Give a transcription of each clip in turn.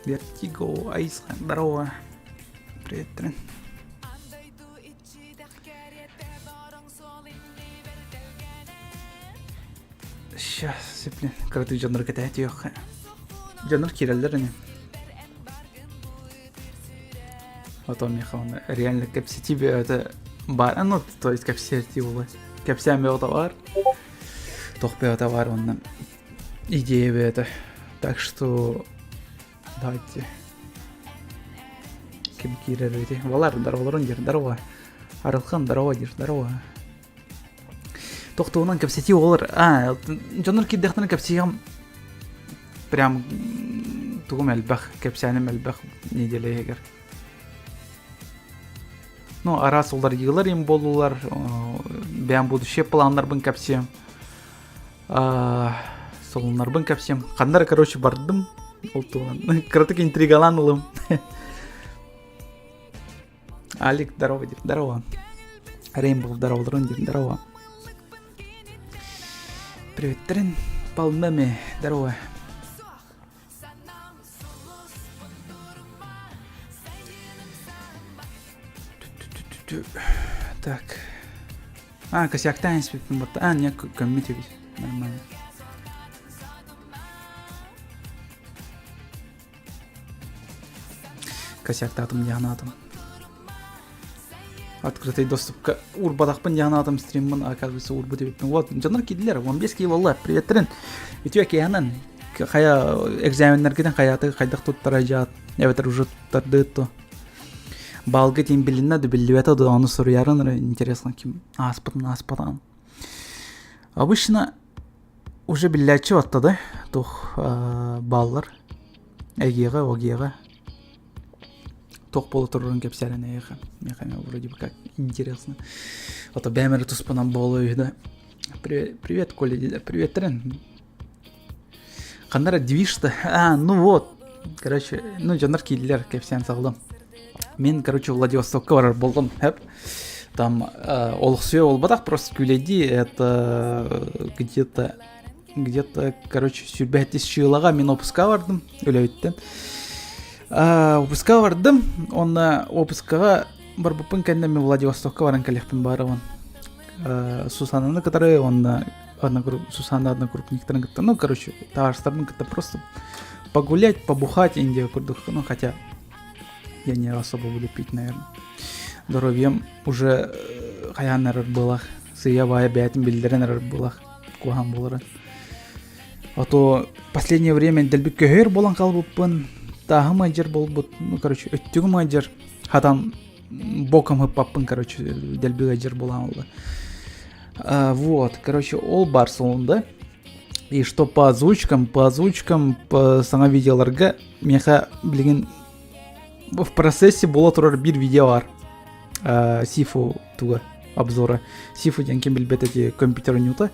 Вертиго, Айсхан, здорово. Привет, Сейчас, блин, кыратык дьоннору кэтэһэ Дьоннор киирэллэр ини. Потом миэхэ оны реально кэпсэтии бэйэтэ баар, ну, то есть кэпсэтии буолар. Кэпсээн бөҕөтө баар, тох бөҕөтө баар уонна идея бэйэтэ. Так что давайте ким киирэр эбитий? Балар, здороволорун диир, здорово. Арылхан, здорово диир, здорово. Тохтуунан кэпсэтии буолар. А, дьоннор киирдэхтэринэ кэпсиэҕим прям тугум элбэх, кэпсээним элбэх неделя иһигэр. Ну, араас уларыйыылар им буоллулар, бэйэм будущее планнарбын кэпсиэм. Солуннарбын кэпсиэм. Ханна эрэ, короче, бардым. Ол туһунан кыратык интригалаан ылым. Алик, здорово, диир, здорово. Рейнбол, здорово, диир, здорово. Приветтерин, Палмеме, здорово. Так. А, косяктаан испиппин батта. А, не, көммүт эбит. Нормально. Косяктаатым дьаһанаатым. Открытый доступка урбатахпын дьаһанаатым стриммын, оказывается, урбут эбиппин. Вот, дьоннор киирдилэр, 15 киһи буолла. Приветтерин. Үтүө киэһэнэн. Хайа экзаменнаргытын хайааты хайдах туттара дьаат, эбэтэр уже туттардыыт то. Балга тиин билиннэ да биллибэтэ да ону суруйарын эрэ интересно ким ааспытын ааспатаҕын. Обычно уже биллээччи батта да туох бааллар эгиэҕэ огиэҕэ туох буола турарын кэпсээн эйиэхэ миэхэ вроде бы как интересно а то бэйэм эрэ туспунан буолуо үһү да привет Коля диде приветтерин Ханна эрэ движ-то а ну вот короче ну дьоннор киирдилэр кэпсээн саҕалым мин короче Владивостокка барар буоллум хэп там олохсуйа буолбатах просто күүлэйдии это где-то где-то короче сүүрбэһэттис чыылаҕа мин опуска бардым үлэбиттэн опуска бардым уонна опускаҕа барбыппын кэннэ мин Владивостокка баран кэлиэхпин баарабын Сусананы кытары уонна одногрупп, Сусанна одногруппниктарын кытта, ну, короче, табаарыстарбын кытта просто погулять, побухать Индия курдук, ну, хотя я не особо буду пить, наверное. Здоровьем уже хайаан эрэр буолах, сыыйа-баайа бэйэтин биллэрэн эрэр буолах, куһаҕан буолара. А то последнее время дэлби көһөр буолан хаалбыппын, тааһым ыалдьар буолбут, ну, короче, өттүгүм ыалдьар, хатан боком ыппаппын, короче, дэлби ыалдьар буолан ылла. Вот, короче, ол бар да. И что по озвучкам, по озвучкам, по саҥа видеоларга миэхэ билигин в процессе буола турар биир видео бар. Сифу туга обзора. Сифу диэн ким билбэт эти компьютер ньута.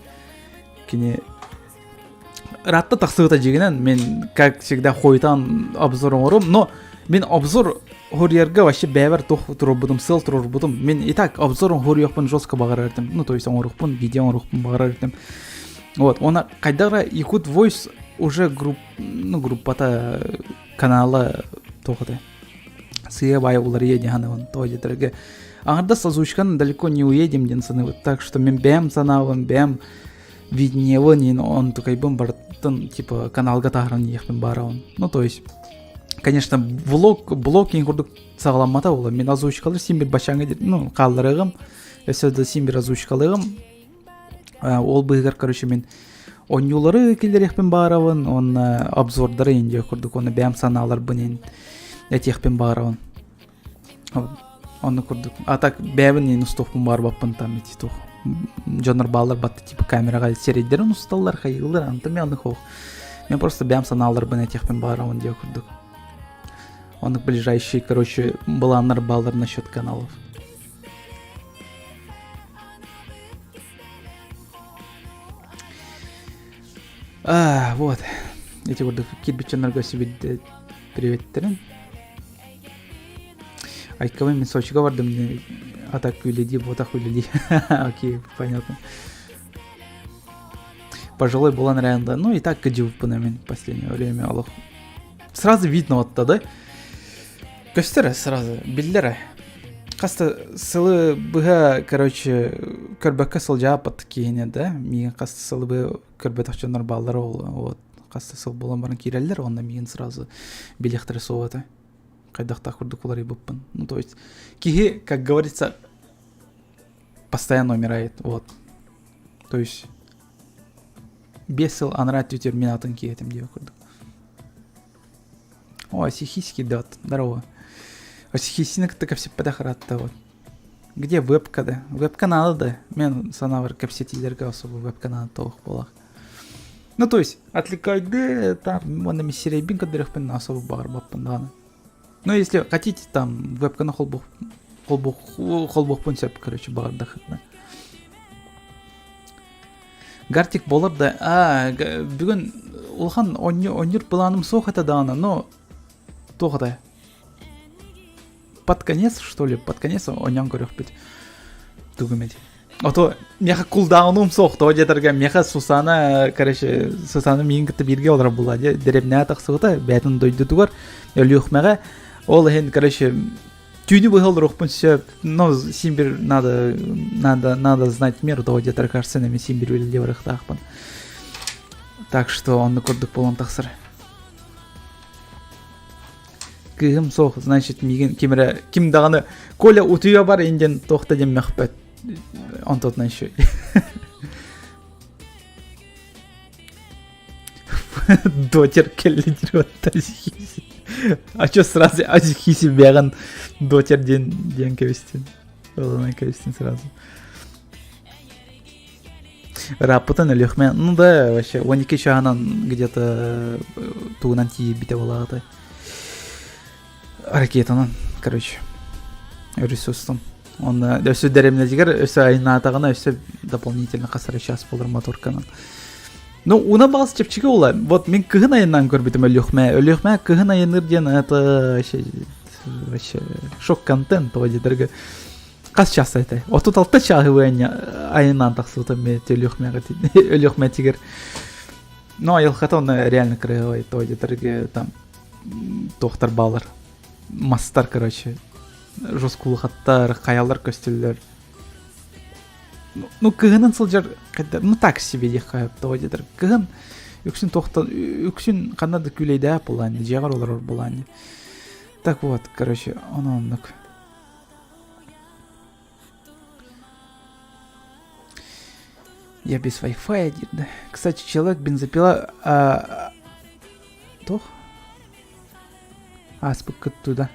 Кини ыраатта тахсыбыта дьиҥинэн мин как всегда хойутаан обзор оҥорум но мин обзор хоруйарга вообще бэйэбэр туох туруорбутум сыал туруорбутум мин и так обзор хоруйуохпун жестко баҕарар этим ну то есть оҥоруохпун видео оҥоруохпун баҕарар этим вот уонна хайдах эрэ Якут Voice уже групп ну группата канала туох этэ сыа-баайа уларыйа диэн саныыбын тоҕо диэтэргэ аҥардас озвучканы далеко не уедем диэн саныыбыт так что мин бэйэм санаабын бэйэм видениебын иин онтукайбын барытын типа каналга таһааран иһиэхпин баарабын ну то есть конечно влог блог иин курдук саҕаламмата буолла мин озвучкалар син бир баччааҥҥа ну хаалларыаҕым өссө да син бир озвучкалыаҕым ол быыһыгар короче мин оонньуулары киллэриэхпин баарабын уонна обзордары иин диэх курдук уонна бэйэм санааларбын иин этиэхпин баарабын Онно курдук. А так бэйэбин иин устуохпун баарбаппын там ити туох дьоннор бааллар батта типа камераҕа сирэйдэрин усталлар хайыыллар антон мен оннук суох. Мен просто бэйэм санааларбын этиэхпин баарабын диэх курдук. Оннук ближайший, короче, былааннар бааллар насчет каналов. А, вот. Эти курдук кирпиччаннарга сүбүдде приветтерин. Айкабын мин Сочига бардым а так үлэлии буотах үлэлии окей понятно пожилой буолан эрэн да ну и так кыдьыбыппын мин последнее время олох. Сразу видно вот да? Көстөр сразу, биллэр. Хас да сылы быһа, короче, көрбөккө сылдьааппыт киһини да, миигин хас да сылы быһа көрбөтөх дьоннор бааллар ол, вот, хас да сыл буолан баран киирэллэр, онно миигин сразу билиэхтэрэ суоҕа этэ. Хайдахтаах курдук уларыйбыппын. Ну, то есть, киһи, как говорится, постоянно умирает, вот. То есть, 5 сыл анараа өттүгэр мин атын киһи этим диэх курдук. О, Сихиски дат, здорово. Сихисины кытта кэпсэппэтэх ыраатта вот. Где вебка да? Вебка надо да. Мен санаабар кэпсэтиилэргэ особо вебка надо тоох буолах. Ну, то есть, отвлекайды, там, уонна миссирэйбин көрдөрүөхпүн особо баҕарбаппын даҕаны. Ну, если хотите, там, вебканы холбуох холбуох холбуохпун сөп, короче, баҕардахытына. Гартик буолар да, а, бүгүн улахан оонньуур планым суох этэ даҕаны, но туох этэ? Под конец, что ли, под конец оонньоон көрүөхпүт. Тугум эти. Ото миэхэ кулдаунум суох, тоҕо диэтэргэ миэхэ Сусана, короче, Сусана миигин кытта бииргэ олорор буолла дии, дэриэбинэҕэ тахсыбыта, бэйэтин дойдутугар, Өлүөхүмэҕэ. Ол иһин, короче, Түүнү быһа олоруохпун сөп, но син бир надо, надо, надо знать меру, тоҕо диэтэр кажется, эми син бир үлэлии барыахтаахпын. Так что оннук курдук буолан тахсар. Кыыһым суох, значит, миигин ким эрэ, ким даҕаны Коля утуйа бар инден туох да диэн мөхпөт. Онтотунан еще. Дотер кэллидир А чё сразу Азихиси бэҕин дотер диэн диэн кэбистин. Ылынан кэбистин сразу. Раппытын Өлүөхмэ, ну да, вообще, 12 чаһынан где-то тугунан тиийбитэ буолаҕытай. Ракетанан, короче, өрүс устун. Онно өссө дэриэбинэтигэр өссө айнаатаҕына өссө дополнительно хас эрэ час буолар моторканан. Ну, уна баҕас чэпчэки буолла. Вот мин кыһын айаннаан көрбүтүм Өлүөхмэ. Өлүөхмэ кыһын айанныыр диэн это вообще вообще шок-контент тоҕо диэтэргэ хас час этэй? 36 чааһы айаннаан тахсыбытым мен Өлүөхмэҕэ Өлүөхмэтигэр. Ну, айылҕата онно реально кырыһабай тоҕо диэтэргэ там туохтар баалар. Мастар, короче, жесткулухаттар, хайалар көстөллөр. Ну, кыһынын сылдьар, ну так себе диэххэ тоҕо диэтэр. Кыһын үксүн туохтан, үксүн ханна да күүлэйдээх буолаан, дьиэҕэр олорор буолаан. Так вот, короче, ону оннук. Я без Wi-Fi диир да. Кстати, человек бензопила а, туох? Ааспыккыт туда.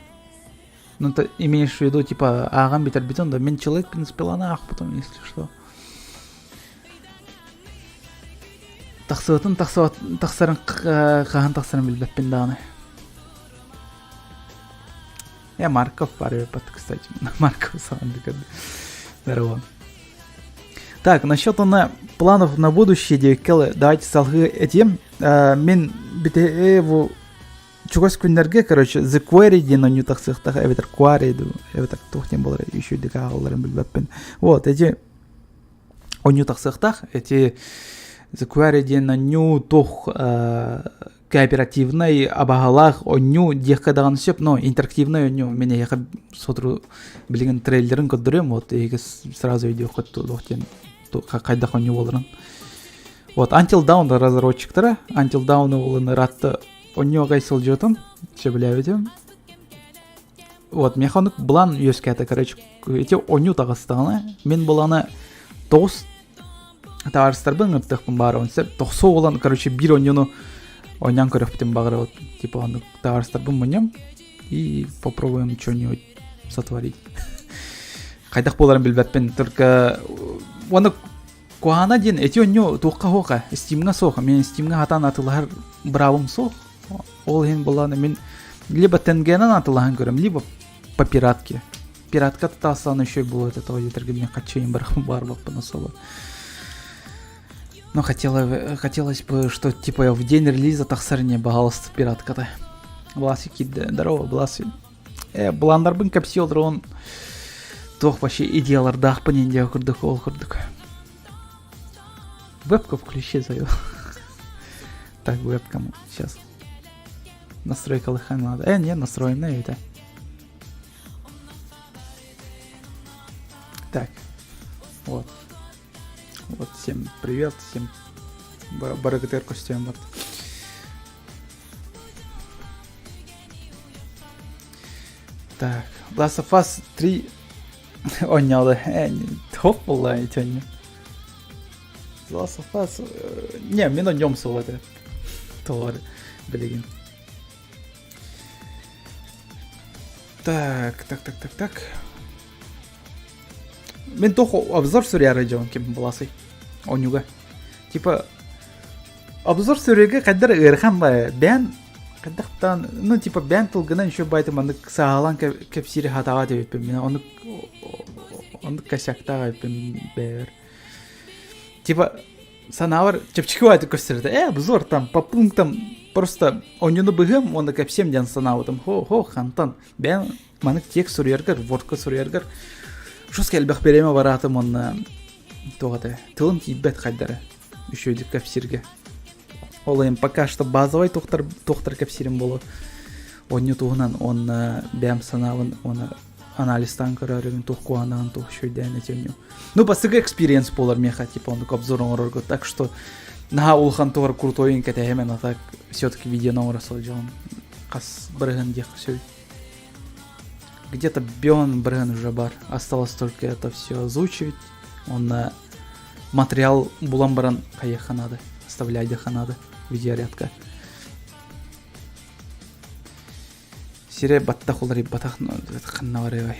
Ну, ты имеешь в виду, типа, ааҕан бүтэрбитин да, мин человек бензопиланы аахпытым, если что. Тахсыбытын тахсыбат тахсарын хаһан тахсарын билбэппин даҕаны. Я Марков бар кстати. Марков саҕан Здорово. Так, насчет она планов на будущее диэккэ давайте салгыы этиэм. Мин бу чугас күннэргэ, короче, The Quarry диэн оонньуу тахсыахтаах эбэтэр Quarry дуу, эбэтэр туох диэн буолар үчүгэйдик ааҕалларын билбэппин. Вот, эти оонньуу тахсыахтаах. Эти The Quarry диэн оонньуу туох кооперативнай абаһалаах оонньуу диэххэ даҕаны сөп, но интерактивнай оонньуу. Мин эһиэхэ сотору билигин трейлерин көрдөрүөм, вот эһиги сразу өйдүөххүт туох диэн хайдах оонньуу буоларын. Вот Until Dawn разработчиктара Until Dawn буолан ыраатта оонньуу аҕай сылдьыбытым, сөбүлээбитим. Вот миэхэ оннук былаан үөскээтэ, короче, ити оонньуу таҕыстаҕына, мин былаана 9 табаарыстарбын ыҥыртыахпын баарабын сөп тохсуо буолан короче биир оонньууну оонньоон көрүөхпүтүн баҕарабыт типа оннук табаарыстарбын мунньам и попробуем что-нибудь сотворить хайдах буоларын билбэппин только уонна куһаана диэн эти оонньуу туохха суоха стимҥа суох мен стимҥа хатаан атылаһар быраабым суох ол иһин буоллаҕына мин либо ТНГ-нан атылаһан көрөм либо по пиратке пиратка тутаасан еще было этого диэтэргэ мин хаччыйын барбаппын особо но хотела, хотелось бы, что типа в день релиза тахсар не пожалуйста, пиратката. Власи кидде. Здорово, Власи. Э, былааннарбын кэпсии олорон туох вообще идеялардаахпын индия курдук ол курдук. Вебку включи, заю. Так, вебкам сейчас. Настройкалыхха надо. Э, не, настроенная это. Так, вот. Вот, всем привет, всем барыгытыгар көстүөн бар. Так, Last of Us 3 оонньоолу. Топ буолла ити оонньуу. Last of Us... Не, мин оонньуом суоҕа этэ. Тоҕо билигин. Так, так, так, так, так. Мин туох обзор суруйаары дьон ким буласый оонньууга. Типа обзор суруйга хайдар ыарахан ба бээн хайдахтан ну типа бээн тылгынан еще байтым маннык саалан кэпсиири хатаҕа диэбиппин мин оннук оннук косяктаах эбиппин бэйэбэр. Типа санаабар чэпчэки баайдык көстөр этэ. Э, обзор там по пунктам просто оонньууну быһыам уонна кэпсиэм диэн санаабытым. Хо-хо хантан бэйэм Маннык текст суруйаргар, вордка суруйаргар жестко элбэх бириэмэ бараатым уонна туох этэ тылым тиийбэт хайдара үчүгэйдик кэпсииргэ. Ол иһин пока что базовай туохтар туохтар кэпсиирим буолуо. Оонньуу туһунан уонна бэйэм санаабын уонна анализтаан көрөөрүбүн туох куһаҕанын туох үчүгэйдээн этиэм. Ну, бастакы experience буолар миэхэ типа оннук обзор оҥорорго. Так что наһаа улахан тугар крутойун кэтэһэмэн, а так все-таки видеоны оҥоро сылдьабын. Хас бырыһын диэххэ сөбүй. Где-то Бион Брен уже бар. Осталось только это все озвучивать. Он на материал булан баран хайыахха надо. Оставляйдыхха надо видеорядка. Сире баттах уларыйбатах ханна барыай.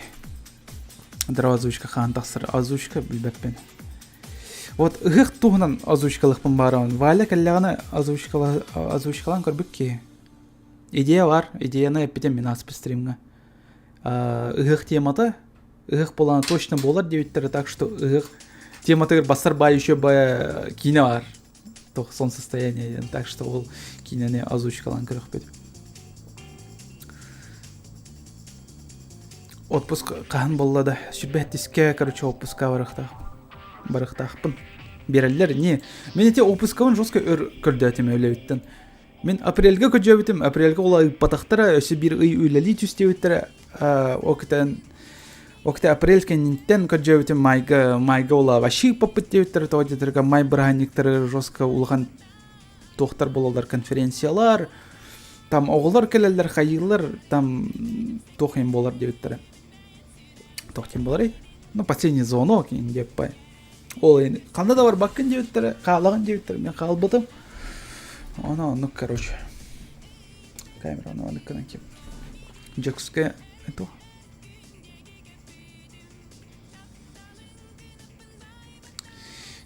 Здорово, озвучка хаан тахсар. Озвучка билбэппин. Вот ыһыах туһунан озвучкалыахпын баарабын. Валя кэллэҕинэ озвучкалаан көрбүт киһи. Идея бар, идеяны эппитим мин ааспыт стримҥа. Ыһыах темата, ыһыах буолана точно буолар диэбиттэрэ, так что ыһыах тематыгар бассар баай еще бая киинэ бар. Сон состояние диэн, так что ол киинэни озвучкалаан көрөхпүт. Отпуск хаһан буолла да, сүрбэһэттискэ, короче, отпуска барыахтаах барыахтаахпын. Биэрэллэр, не. Мин ити отпускабын жестко өр көрдөөтүм үлэбиттэн. Мин апрельга көдьөөбүтүм, апрельга ол ыыппатахтара, өссө биир ый үлэлии түстүбүттэрэ. Ол кытан ол кытта апрель кэнниттэн көдьөөбүтүм майга майга ола вообще ыыппаппыт диэбиттэрэ тоҕо диэтэргэ май бырааһынньыктары жестко улахан туохтар буолаллар конференциялар там оҕолор кэлэллэр хайыылар там туох им буолар диэбиттэрэ туох диэн буоларый ну последний звонок диэппай Ол иһин ханна да барбаккын диэбиттэрэ, хаалаҕын диэбиттэрэ, мин хаалбытым. Ону оннук, короче. Камераны оннук гынан ким. Дьокуускай это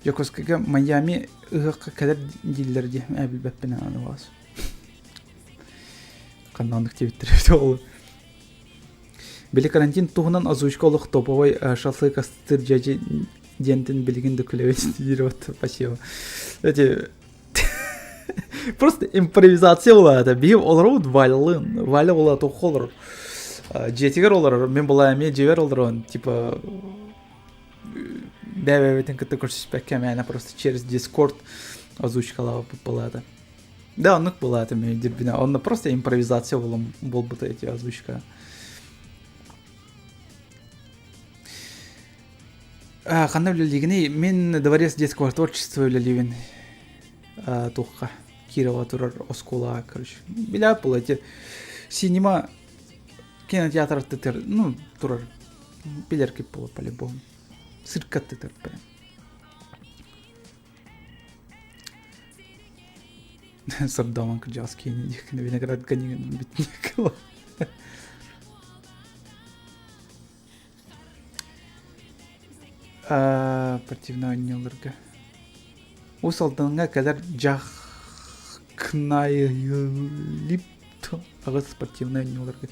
Дьокуускайга Майами ыһыахха кэлэр дииллэр дии, ээ билбэппин аны баҕас. Ханна оннук диэбиттэрэ эбитэ ол. Били карантин туһунан озвучка олох топовой шашлык астыыр дьадьы диэнтэн билигин да күлэбит диир вот спасибо. Эти просто импровизация буолаата. Биһи олоробут Валялыын. Валя буолаа туохха олорор. Дьиэтигэр олорор. Мин буолаа эмиэ дьиэбэр олорон типа бэйэ-бэйэбитин кытта көрсүспэккэ мээнэ просто через Discord озвучкалаабыппыт буолаата. Да, оннук буолаата мин дирбинэ. Онно просто импровизация буолбута эти озвучка. Ханна үлэлиигиний? Мин Дворец детского творчества үлэлиибин. Туохха Кирова турар оскуолаҕа, короче. Билээт була эти синема кинотеатр ну, турар. Билэр кип була по-любому. Сыркаттытар прям. Сордоомон кырдьаҕас киһини диэккинэ виноград ганигынан бүтүннэк Спортивнай оонньууларга Уус Алдаҥҥа кэлэр Дьахкнайлип аҕыс спортивнай оонньууларга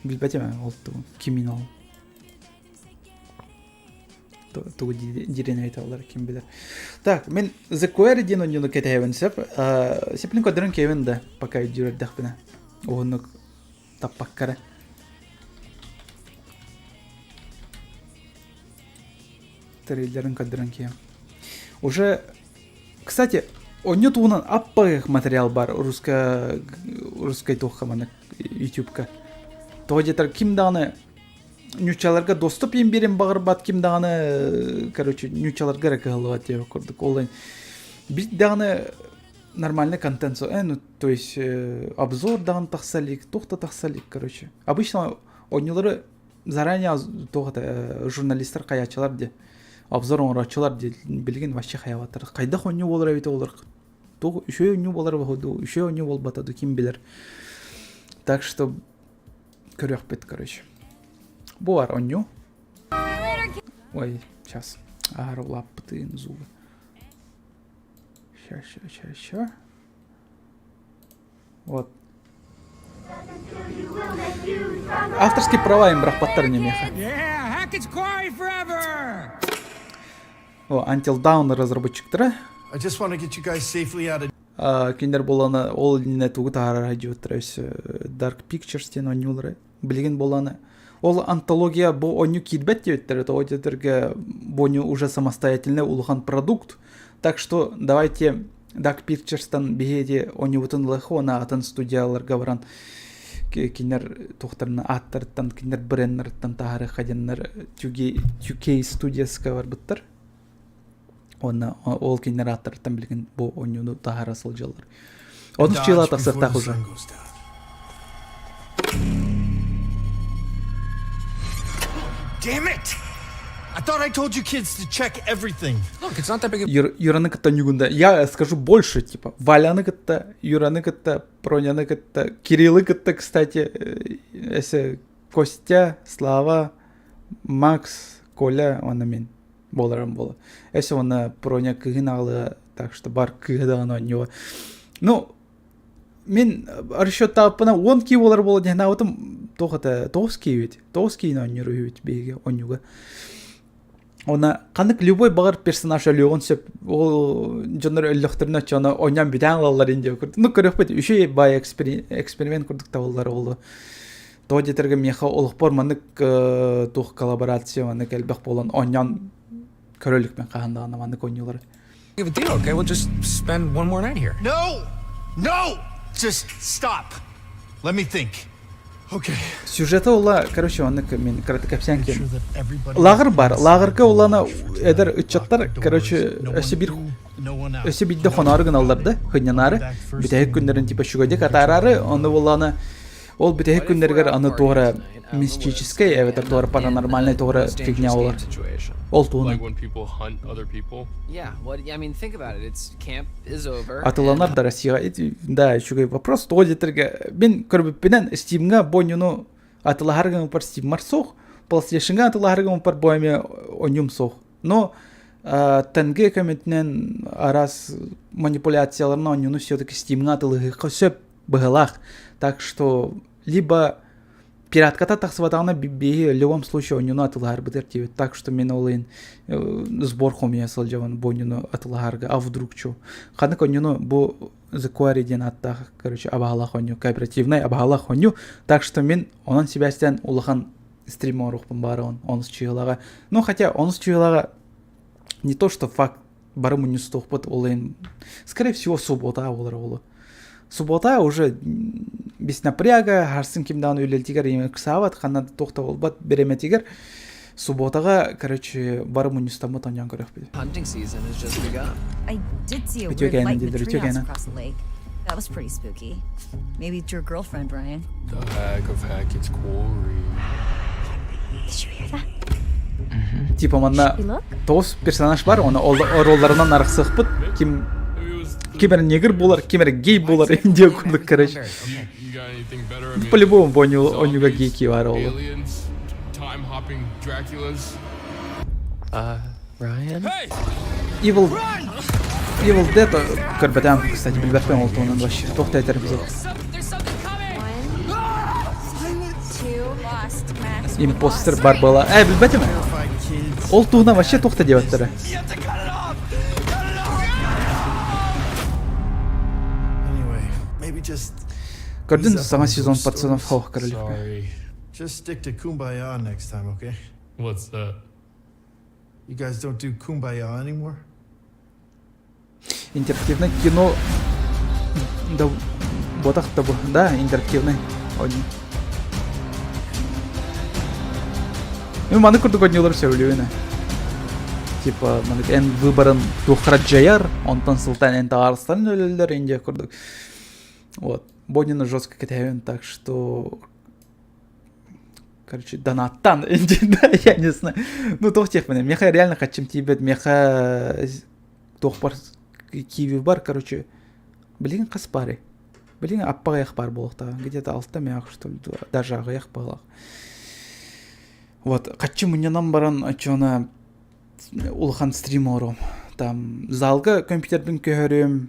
билбэтим ол тугун кимин ол тугу диирин ыйыталлар ким билэр. Так, мин The Quarry диэн оонньууну кэтэһэбин сөп. Сиплин көрдөрөн киэбин да, пока өйдүүр эрдэхпинэ. Уһуннук таппакка эрэ. Трейлерин көрдөрөн киэм. Уже, кстати, оонньуу туһунан аппаҕых материал бар русско... русскай туохха маннык ютубка. Тоҕо диэтэр ким даҕаны ньуччаларга доступ иин биэрин баҕарбат ким даҕаны короче ньуччаларга эрэ кыһаллыбат диэбит курдук ол биир даҕаны нормальный контент ну то есть обзор даҕаны тахса илик туох да тахса илик короче обычно оонньуулары заранее туох это журналистар хайааччылар диэ обзор оҥорооччулар диэ билигин вообще хайабаттар хайдах оонньуу буолар эбитэ олор туох үчүгэй оонньуу буолар дуу үчүгэй оонньуу буолбата дуу ким билэр так что көрүөхпүт короче бу бар оонньуу ой сейчас аһара улааппытын зубы ща ща ща ща Вот. Авторские права им бырахпаттар немеха. О, Until Dawn разработчиктара. I just want to get you guys safely out of Кинилэр буолана ол иннинэ тугу таһаарар дьиэттэрэ өссө Dark Pictures диэн оонньуулары билигин буолана ол антология бу оонньуу киирбэт диэбиттэрэ тоҕо диэтэргэ бу оонньуу уже самостоятельный улахан продукт так что давайте Dark Pictures-тан биһиги оонньуубутун ылыах уонна атын студияларга баран кинилэр туохтарына ааттарыттан кинилэр бренднарыттан таһаарыахха диэннэр 2K Studios-ка барбыттар уонна ол кинилэр ааттарыттан билигин бу оонньууну таһаара сылдьаллар. Онус чыла тахсыахтаах уже. Damn it! I thought I told you kids to check everything. Look, it's not that big of Юраны кытта ньугунда. Я скажу больше, типа, Валяны кытта, Юраны кытта, Проняны кытта, Кириллы кытта, кстати, если Костя, Слава, Макс, Коля, он мин буоларым буола. Эссе уонна Проня кыһын аҕалыа, так что бар кыыһы даҕаны оонньуо. Ну, мин расчеттааппына 10 кии буолар буола диэн аабытым туох это 9 киибит 9 киини оонньуур үһүбүт биһиги оонньууга. Она ханнык любой баҕар персонаж өлүөҕүн сөп ол дьоннор өллөхтөрүнэ оччоно оонньоон бүтээн ылаллар диэн курдук. Ну көрүөхпүт үчүгэй баай эксперимент курдук табыллар ол Тоҕо диэтэргэ миэхэ олохпор маннык туох коллаборация маннык элбэх буолан оонньоон көрө иликпин хаһан даҕаны маннык оонньуулары. a deal, okay? We'll just spend one more night here. No! No! Just stop. Let me think. Okay. Сюжета ула, короче, оннук мен кыраты кэпсээн киэн. Лааҕыр бар. Лааҕырга улана эдэр ыччаттар, короче, өссө биир өссө биирдэ хоноору гыналлар да, хынньанаары. Бүтэһик күннэрин типа шүгэдик атаараары, онно буоллаҕына Ол бүтэһик күннэригэр аны туора мистическэй эбэтэр туора паранормальнай туора фигня буолар. Ол туһунан. Атыланар да Россияҕа да үчүгэй вопрос тоҕо диэтэргэ мин көрбүппүнэн Steamҥа бонньуну атылаһар гыммыппар Steamмар суох PlayStationҥа атылаһар гыммыппар бу эмиэ онньум суох но ТНГ көмөтүнэн араас манипуляцияларынан оонньууну все-таки Steamҥа атылыһыахха сөп быһылаах. Так что либо пиратката тахсыбатаҕына биһи в любом случае онньуну атылаһарбытыгар диэбит. Так что мин ол иһин сбор хомуйа сылдьабын бу онньуну атылаһарга. А вдруг чё? Ханнык онньуну бу The Quarry диэн ааттаах, короче, абаһалаах онньу, кооперативнай абаһалаах онньу. Так что мин онон сибээстээн улахан стрим оҥоруохпун баарабын онус чыһылаҕа. Ну, хотя онус чыһылаҕа не то, что факт бары мунньустуохпут ол иһин скорее всего суббота буолар оҕолу суббота уже без напряга харсын ким даҕаны үлэлтигэр ыксаабат ханна да туох да буолбат бириэмэтигэр субботаҕа короче бары мунньустаммыт оонньоон көрүөхпүт Hunting season has just begun. I did see a Үтүө weird кээнэ light in the дииллэр үтүө treehouse кээнэ across the lake. That was pretty spooky. Maybe it's your girlfriend, Brian. The Hack of Hackett's Quarry. Did you hear that? Типа манна You look? тоҕус персонаж бар, оны ролларынан арахсыахпыт. Ким ким эрэ негр буолар, ким эрэ гей буолар диэн курдук, короче. You got anything better? I mean, По-любому бу оонньууга гейки баар ол. aliens, time hopping Draculas. Ryan? Hey! Evil Evil Dead көрбөтөм, кстати, билбэппин ол туһунан вообще. Туох да этэрим суох. There's something coming! Two, lost, Max. Импостер бар была. Э, билбэтим. Ол туһунан вообще туох да диэбэттэрэ. Anyway, maybe just Көрдүн саҥа сезон пацанов хоох королевка. Sorry. just stick to kumbaya next time, okay? What's that? You guys don't do kumbaya anymore? Интерактивное кино да Ботах да бу, да, интерактивный оонньуу. Ну, маны курдук оонньуулар сөбүлүүбүн. Типа, маннык эн выборын туоххара дьайар, онтон сылтаан эн табаарыстарын өлөллөр, индия курдук. Вот. Бонину жестко кэтэһэбин, так что короче, донаттан, да, я не знаю. Ну, туох диэхпинэ, миэхэ реально хаччым тиийбэт, миэхэ туох бар киви бар, короче, билигин хас баарый? Билигин аппа аҕыйах баар буолуохтаах, где-то алта миэхэ, что ли, даже аҕыйах баҕалаах. Вот, хаччы мунньунан баран, оччоҕуна улахан стрим оҥоруом. Там залга компьютербин көһөрүөм,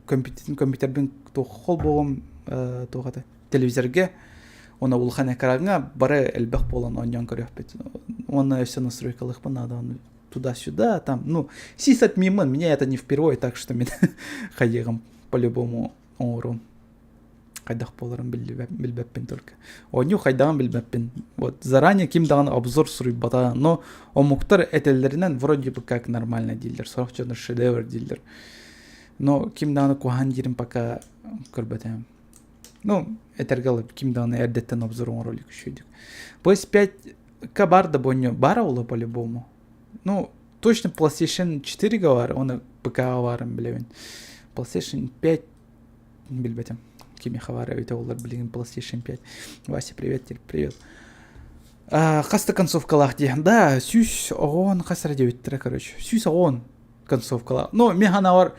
компьютербин туох холбоҕум, туох это, телевизорга уонна улахан экраҥҥа бары элбэх буолан оонньоон көрүөхпүт. Уонна өссө настройкалыахпын наада туда-сюда, там, ну, сисадмин, меня это не впервые, так что мен хайыгым по-любому оҥоруом. Хайдах буоларын билбэппин только. Оонньуу хайдаҕын билбэппин. Вот заранее ким даҕаны обзор суруйбата, но омуктар этэллэринэн вроде бы как нормально дииллэр, сорох дьоно шедевр дииллэр. Но ким даҕаны куһаҕан диирин пока көрбөтөм. Ну, этэргэ дылы, ким даҕаны эрдэттэн обзор оҥоро илик үчүгэйдик. PS5 баар да буонньу баара буолуо по-любому. Ну, точно PlayStation 4-га баар, оны ПК-ҕа баарын билэбин. PlayStation 5 билбэтим. Кимиэхэ баар эбитэ буоллар билигин PlayStation 5. Вася, привет, привет. Хас да концовкалаах дии. Да, 110 хас эрэ диэбиттэрэ, короче. 110 концовкалаах. Ну, мин санаабар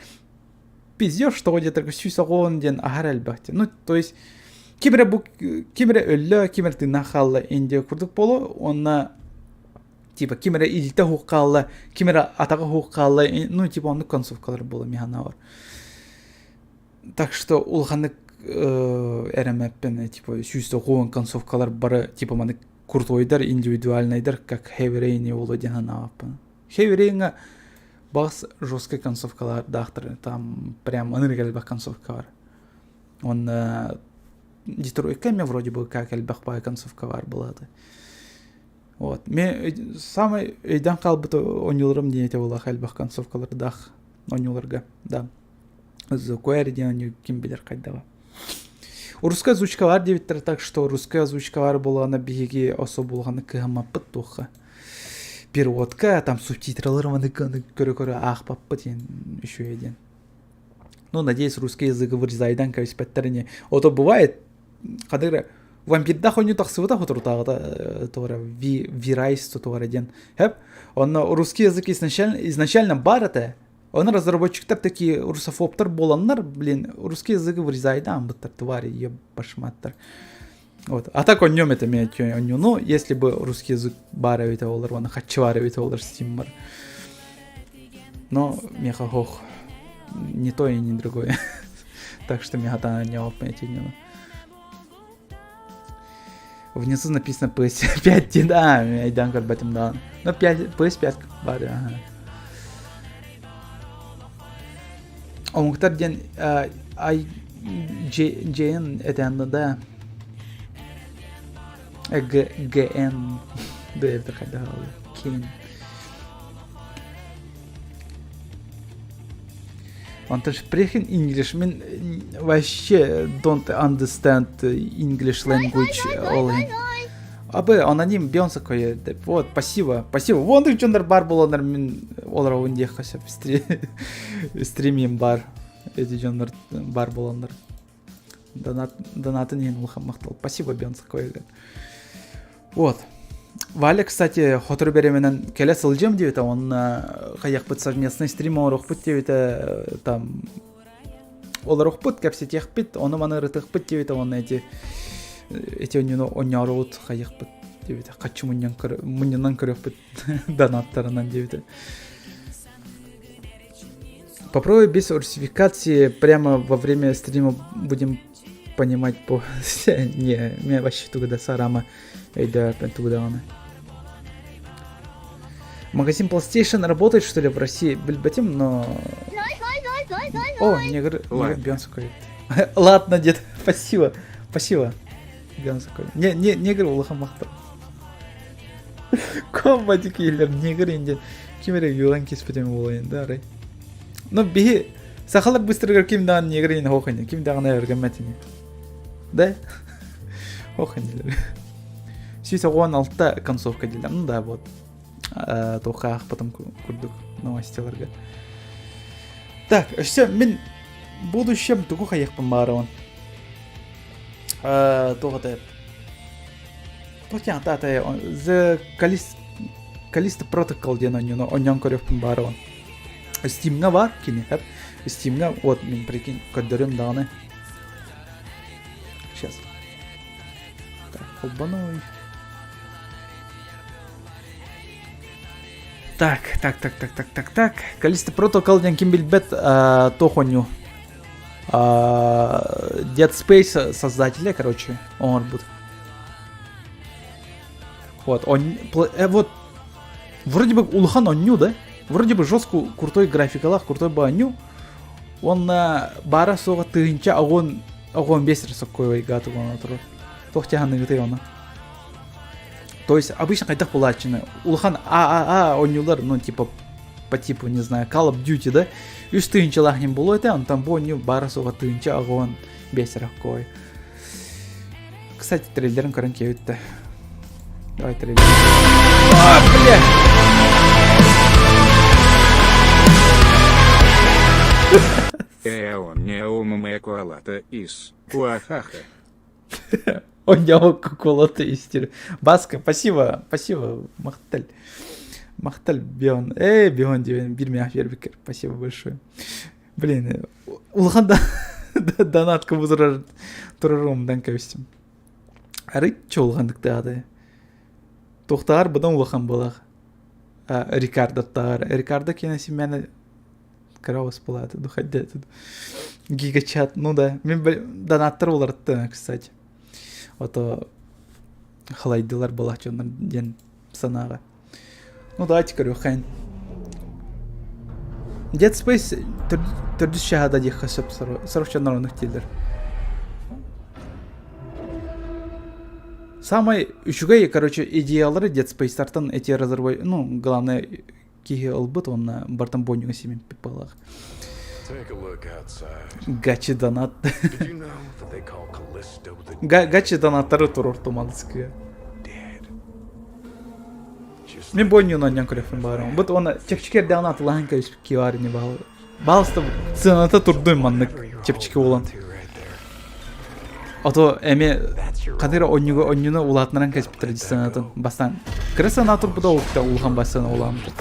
пиздешь, что где-то 110 диэн аһар элбэх диэн. Ну, то есть ким эрэ бу ким эрэ өллө, ким эрэ тыыннаах хаалла Индия курдук буолуо уонна типа ким эрэ илиитэ суох хаалла, ким эрэ атаҕа суох хаалла, ну типа оннук концовкалар буолла мин санаабар. Так что улаханнык эрэмэппин типа 110 концовкалар бары типа маннык крутойдар, индивидуальнайдар, как Heavy Rain буолуо диэн санаабаппын. Heavy Rain-ҥа Бас жесткай концовкалардаахтар там прям ынырык элбэх концовка бар. Уонна Детройка эмиэ вроде бы как элбэх баай концовка бар была Вот. Мен самый өйдөөн хаалбыт оонньууларым диэн этэ буоллах элбэх концовкалардаах оонньууларга. Да. The Query диэн оонньуу ким билэр хайдаҕа. Русская озвучка бар диэбиттэр, так что русская озвучка бар буоллаҕына биһиги особо улаханнык кыһаммаппыт туохха. Переводка, там субтитралар маны көрө-көрө аахпаппыт диэн үчүгэй диэн. Ну, надеюсь, русский язык вырезайдан кэбиспэттэр ини. Ото бывает, хадыр вампирдаах оонньуу тахсыбыта соторутааҕыта туора Вирайс туора диэн. Хэп, онно русский язык изначально, изначально бар этэ, Оны разработчиктар такие русофобтар буоланнар, блин, русский язык вырезайдаан твари, ебашматтар. Вот. А так онньом это меня онню. Ну, если бы русский язык баар эбитэ буоллар, уонна хаччы баар эбитэ буоллар Steam Но меха хох не то и не другое. так что меха не опять Внизу написано PS5, да, өйдөөн көрбөтүм да. Ну, 5, PS5 баар, ага. Омуктар диэн I J этэн да Г ГН да это хайдах Кен Онтон sprechen English мин вообще don't understand English language ол иһин. Абы аноним Бейонсе кое деп. Вот, спасибо, спасибо. Вон дьоннор бар буоланнар мин олоробун диэххэ сөп стримим бар. Эти дьоннор бар буоланнар. Донат, донатын иһин улахан махтал. Спасибо, Бейонсе кое. Вот. Валя, кстати, сотору беременен кэлэ сылдьыам диэбитэ, онно хайахпыт совместный стрим оҥоруохпут диэбитэ, там олоруохпут, кэпсэтиэхпит, ону-маны ырытыахпыт диэбитэ, уонна эти эти онньуну онньооругут хайыахпыт диэбитэ, хаччы мунньан мунньунан көрүөхпүт донаттарынан диэбитэ. Попробуй без русификации прямо во время стрима будем понимать по... Не, мен вообще тугу да сарама өйдөөн тугу даҕаны. Магазин PlayStation работает, что ли, в России? Билбэтим, но... О, негр, негр Бейонсе Ладно, дед, спасибо, спасибо. Бейонсе Не, не, негр улахан махтал. Комбатик елер негр инде ким эрэ юлан кеспетем буолайын да арай. Но биһи Сахалар быстрыгар ким даҕаны негр ини хоох ини, ким даҕаны өргөммөт ини. Да? Хоох инилэр. 116 концовка дииллэр. Ну да, вот. Туохха аахпытым курдук новостиларга. Так, өссө мин будущем тугу хайыахпын баарабын? Туох это? Туох ата The Callisto Protocol диэн онньону онньоон көрүөхпүн баарабын. Steamҥа баар кини. Steamҥа вот мин прикинь көрдөрүм даҕаны. Сейчас. Так, холбонуй. Так, так, так, так, так, так, так. Callisto Protocol диэн ким билбэт туох оонньуу. Dead Space создателя, короче, оҥорбут. Вот, он, вот, вроде бы улахан оонньуу, да? Вроде бы жестко крутой графикалаах, крутой баанньуу. Уонна баара суоҕа тыһыынча оҕон оҕон бес соккой гатыгон турар. Туох тяханыгытай оны. То есть обычно хайдах булааччыны улахан ААА оонньуулар, ну типа по типу, не знаю, Call of Duty, да? Үс тыһыынчалаах ним буолуо этэ, онтон бу оонньуу баара суоҕа тыһыынча оҕон бес раккой. Кстати, трейлерин көрөн киэбитте. Давай трейлер. А, бля! Ис. Уахаха. Оняо куколота истер. Баска, спасибо, спасибо, Махталь. Махталь Бион. Эй, Бион диэн бир мях бербикер. Спасибо большое. Блин, улахан да донатка бузурар турарумдан кэбистим. Арыт улахандыктаады. Туохтаар быдан улахан буолах. Рикардоттаар. Рикардо кинеси мені кыра буолааты духайда гигачат ну да мен донаттар уларытты кстати ото халайдылар буолаах дьоннор диэн санааҕа ну давайте көрүөххэйин Dead Space төрдүс чаһада диэххэ сөп сорох дьоннор оннук дииллэр Самай үчүгэй, короче, идеялары Dead Space-тартан эти разработ... Ну, главное, киһи ылбыт уонна бартан бонньуга симиппит буоллах. Гачи донат. Гачи донаттары турор тумалыскы. Мен бонньуну анньан көрөфпүн баарым. Бут уонна чэпчэки эрдэҕинэ атылаһан кэбиспит киһи баар ини баал. Баалыста сыаната турдуй маннык чэпчэки буолан. Ото эми ханыр онньуга онньуну улаатынаран кэспиттэр дии санаатын. Бастаан кыра санаа турбута ол улахан бастан улааммыт.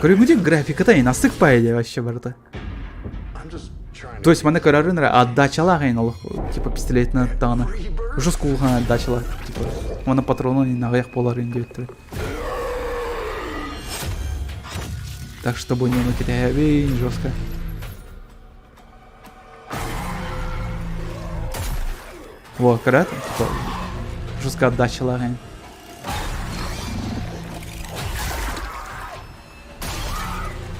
Көрүҥүтүн графиката астык паа вообще барыта. То есть маны көрөрүн эрэ отдачалаах эн олох типа пистолетынан аттаҕына жестко улахан отдачалаах типа уонна патронун аҕыйах буоларын диэбиттэрэ. Так что бу ньуну кэтэһэбин жестко. Во, көрөөт, типа жестко отдачалаах эн.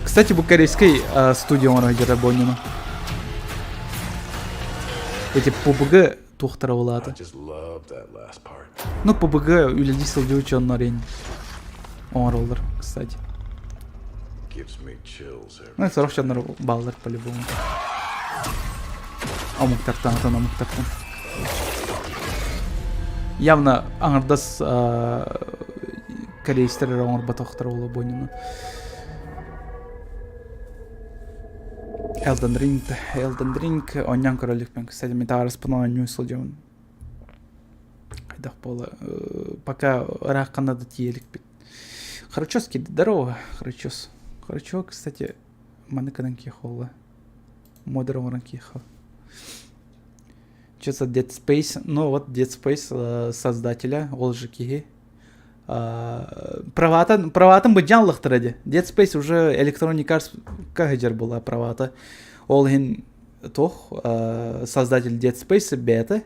Кстати, бу корейской студия оҥоро сылдьара буонньуну. Эти PUBG туохтара улаата. Ну, PUBG үлэлии сылдьыбыт дьоннор ин оҥороллор, кстати. Ну, сорох дьоннор бааллар по-любому. Омуктартан, атын омуктартан. Явно аҥардас корейстэр эрэ оҥорботохтор ол буонньуну. Elden Ring, Elden Ring оонньоон көрө иликпин. Кстати, мен таарыспын оонньуу сылдьабын. Хайдах буола пока ырааххана да тиийэ иликпит. Харачевский, здорово, Харачес. Харачев, кстати, маны кынан киэхэ Модер оҥорон киэхэ. Что за Dead Space? Ну вот Dead Space создателя, ол же киһи. Праватын, праватын быдьаан лыхтара дии. Dead Space уже Electronic Arts сылдьар буолла правата. Ол иһин туох создатель Dead Space бэйэтэ,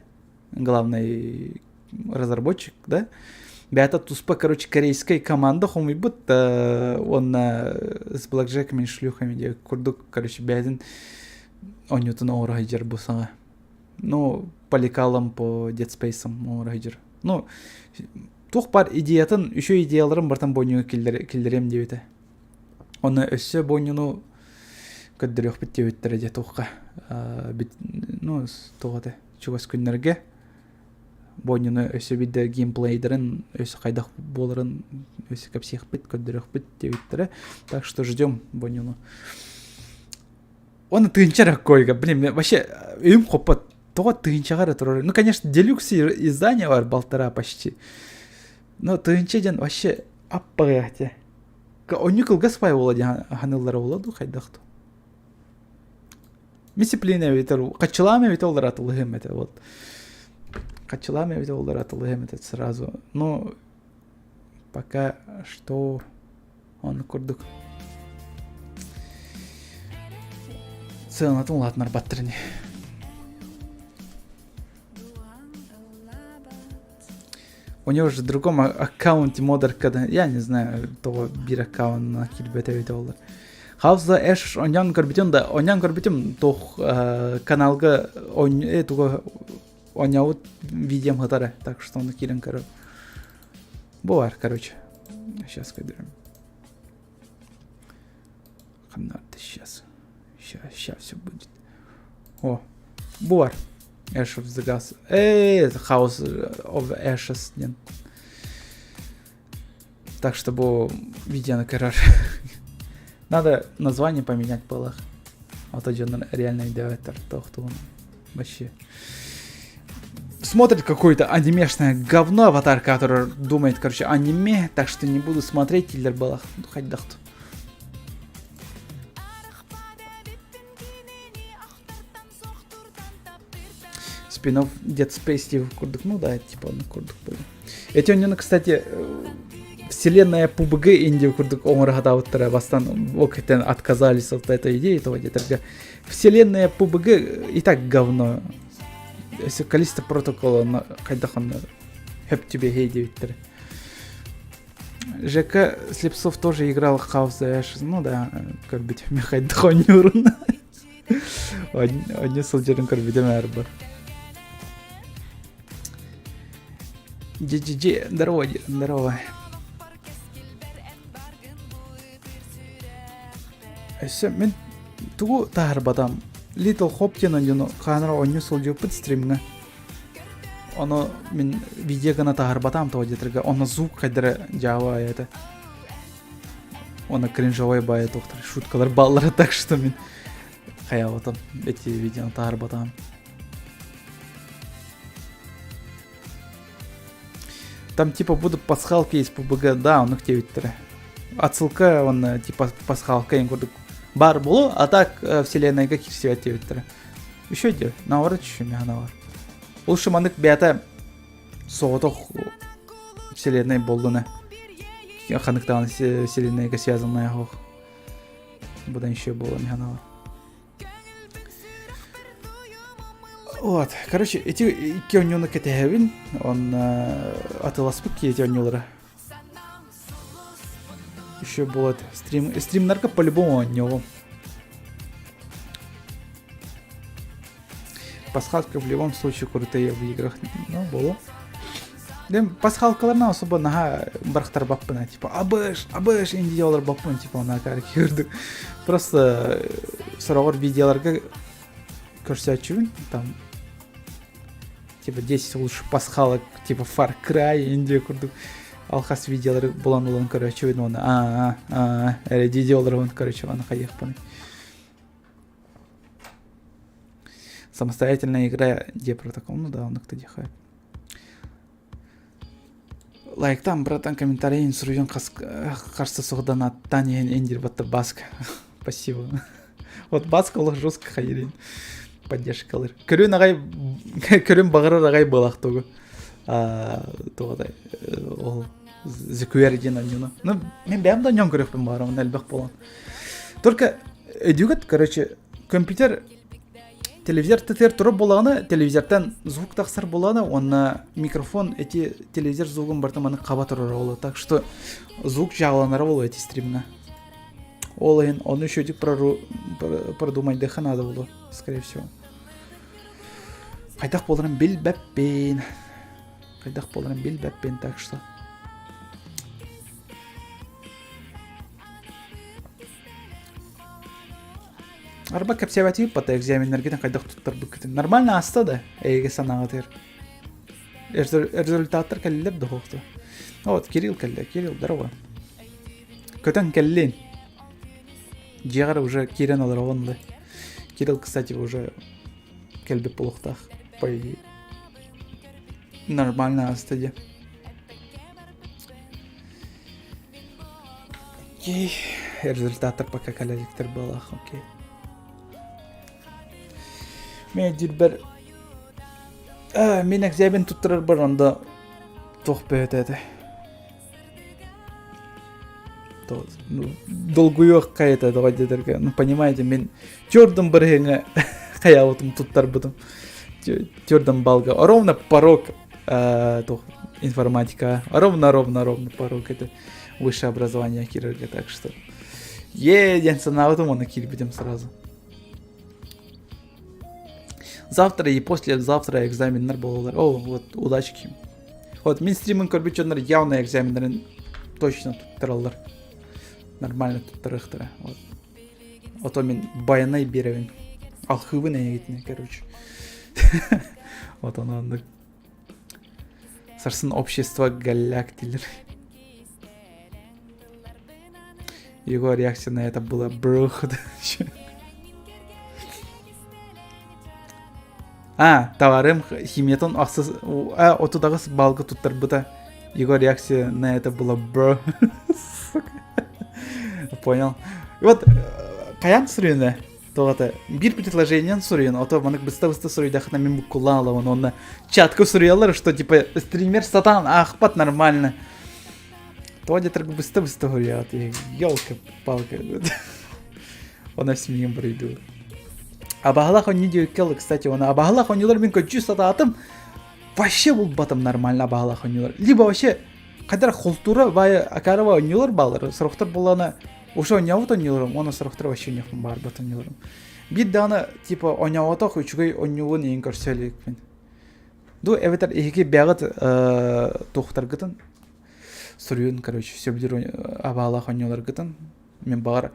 главный разработчик, да? Бэйэтэ туспа, короче, корейскай команда хомуйбут уонна с блэкджеками шлюхами диэ курдук, короче, бэйэтин оонньуутун оҥоро сылдьар бу саҥа. Ну, по лекалам, по Dead Space оҥоро сылдьар. Ну, туох баар идеятын, үчүгэй идеяларын бартан бонньуга киллэриэм диэбитэ. Оны өссө бу көрдөрүөхпүт диэбиттэрэ дьэ туохха ну туох этэ чугас күннэргэ бу оонньууну өссө биирдэ геймплейдарын өссө хайдах буоларын өссө кэпсиэхпит көрдөрүөхпүт диэбиттэрэ так что ждем бу оонньууну Оны тыынча эрэ койга блин вообще өйүм хоппот тоҕо тыынчаҕа эрэ турар ну конечно делюкс издание бар полтора почти но тыынча диэн вообще аппаҕыах те Онньу кылгас бай буола диэн ханыыллара буола дуу хайдах дуу Дисциплина эбитэр хаччылаам эбитэ олор атылыһым этэ вот хаччылаам эбитэ олор атылыһым этэ сразу ну пока что он курдук сыанатын улаатынарбаттар ини У него же в другом аккаунте модерка, я не знаю, того биир аккаунна киирбэтэ эбитэ буоллар. House the Ash онньоон көрбүтүм да, онньоон көрбүтүм туох каналга туга оонньообут видеом сытара, так что ону киирэн көрөр. Бу бар, короче. Сейчас көрдөрөм. Ханна сейчас. Сейчас, сейчас все будет. О, бу бар. Ash of the Gods. House of Ashes диэн. Так что бу видеоны көрөр. Надо название поменять было. А то дьоннор реально өйдөөбөттөр тохтуун. Вообще. Смотрит какое-то анимешное говно аватар, который думает, короче, аниме, так что не буду смотреть дииллэр балах. Хайдахту. Спин-офф Dead Space типа курдук, ну да, типа он курдук был. Эти у кстати, вселенная PUBG инди курдук оҥоро бастан окытен отказались от этой идеи, того где Вселенная PUBG и так говно. Если Callisto Protocol хайдах он хөп тебе хей диэбиттэр. ЖК Слепцов тоже играл House the Ashes. Ну да, көрбүт Михайдах оонньуурун. Оонньуу сылдьарын көрбүтүм эр Джи-джи-джи, здорово, здорово. Өссө мин тугу таһарбатам Little Hope диэн оонньууну хаһан эрэ оонньуу сылдьыбыппыт стримҥа. Ону мин видео гына таһарбатам тоҕо диэтэргэ онно звук хайдара дьаабы айата. Оны кринжовой баайа туохтар шуткалар бааллара так что мин хайаабатым эти видеоны таһарбатам. Там типа будут пасхалки из ПБГ, да, оннук диэбиттэрэ. Отсылка он типа пасхалка ең курдук бар болу, а так вселеннайга кирсибэт диэбиттэрэ. Еще де, наоборот еще бар. Лучше маннык бэйэтэ соҕотох вселенной боллуна. Ханныктаан вселеннайга связанная хоох. Будан еще было механавар. Вот, короче, эти икки оонньууну кэтэһэбин, он атыласпыт киһи эти оонньуулара. Еще болады стрим, стримнарга по-любому оонньуоҕум. Пасхалка в любом случае крутые в играх, ну, было. Дем пасхалкаларына особо наһаа барахтарбаппын, типа абыш, абыш инди баппын, типа она кырдык. Просто сороҕор видеоларга көрсөөччүбүн, там типа 10 лучших пасхалок, типа Far Cry, Индия курдук алхас видеолары булан улан короче оны а а а видеолары короче аны хайыахпын Самостоятельная игра где протокол? Ну да, он их дихает. Лайктан, братан, комментарийин суруйун харса суҕдан аттан иһин индир батта баска. Спасибо. Вот баска олох жестко хайырин поддержкалыр. Көрүн аҕай көрүн баҕарар аҕай буолах тугу. Тугудай ол зөкүөр диэн оонньууну. Ну, мен бэйэм да оонньоон көрүөхпүн баҕарабын элбэх буолан. Только өйдүүгүт, короче, компьютер телевизор тытыар турар буолаҕына телевизортан звук тахсар буолаҕына уонна микрофон эти телевизор звугун барыта маны хаба турар буолуо так что звук дьааланара буолуо эти стримҥа ол иһин ону үчүгүйдүк продумайдыахха наада буолуо скорее всего хайдах буоларын билбэппин хайдах буоларын билбэппин так что. Арба кэпсээбэтигит бата экзаменнаргытын хайдах туттарбыккытын. Нормально ааста да эйиги санааҕытыгар. Результаттар кэллилэр да хоохто. Вот Кирилл кэллэ. Кирилл, здорово. Көтөн кэллин. Дьиэҕэр уже киирэн олороҕун да. Кирилл, кстати, уже кэлбит буолуохтаах, по идее. Нормально ааста дии. Окей. Результаттар пока кэлэликтэр буолаах, окей. Мен дирбер мен экзамен туттарарбар онда туох бөһөтө этэ. Долгуйуох хайата тоҕо диэтэргэ, ну понимаете, мин твердым бырыһыҥа хайаабытым туттарбытым. Твердым балга. Ровно порог информатика. Ровно, ровно, ровно порог это высшее образование кирерге, так что е диэн санаабытым уонна киирбитим сразу. Завтра и послезавтра экзаменнар буолалар. О, вот, удачки. Вот, мин стримин көрбүт дьоннор явно экзаменнарын точно туттараллар. Нормально туттарыахтара. Вот. Ото мин байанай биэрэбин. Алхыыбын эйигитинэ, короче. Вот ону оннук. Сарсын общество галляк дииллэр. Его реакция на это была брух. А, товарым химиятын ахсыз а, отудаҕыс балга туттарбыта. Его реакция на это была бро. Понял. И вот хайаан суруйуна тоҕото биир предложениен суруйун, ото манык быста-быста суруйдахына мин буккуллаан ылабын уонна чатка суруйаллар, что типа стример сатаан аахпат нормально. Тоҕо диэтэргэ быста-быста суруйаҕыт, елка-палка. Она с миигин буруйдуур. Абаһалаах онньу диэбиккэ кстати, оны абаһалаах онньулар мин көччүү сатаатым, вообще булбатым нормально абаһалаах онньулар. Либо вообще хайдара култуура баайы акарова онньулар баалар, сорохтор буллана уже онньообут онньуларым, уонна сорохтор вообще онньоохпун баарбат онньуларым. Биир даҕаны типа онньооботох үчүгэй онньугун иһин көрсө иликпин. Ду эбэтэр эһиги бэҕит туохтаргытын суруйун, короче, сөбүлүүр абаалаах онньуларгытын мин баҕар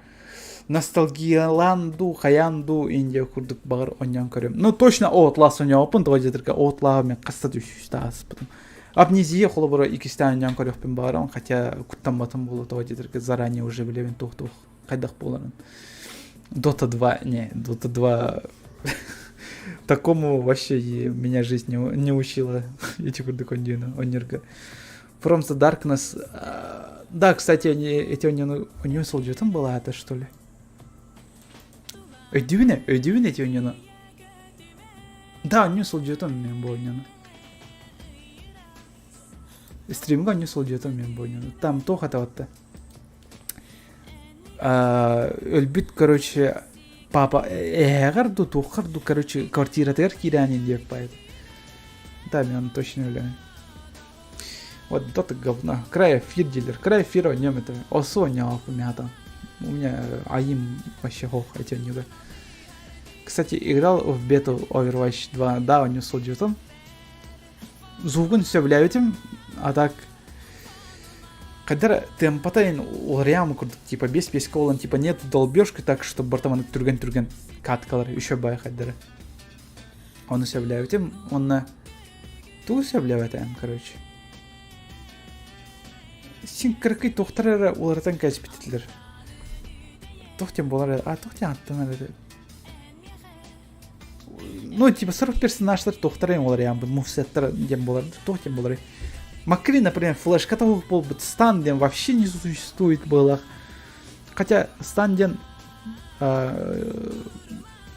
ностальгиялаан дуу, хайаан дуу Индия курдук баҕар онньоон көрүм. Ну точно Outlast онньооппун, тоҕо диэтэргэ Outlast мен хаста да үсүстэ ааспытым. Амнезия холобура иккистээн онньоон көрүөхпүн баҕарам, хотя куттамматым буолуо тоҕо диэтэргэ заранее уже билэбин туох-туох хайдах буоларын. Dota 2, не, Dota 2 такому вообще меня жизнь не учила эти курдук онньуну, онньурга. From the Darkness. Да, кстати, они, эти у него сылдьыбытым была это, что ли? Өйдүүбүн өйдүүбүн эти онньуну. Да, онньу сылдьыбытым мен бу онньуну. Стримга онньу сылдьыбытым мен бу онньуну. Там туох этэ Өлбүт, короче, папа эһэҕэр ду туоххар ду, короче, квартиратыгар киирээн диэк поэт. Да, мен точно өлөөн. Вот это говно. Cry of Fear дилер. Cry of Fear о нем это. Осо мята. У меня АИМ вообще хох эти нюга. Кстати, играл в бету Overwatch 2. Да, он не сылдьыбытым. Звугун сөбүлээбитим, а так Хайдар темпата уларыйаам курдук типа бес беске болан типа нет долбежка так что бартаман түргэн-түргэн каткалар еще бай хайдары. Ону сөбүлээбитим уонна тугу сөбүлээбэтим короче. Син кыракый туохтар эрэ уларытан кээспитилэр. Туох диэн буолар а туох диэн аттанар этэ Ну, типа, 40 персонажтар туохтар эҥ уларыйааммыт, мувсеттар диэн буолар, туох диэн буоларый? Маккри, например, флешка того буолбут, стан диэн вообще не существует было. Хотя стан диэн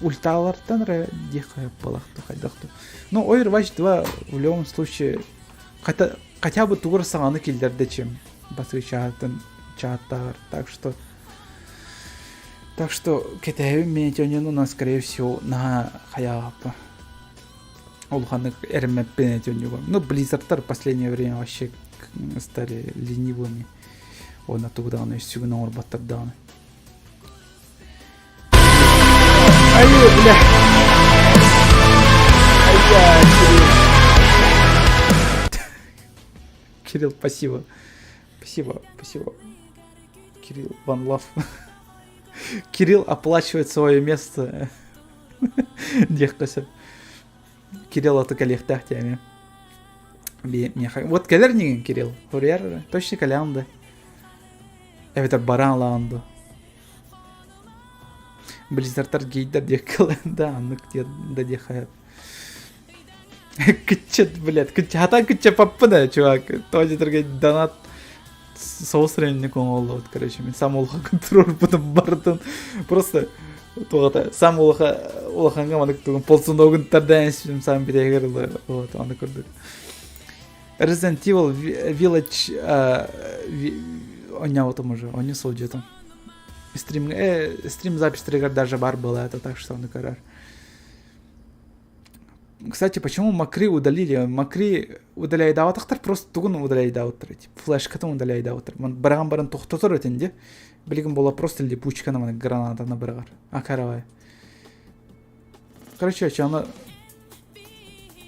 ульталартан эрэ диэх буолах хайдах Ну, Overwatch 2 в любом случае хотя, хотя бы тугур саҥаны киллэрдэ чем басыы чаһатын чааттааҕар. Так что Так что кэтэһэбин метеонену на скорее всего наһаа хайааппа. Улаханнык эрэммэппин этионньуга. Ну, Blizzardтар в последнее время вообще стали ленивыми. Уонна тугу даҕаны сүгүн оҥорботтор даҕаны. Ай, бля. Ай, Кирилл. Кирилл, спасибо. Спасибо, спасибо. Кирилл Ван Лав. Кирилл оплачивает свое место диэххэ сөп. Кирилл аты кэлиэхтээх диэмэ. Вот кэлэр нигин Кирилл. Хуруйар точно кэлэҕин да. Эбэтэр бараан ылаҕын дуо? Близзартар гейдер диэккэ да аннык да диэххэ Кыччат, блядь, кыччатан кыччапаппын ээ, чувак. Тоҕо донат соус ренник оҥоһуллубут, короче, мин сам улахан туруорбутум барытын. Просто туоҕата сам улаха улахаҥҥа маннык тугун ползуногун тардаан испитим сам битэһигэр ыла вот аны курдук. Resident Evil Village оонньообутум уже, оонньуу сылдьыбытым. Стрим, стрим записьтарыгар даже бар была это, так что он көрөр. Кстати, почему Макри удалили? Макри удаляйдаабатахтар просто тугун удаляйдаабыттар типа флешкатын удаляйдаабыттар. Быраҕан баран тохтотор этин де. Билигин буола просто липучканы маны гранатаны быраҕар. А каравай. Короче, аны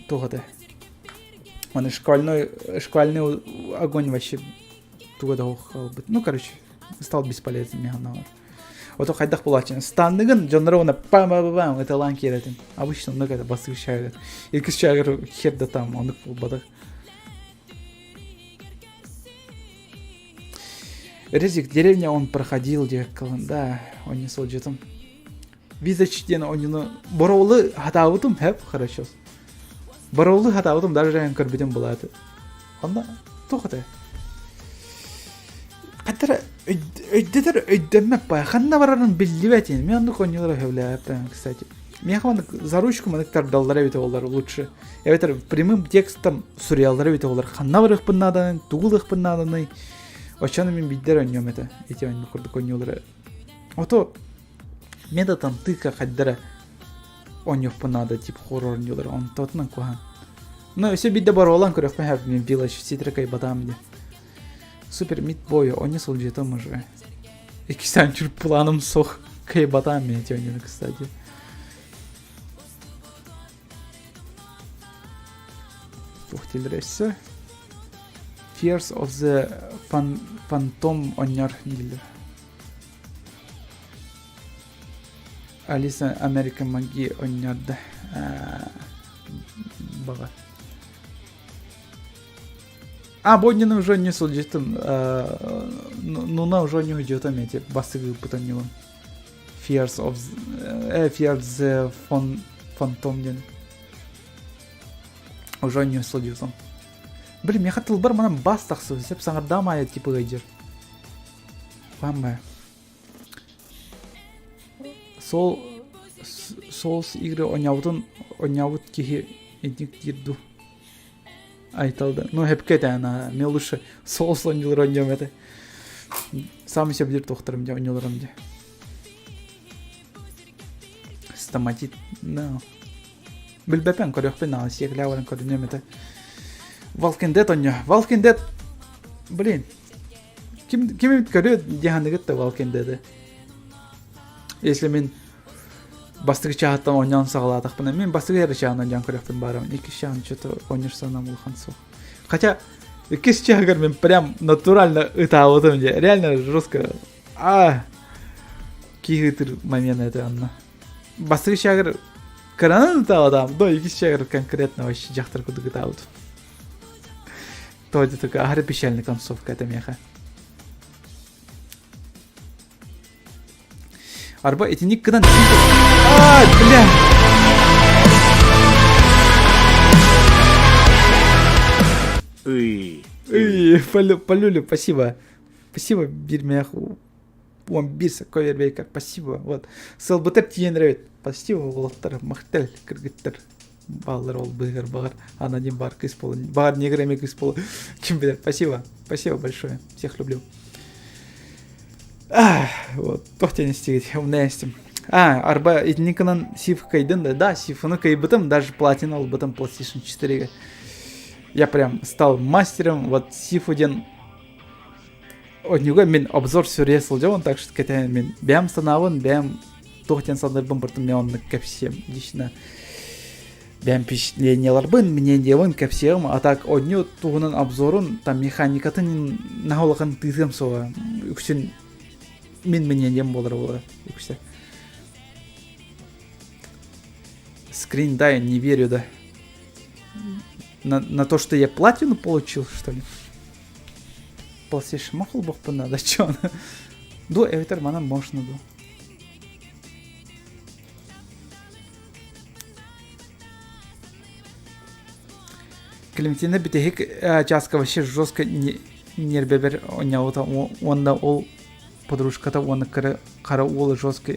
туох этэ? Маны шквальной шквальный огонь вообще туга да хаалбыт. Ну, короче, стал бесполезным механавар. Ото хайдах буолааччы станныгын дьонноро уонна пам пам пам ыталаан киэрэтин. Обычно оннук это бастык чаагыр. Иккис чаагыр хер да там оннук буолбатах. Резик деревня он проходил диэккалын да он сылдьытым. Визач диэн оонньууну боруолу хатаабытым хэп хорошо. Боруолу хатаабытым даже көрбүтүм булааты. Онно туох этэ? Хаттара өйдөтөр өйдөммөт бай. Ханна барарын биллибэт ини. Мен оннук оонньуулары сөбүлээбэппин, кстати. Миэхэ маннык за ручку маннык тардаллара эбитэ буоллар лучше. Эбэтэр прямым текстом суруйаллара эбитэ буоллар. Ханна барыахпын нааданый, тугу ылыахпын нааданый. Оччону мин биирдэр оонньуом этэ. Ити оонньуу курдук оонньуулары. Ото методом тыка хайдара оонньуохпун наада тип хоррор оонньуулары онтотунан куһаан. Ну, өссө биирдэ боруолаан көрүөхпүн сөп мин Village Ситрикай батаам диэн. Супер Митбой, оонньуу сылдьытым уже. Иккистээн планым суох кыайбатаам мин эти оонньууну, кстати. Туох дииллэр өссө? Fears of the Phantom оонньоор дииллэр. Алиса Америка Маги оонньоордо баҕар. А, Боднина уже не сылдьытым. Нуна уже не уйдет эти бастыгы ыппыт оонньугун. Fears of Fears the Phantom диэн. Уже не сылдьыбытым. Блин, миэхэ тылбар манан бас тахсыбыт. Сеп саҥардаам аайы типа ыйдьыр. Самое. Сол Souls игры оонньообутун оонньообут киһи инник диир дуу Айталда. Ну, хэпке этэ ана. Мен лучше Souls оонньуулар оонньуом этэ. Самый сөбүлүүр туохтарым дьэ оонньууларым дьэ. Стоматит. No. Билбэппин, көрүөхпүн наада, сиэкилээ баран көрүнүөм этэ. Walking Dead оонньоо. Walking Dead Блин, Ким ким эбит көрүө дьаһаныгыт да Walking Dead-и. Если мин бастакы чааһыттан оонньоон саҕалаатахпына, мин бастакы эрэ чааһын оонньоон көрүөхпүн баарабын. Иккис чааһын что-то оонньуур санаам улахан суох. Хотя иккис чааһыгар мин прям натурально ытаабытым дьэ. Реально жестко. А киһи ытыр момент это онно. Бастакы чааһыгар кыранан ытаабатаам, но иккис чааһыгар конкретно вообще дьахтар курдук ытаабытым. Тоҕо такая аһары печальный концовка это меха. Арба итинник гынан А, бля! Ый. Ый, полюлю, спасибо. Спасибо, бирмех. Он бир ковербейкер, спасибо. Вот. Сылбытыр тиийэн эрэбит. Спасибо, уолаттар, махтал, кыргыттар. Бааллар ол быыһыгар баҕар аноним бар кыыс буолан баҕар негр эмиэ кыыс буолан ким билэр спасибо спасибо большое всех люблю а вот туох диэн истигит умная истим а арба итинник гынан сиф кыйдын да да сифуну кыйбытым даже платину ылбытым PlayStation 4-ге я прям стал мастером вот сифу диэн Онньуга мин обзор сүрүйэ сылдьабын, так что кэтээн мин бэйэм санаабын, бэйэм туох диэн саныырбын бартым мен оннук кэпсиэм лично бэйэм впечатленияларбын, мнениябын кэпсиэҕим, а так онньу туһунан обзорун, там механикатын наһаа улахан тыытыам суоҕа. Үксүн. мин мнением буолар буолар үксэ. Скрин дай, не верю, да. На то, что я платину получил, что ли? PlayStation холбохпун надо, чё? Ду, эбэтэр манан можно ду. Клементина бүтэһик чааска вообще жестко нербэбэр онньообута уонна ол подружката уонна кыра хара уола жестко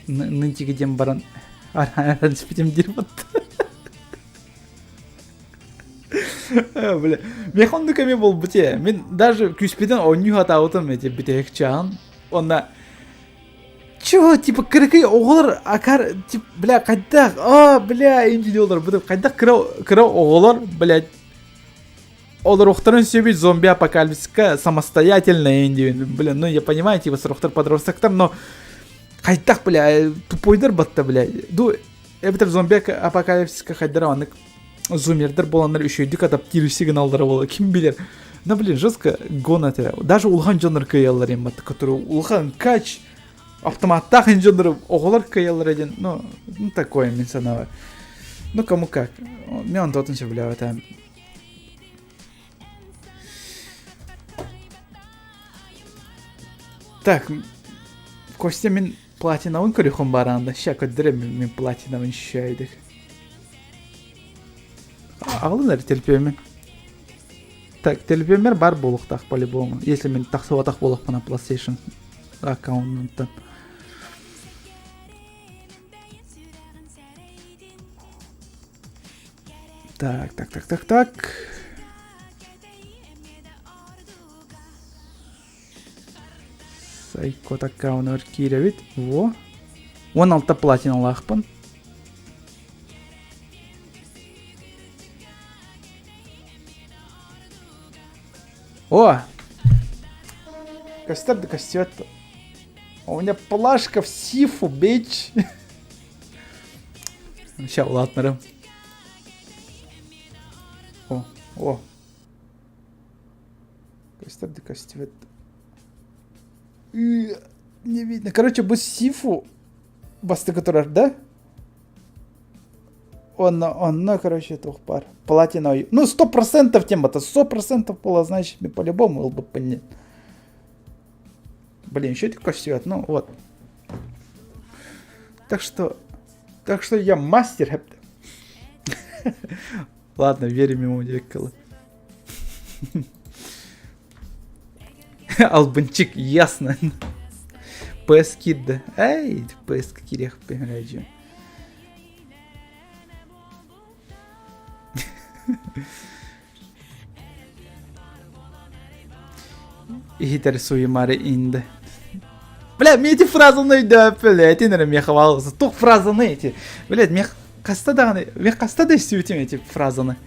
нынтиги диэн баран аран испитим диир батта. Бля, миэхэ оннук эмиэ буолбут ээ. Мин даже күүспүтүн оонньуу сатаабытым эти бүтэһик чааһын. Уонна Чего, типа, кыракый оҕолор акар, тип, бля, хайдах, а, бля, инди олорбутум, хайдах кыра, кыра оҕолор, блядь, олоруохтарын сөбүй зомби апокалипсиска самостоятельно инди, блин, ну, я понимаю, типа, сорохтор подросток там, но хайдах, бля, тупойдар батта, бля, ду, эбэтэр зомби апокалипсиска хайдара оннук зумердер буоланнар үчүгэйдик адаптируйся гыналлара буолла ким билэр но блин жестко гон этэ даже улахан дьоннор кыайаллар им которые улахан кач автоматтаах дьоннор оҕолор кыайаллар диэн ну ну такое мин санаабар ну кому как мен онтотун сөбүлээбэтэ так Костя мин платинабын көрүөхүм бараанда ща көрдөрө мин платинабын щайдык Аҕалын эрэ төлөпүөммүн. Так, төлөпүөммэр бар буолуохтаах по-любому. Если мин тахсыбатах буоллахпына PlayStation аккаунтан. Так, так, так, так, так. Сайкот аккаунугар киирэбит. Во. 16 платиналаахпын. О! Костер да костер. У меня плашка в сифу, бич. Сейчас, ладно. О, о. Костер да костер. Не видно. Короче, бу Сифу бастакы турар, да? Онно, онно, короче, туох баар. Платина. Ну, 100% тема-то, 100% было, значит, по-любому был бы понят. Блин, еще это костюет, ну вот. Так что я мастер. Ладно, верим ему, Деккала. Албынчик, ясно. PS киирдэ. Эй, PS киириэхпин Иһитэр суйумары инде. Бля, мне эти фразаны өйдөөппүн, этин эрэ миэхэ баалысы. Туох фразаны эти? Блядь, миэх хаста даҕаны, миэх хаста да истибитим эти фразаны.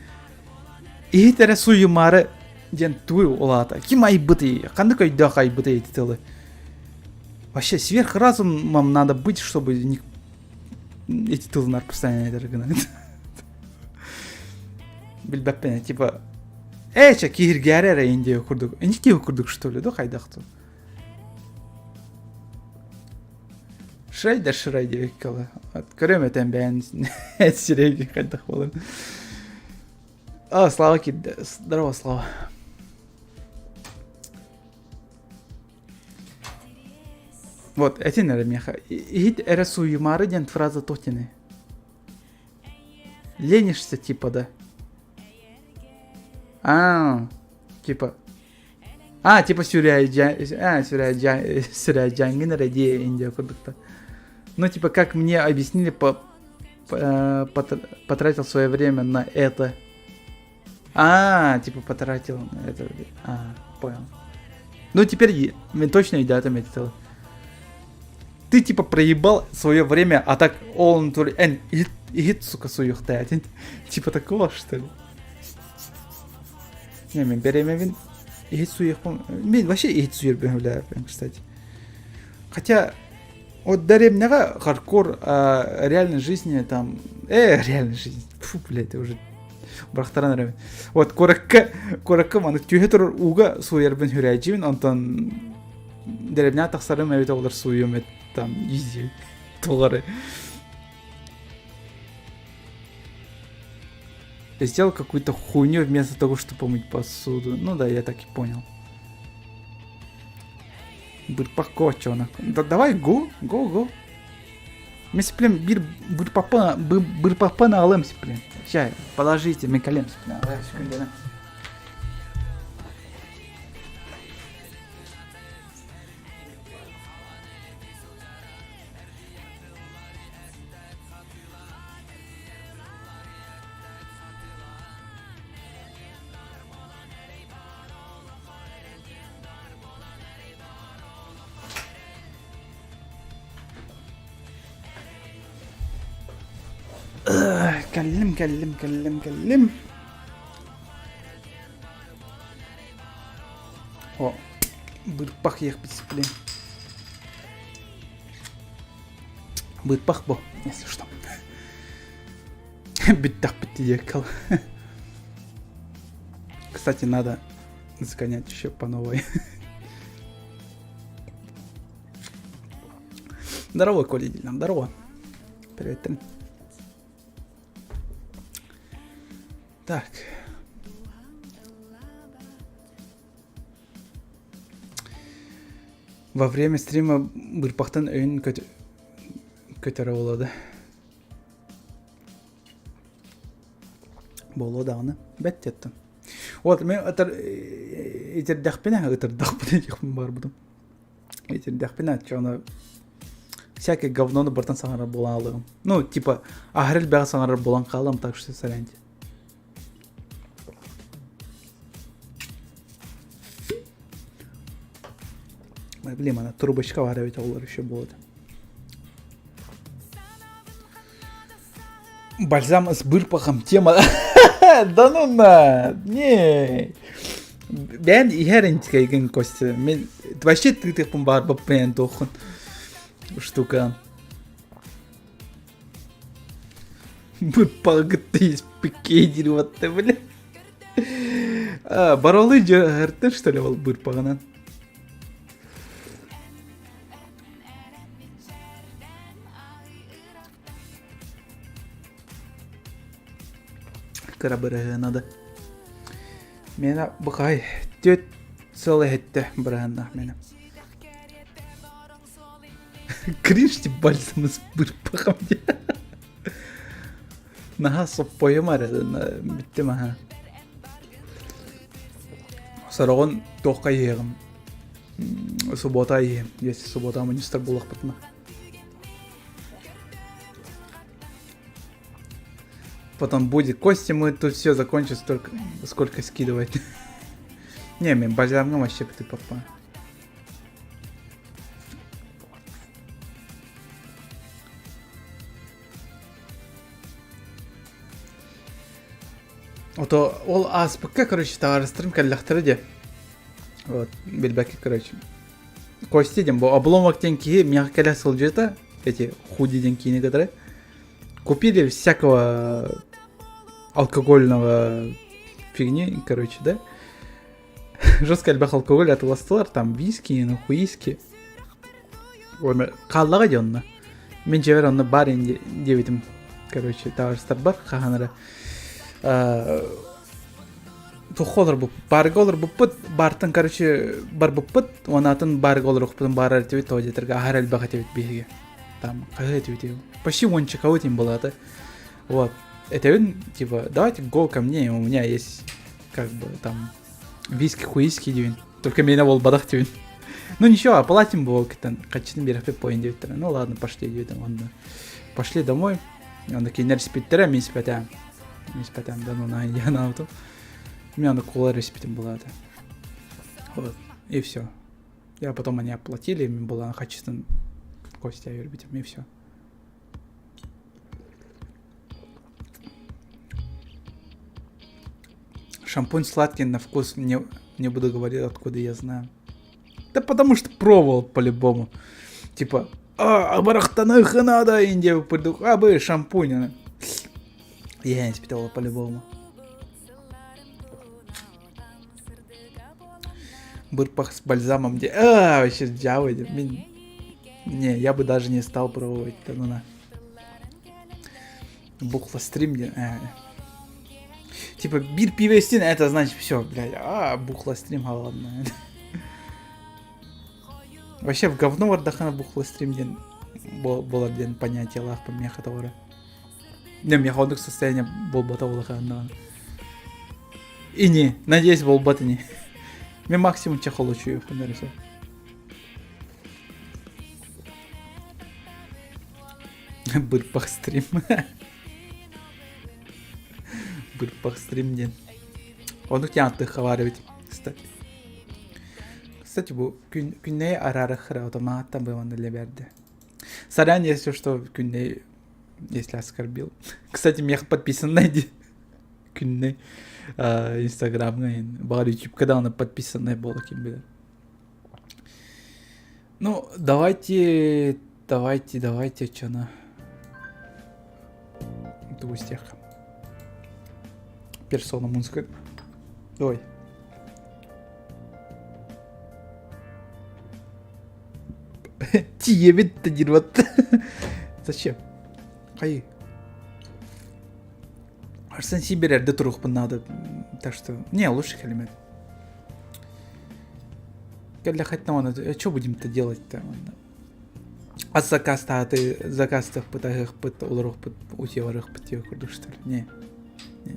Иһит эрэ суйумаары диэн тугуй ол аата? Ким айбытый? Ханнык өйдөөх айбытый эти тылы? Вообще сверхразумом надо быть, чтобы не... эти тылы постоянно этэр гына. Билбэппин, типа ээ чэ киһиргээри эрэ индия курдук. Инди киһи курдук что ли, да хайдах Шырай да шырай диэбиккэ дылы. Көрүөм этэн бэйэн сирэйгэ хайдах буолан. А, Слава киирдэ. Здорово, Слава. Вот, этин эрэ миэхэ. Иһит эрэ сууйумаары диэн фраза туох диэний? Ленишься типа, да? А, типа А, типа сүрээдьэ, а, сүрээдьэ, сүрээдьэҥҥин эрэ диэ Индия курдукта. Ну, типа, как мне объяснили, по, по, потратил свое время на это. А, типа, потратил на это. А, понял. Ну, теперь мне точно едят отметил. Ты, типа, проебал свое время, а так он эн, иһит, сука, суюхта. Типа такого, что ли? Не, мин беременбин иһит суйуохпун мин вообще иһит суйарбын сөбүлээбэппин кстати хотя вот дэриэбинэҕэ хардкор реальной жизни там реальной жизни фу блядь уже бырахтаран эрэбин вот куоракка куоракка маннык түһэ турар ууга суйарбын хүрээдьибин онтон Дэриэбинэҕэ тахсарым эбит оҕолор сууйуом эт там изи туох Ты сделал какую-то хуйню вместо того, чтобы помыть посуду. Ну да, я так и понял. Бырпах кочонок. Да давай, го, го, го. Мен сиплем бир бырпапа бырпапаны алым сиплем. Ща, положите, мен кэлиэм сиплем. Секунданы. Кэллим, кэллим, кэллим, кэллим. О, бырпах иэхпит блин. Бырпах бу, если что. Бүттэхпит диэккэл. Кстати, надо сгонять еще по новой. Здорово, Коля Дильнам, здорово. Привет, Трин. Так. Во время стрима бырпахтан өйүн көтөрө болады. Буолуо даҕаны бэт диэттим. Вот мин ытыр итирдэхпинэ ытырдахпына диэхпин баарбытым. Итирдэхпинэ оччоҕуна всякое говнону бартан саҥарар буолан алыгым. Ну, типа, аһары элбэҕи саҥарар буолан хаалам, так что соряньте. Блин, ана трубочка баар эбит оҕолор еще буолуо. Бальзам с бырпахом тема. Да ну на! Не! Бэйэн иһэр интикэйгин Костя. Мен вообще тыытыахпын баарбаппын туоххун штука. Бырпаҕы испиккейдир вот бля. Баролы дьаһартын что ли ол бырпаҕынан? Кыра быраһыана да. Мена бухай түөт сыл эһиттэ быраһыннаах мена. Кринж тип бальзам с бырпахом Наһаа соппойум эрэ бүттүм аха. Сороҕун туохха иһиэҕим. Суббота иһиэм. Если суббота министр буолахпытына. Потом будет кости, мы тут все закончится только сколько скидывать. Не, мен бальзамҥа вообще ты папа. Ото ол ааспыкка, короче, табаарыстарым кэллэхтэрэ дии. Вот, билбэккэ, короче. Костя диэн бу обломок диэн киһи миэхэ кэлэ сылдьыта, эти худи диэн киини кытары. Купили всякого алкогольного фигни, короче, да. Жестко элбэх алкоголь атыластылар, там виски, ну хуиски. Хааллаҕа дии онно. Мин дьиэбэр онно бар диэбитим. Короче, табаарыстарбар хаһан эрэ туохха олорбуппут баарга олорбуппут баартан короче барбыппыт уонна атын баарга олоруохпутун баарар этибит тоҕо диэтэргэ аһар элбэх этибит биһиги там хаһыы этибит почти уончакабыт им была вот этэбин типа давайте го ко мне у меня есть как бы там виски хуиски диибин только миэнэ буолбатах диибин ну ничего оплатим буолкитан хаччытын биэрэхпит поин диэбиттэрэ ну ладно пошли диэбитим онно пошли домой онно кинилэр испиттэрэ мин испэтээм мин испэтээм да ну на я науту мен аны кола испитим была это вот и все я потом они оплатили мен была хаччытын Костя биэрбитим и все Шампунь сладкий на вкус, не, не буду говорить, откуда я знаю. Да потому что пробовал по-любому. Типа, а, барахтаных надо, Индия приду, а бы шампунь. Я не испытывала по-любому. Бырпах с бальзамом де. А, вообще дьявол. Мин... Не, я бы даже не стал пробовать. Да ну на. Буква стрим де. Э. Типа бир пивестин, это значит все, блядь. А, бухла стрим, а ладно. Вообще в говно вардахана бухла стрим ден болар ден понятие лах помеха товара. Не, миэхэ оннук состояние буолбата улаханнаҕына. Ини, надеюсь, буолбат ини. Мен максимум чехол учуйуохпун эрэ сөп. Бырпах стрим. Бырпах стрим диэн. Оннук диэн аттыахха баар эбит, кстати. Кстати, бу күн күннэйи араарыххара отомааттан быаман леберде. Сорян, если что, күннэй если оскорбил. Кстати, мех подписан найди. Күннэй инстаграмҥа баҕар ютубка даҕаны подписанный буола ким билэр. Ну, давайте, давайте, давайте, чана. Допустим. Персона музыка. Ой. Тиийэбит да диир вот. Зачем? Хайы. Арсен Сибирь эрдэ туруохпун наада. Так что, не, лучше кэлимэт. Кэллэхэтинэ уонна что будем-то делать-то? А заказ-тааты заказ-тахпыт, аһыахпыт, олоруохпут, утуйа барыахпыт диye курдук что ли? Не. Не.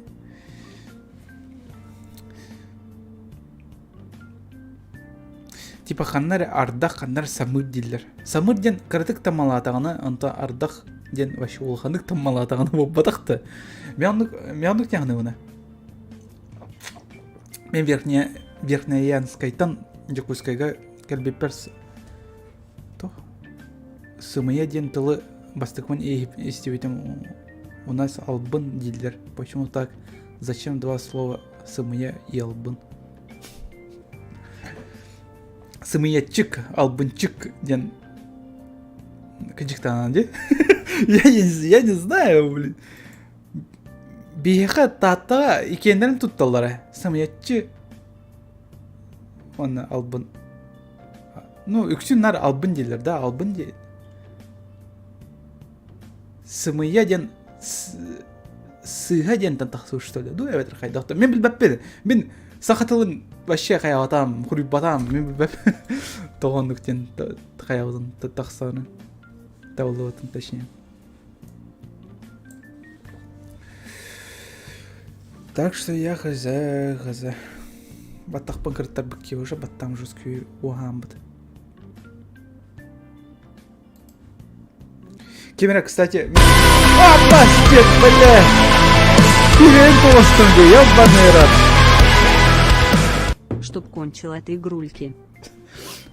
Типа ханна эрэ ардах, ханна эрэ самыыр дииллэр. Самыыр диэн кыратык таммалаатаҕына, онто ардах диэн вообще улаханнык таммалаатаҕына буолбатах да. Мен оннук мен оннук диэҕинэ Мен Верхняя Верхнеянскайтан Дьокуускайга кэлбиппэр туох сымыйа диэн тылы бастакыбын истибитим у нас албын дииллэр. Почему так? Зачем два слова сымыйа и албын? Сымыйаччык, албынчык диэн кыдьыктаанан дии. Я не, я не знаю, блин. Биһиэхэ Тааттаҕа икиэннэрин тутталлара. Сымыйаччы уонна албын. Ну, үксүн нар албын дииллэр да, албын диэн. Сымыйа диэн сыыһа диэнтэн тахсыы что ли? Ду эбэтэр хайдах Мин билбэппин. Мин саха тылын вообще хайаатаам, хуруйбатаам, мин билбэппин. Тоҕоннук диэн хайаабытын тахсааны. Табыллыбытын точнее. Так что я хз, хз. Баттахпын кырыттарбыт уже баттам жесткий уһааммыт. Кимера, кстати... Опасти, бля! Кирен толстым, ебаный рот! Чтоб кончила ты игрульки.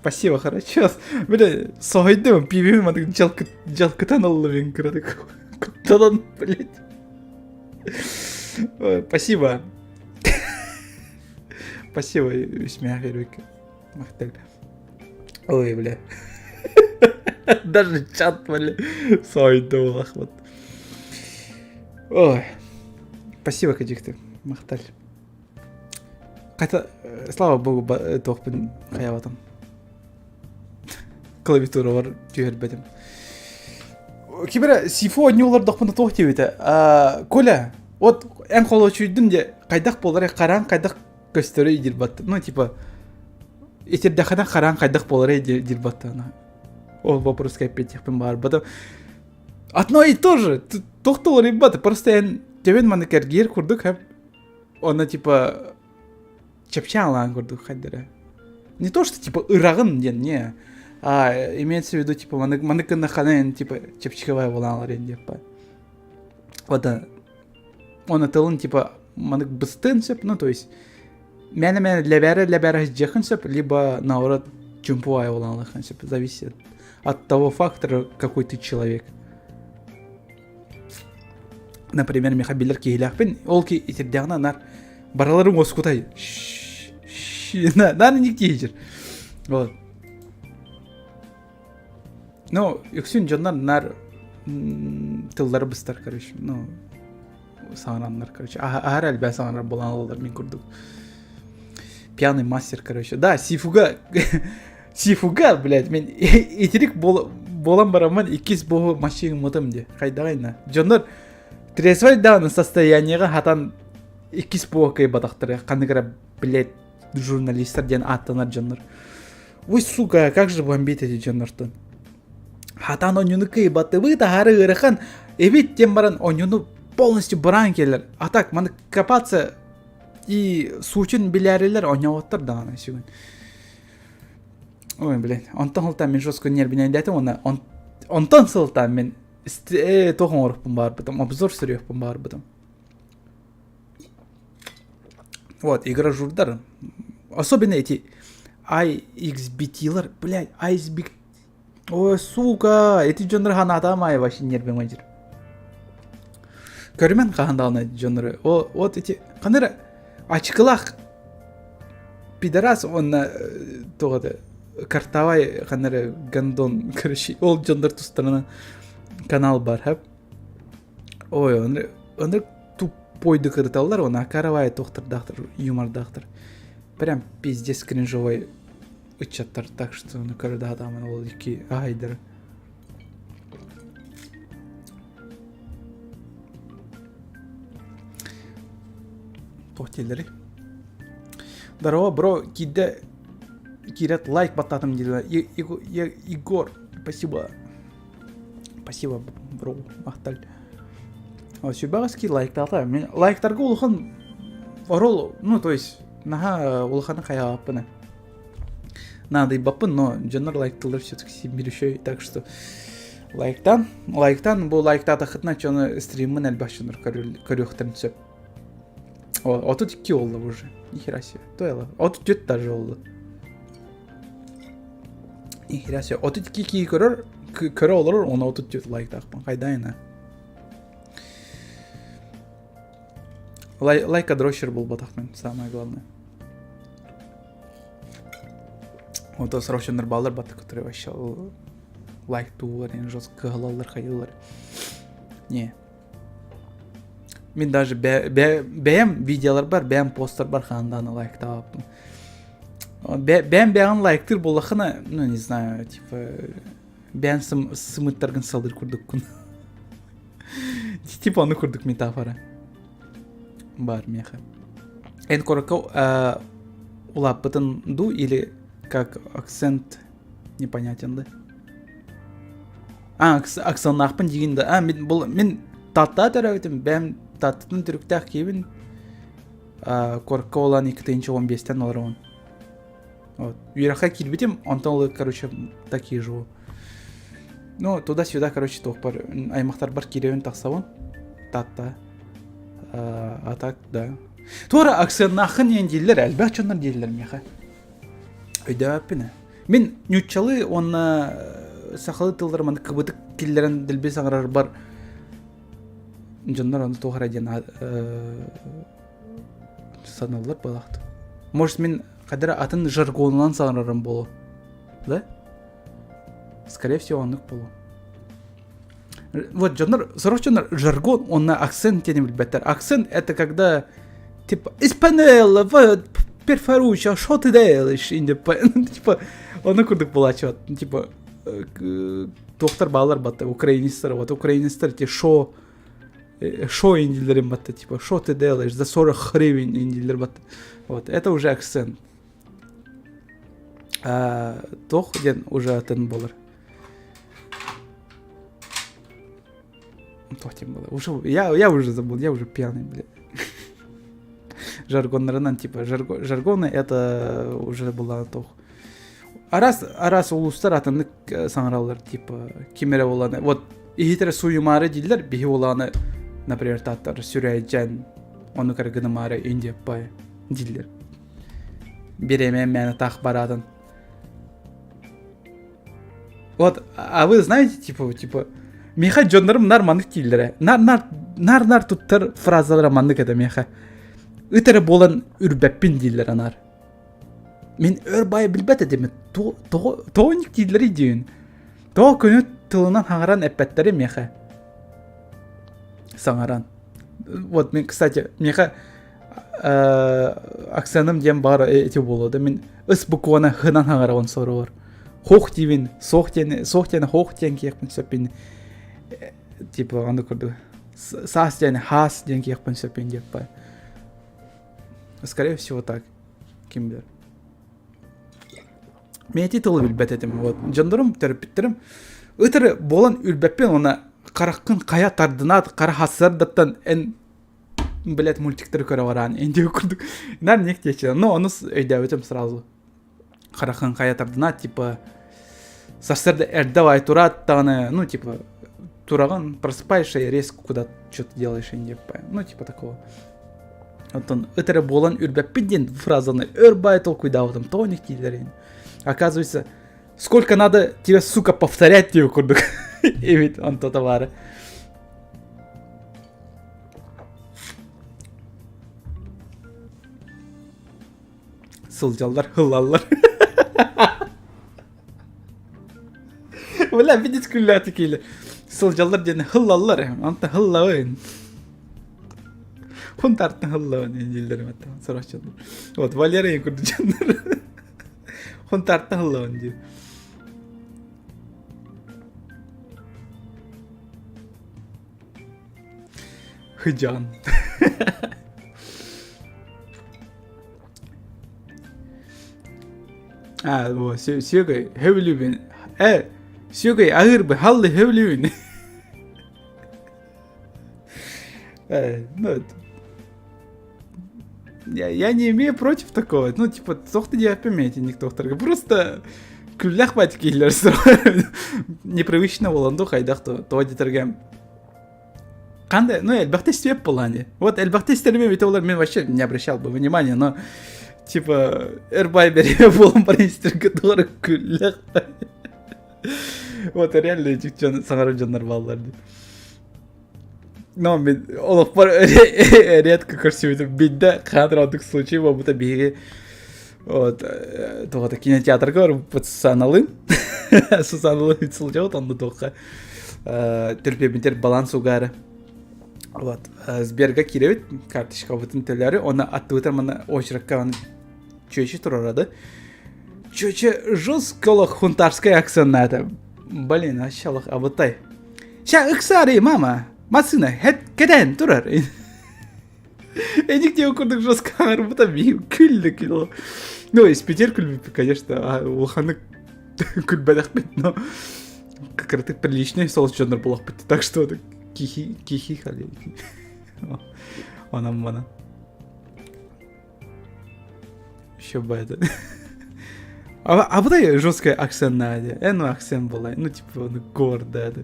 Спасибо, хорошо. Бля, соһуйдум, пивим, дьалкытан ыллым кыратык. Куттанан, блядь. Спасибо. Спасибо, үсмээх Махтал. Ой, бля. Даже чат, бля. Сойду, вот. Ой. Спасибо, Кадикты. Махтал. Хотя, слава богу, туохпун хайаабатым. Клавиатуралар түһэрбэтим. Киберэ сифо оонньуулардахпына туох диэбитэ? Коля, вот эн холочуйдун де хайдах буолар хараан хайдах көстөрөй диир батта. Ну, типа, итирдэххинэ хараан хайдах буоларый диир батта. Ол вопроска эппиэттиэхпин баҕарбатым. Одно и то же. Туох да уларыйбат. Просто эн төбөн маны кэргиир курдук хэп. Онно типа чэпчээн алаан курдук хайдара. Не то, что типа ыраҕын диэн, не. А имеется в виду типа маны маны гыннаххына эн типа чэпчэкэбай буолан алар эн диэппэ. Вот Оны тылын типа манык быстыан сөп, ну то есть мээнэ-мээнэ лэбээрэ-лэбээрэ сдьиэххин сөп, либо наоборот чумпу айылаалыаххын сөп. Зависит от того фактора, какой ты человек. Например, миэхэ билэр киһилээхпин, ол ки итирдэҕинэ нар бараларын уоскутай. Наар инник тиийдир. Вот. Ну, үксүн дьоннор наар тыллары быстар, короче, ну, саҥараннар, короче, аһар элбээ саҥарар буолан ылаллар мин курдук. Пьяный мастер, короче. Да, Сифуга, Сифуга, блядь, мен итирик буолан бараммын иккис буоһу машиҥмытым дии. Хайдаҕайна. Дьоннор трезвай даҕаны состояниеҕа хатан иккис буоһу кыайбатахтара. Ханнык эрэ, блядь, журналистар диэн ааттанар дьоннор. Ой, сука, как же бомбить эти дьоннортон? Хатан онньуну кыайбатыбыт, аһары ыарахан. Эбит диэн баран онньуну полностью быраан келер. А так, маны копаться и сутин билээрилэр оонньооботтор даҕаны сүгүн. Ой, блин, онтон сылтаан мин жестко нервинэйдээтим уонна онтон сылтаан мин туох оҥоруохпун баҕарбытым, обзор суруйуохпун баҕарбытым. Вот, игра журдар. Особенно эти IXBT-лар, блядь, IXB... Ой, сука, эти дьоннор ханаатаам аайы вообще нервим айдыр. Көрүмэн хаһан даҕаны дьоннору. О, вот эти ханна эрэ ачыкылаах пидорас уонна туох это картавай ханна эрэ гондон короче ол дьоннор тустарынан канал бар хэп ой оны оны тупойдук ырыталлар уонна акаровай туохтардаахтар юмордаахтар прям пиздец кринжовой ыччаттар так что ну көрө ол икки аайдары Туох дииллэрий? Здорово, бро, киирдэ киирээт лайк баттаатым дииллэр. Егор, спасибо. Спасибо, бро, махтал. Сүбэҕэски лайктаата. Мен лайктарга улахан орол, ну, то есть, наһаа улаханы хайаабаппын. Наадыйбаппын, но дьоннор лайктылар все-таки син еще так что лайктан, лайктан, бу лайктаатахытына чону стриммин элбэх дьоннор көрүөхтэрин сөп. 32 олла уже. Нихера себе. Тойло. 34 даже олла. Нихера себе. 32 кии көрөр, көрө олорор, оны 34 лайктаахпын. Хайдайына. Лай, лайка дрочер буолбатахпын, самое главное. Вот срочно баллар батты, которые вообще лайктуулар, жестко кыһалаллар, хайыллар. Не. Мин даже бэйэм видеолар бар, бэйэм постер бар хаандааны лайктаабаппын. Бэйэм бэйэҕин лайктыыр буоллаххына, ну не знаю, типа бэйэм сымыттаргын салыыр курдуккун. Типа ону курдук метафора. Бар меха. Эн куоракка улааппытын ду или как акцент непонятен да? А, акценнаахпын диигин да. А, мин, бұл, мин Таатта төрөөбүтүм, бэйэм Тааттатын түрүктээх киһибин. Куоракка буолан 2015-тен олоробун. Вот. Үөрэххэ киирбитим, онтон ол, короче, такие живу. Ну, туда-сюда, короче, туохпар, аймахтарбар киирэбин тахсабын. Таатта. А так, да. Туора акценнааххын диэн дииллэр, элбэх дьоннор дииллэр миэхэ. Өйдөөбөппүн ээ. Мин ньуччалыы уонна сахалыы тыллары маннык кыбытык киллэрэн дэлби саҥарарбар дьоннор ону туох эрэ диэн саныыллар буолаахтар. Может, мин хайдара атын жаргонунан саҥарарым буолуо. Да? Скорее всего, оннук буолуо. Вот дьоннор, сорох дьоннор жаргон уонна акцент диэни билбэттэр. Акцент это когда типа Испанелла, вот перфоруча, что ты делаешь? Типа, ону курдук буолааччы типа туохтар баалар батта украинецтар вот украинецтар те шо шо индилерин батта типа шо ты делаешь за 40 гривен индилер батта вот это уже акцент туох диэн уже атын буолар Туох диэн буолар уже я уже забыл я уже пьяный блядь жаргоннарынан типа жаргоны это уже была туох араас араас улуустар атыннык саҥараллар типа ким эрэ буоллаҕына вот иһитэрэ суйумаары дииллэр биһи буоллаҕына например тааттар сүрээйдьэн ону эрэ гынымаары индиаппай дииллэр бириэмэ мээнэ таах бараатын Вот, а вы знаете, типа, типа, миэхэ дьоннорум нар маннык дииллэрэ. Нар нар нар нар туттар фразалара маннык этэ миэхэ. Ыт эрэ буолан үрбэппин дииллэр анаар. Мин өр баайы билбэт этим. Тоҕо тоҕо дииллэрий диэн. Тоҕо көнө тылынан хаҥаран эппэттэри миэхэ. Саҥаран. Вот, мен, кстати, миэхэ акценым диэн баар эти буолуо да мин ыс букваны хынан хаҥарабын сороҕор. Хох диибин, суох диэн, суох диэн хох диэн киэхпин сөп типа аны курдук саас диэн хаас диэн киэхпин сөп диэппэ. Скорее всего так. Ким билэр. Мен эти тылы билбэт этим. Вот. Дьоннорум, төрөппүттэрим ытыры буолан үрбэппин уонна хараххын хайа тардынаат хара хассардаттан эн блядь мультиктары көрө бараан инди курдук нар ник диэчи но ону өйдөөбүтүм сразу хараххын хайа тардынаат типа сарсыарда эрдэ бай тураат даҕаны ну типа тураҕын просыпаешься и резко куда что-то делаешь инди ну типа такого Оттон ыт эрэ буолан үрбэппит диэн фразаны өр баай толкуйдаабытым тоник дииллэр Оказывается, сколько надо тебя, сука, повторять диэбит курдук эбит онто товары. Сылдьаллар, ылаллар. Бля, видите, күллээтик киилэ. Сылдьаллар диэн хыллаллар. Онто хыллабын. Хунтартан хыллабын дииллэр маттан сороччулар. Вот Валера я курдук дьоннор. Хунтартан хыллабын диир. Хыдьан. А, во, сүөгэй, хөбүлүүбүн. Э, сүөгэй аһыырбы, халлы хөбүлүүбүн. Э, ну, я, я не имею против такого. Ну, типа, сохты диэппин никто Просто күллэх бать киһилэр непривычно буолан ду хайдах то то дитерге Кандай, ну, элбэхтэ истиэп буолаани. Вот элбэхтэ истэрим эбитэ олар мен вообще не обращал бы внимания, но типа эрбай бере буолан баран истерге тугары күллэх. Вот реально этих саҥарар дьоннор бааллар дии. Но мен олохпор редко көрсүбүтүм. Биирдэ хаатыр оннук случай буолбута биһиги вот туоҕа кинотеатрга барбыппыт Сусаналыын. Сусаналыын сылдьабыт онно туохха төлөпүөммүтэр баланс угаары. Вот Сберга киирэбит карточкабытын төлөөрү уонна аттыбытар манна очеракка аны чүөчү турарады. Чүөчү жестко олох хунтарскай акценнаата. Блин, вообще олох абытай. Ща ыксаары, мама. Массыына кэтээн турар. Эник диэн курдук жестко аҥарбыта күллү күл. Ну, испитер күлбүппүт, конечно, улаханнык күлбэтэхпит, но кырытык приличный соус дьоннор буолахпыт. Так что кихи кихи хали. Онон мана. Еще бы это. А, а вот жесткая акцент надо. Э, ну акцент была. Ну, типа, ну, гордая.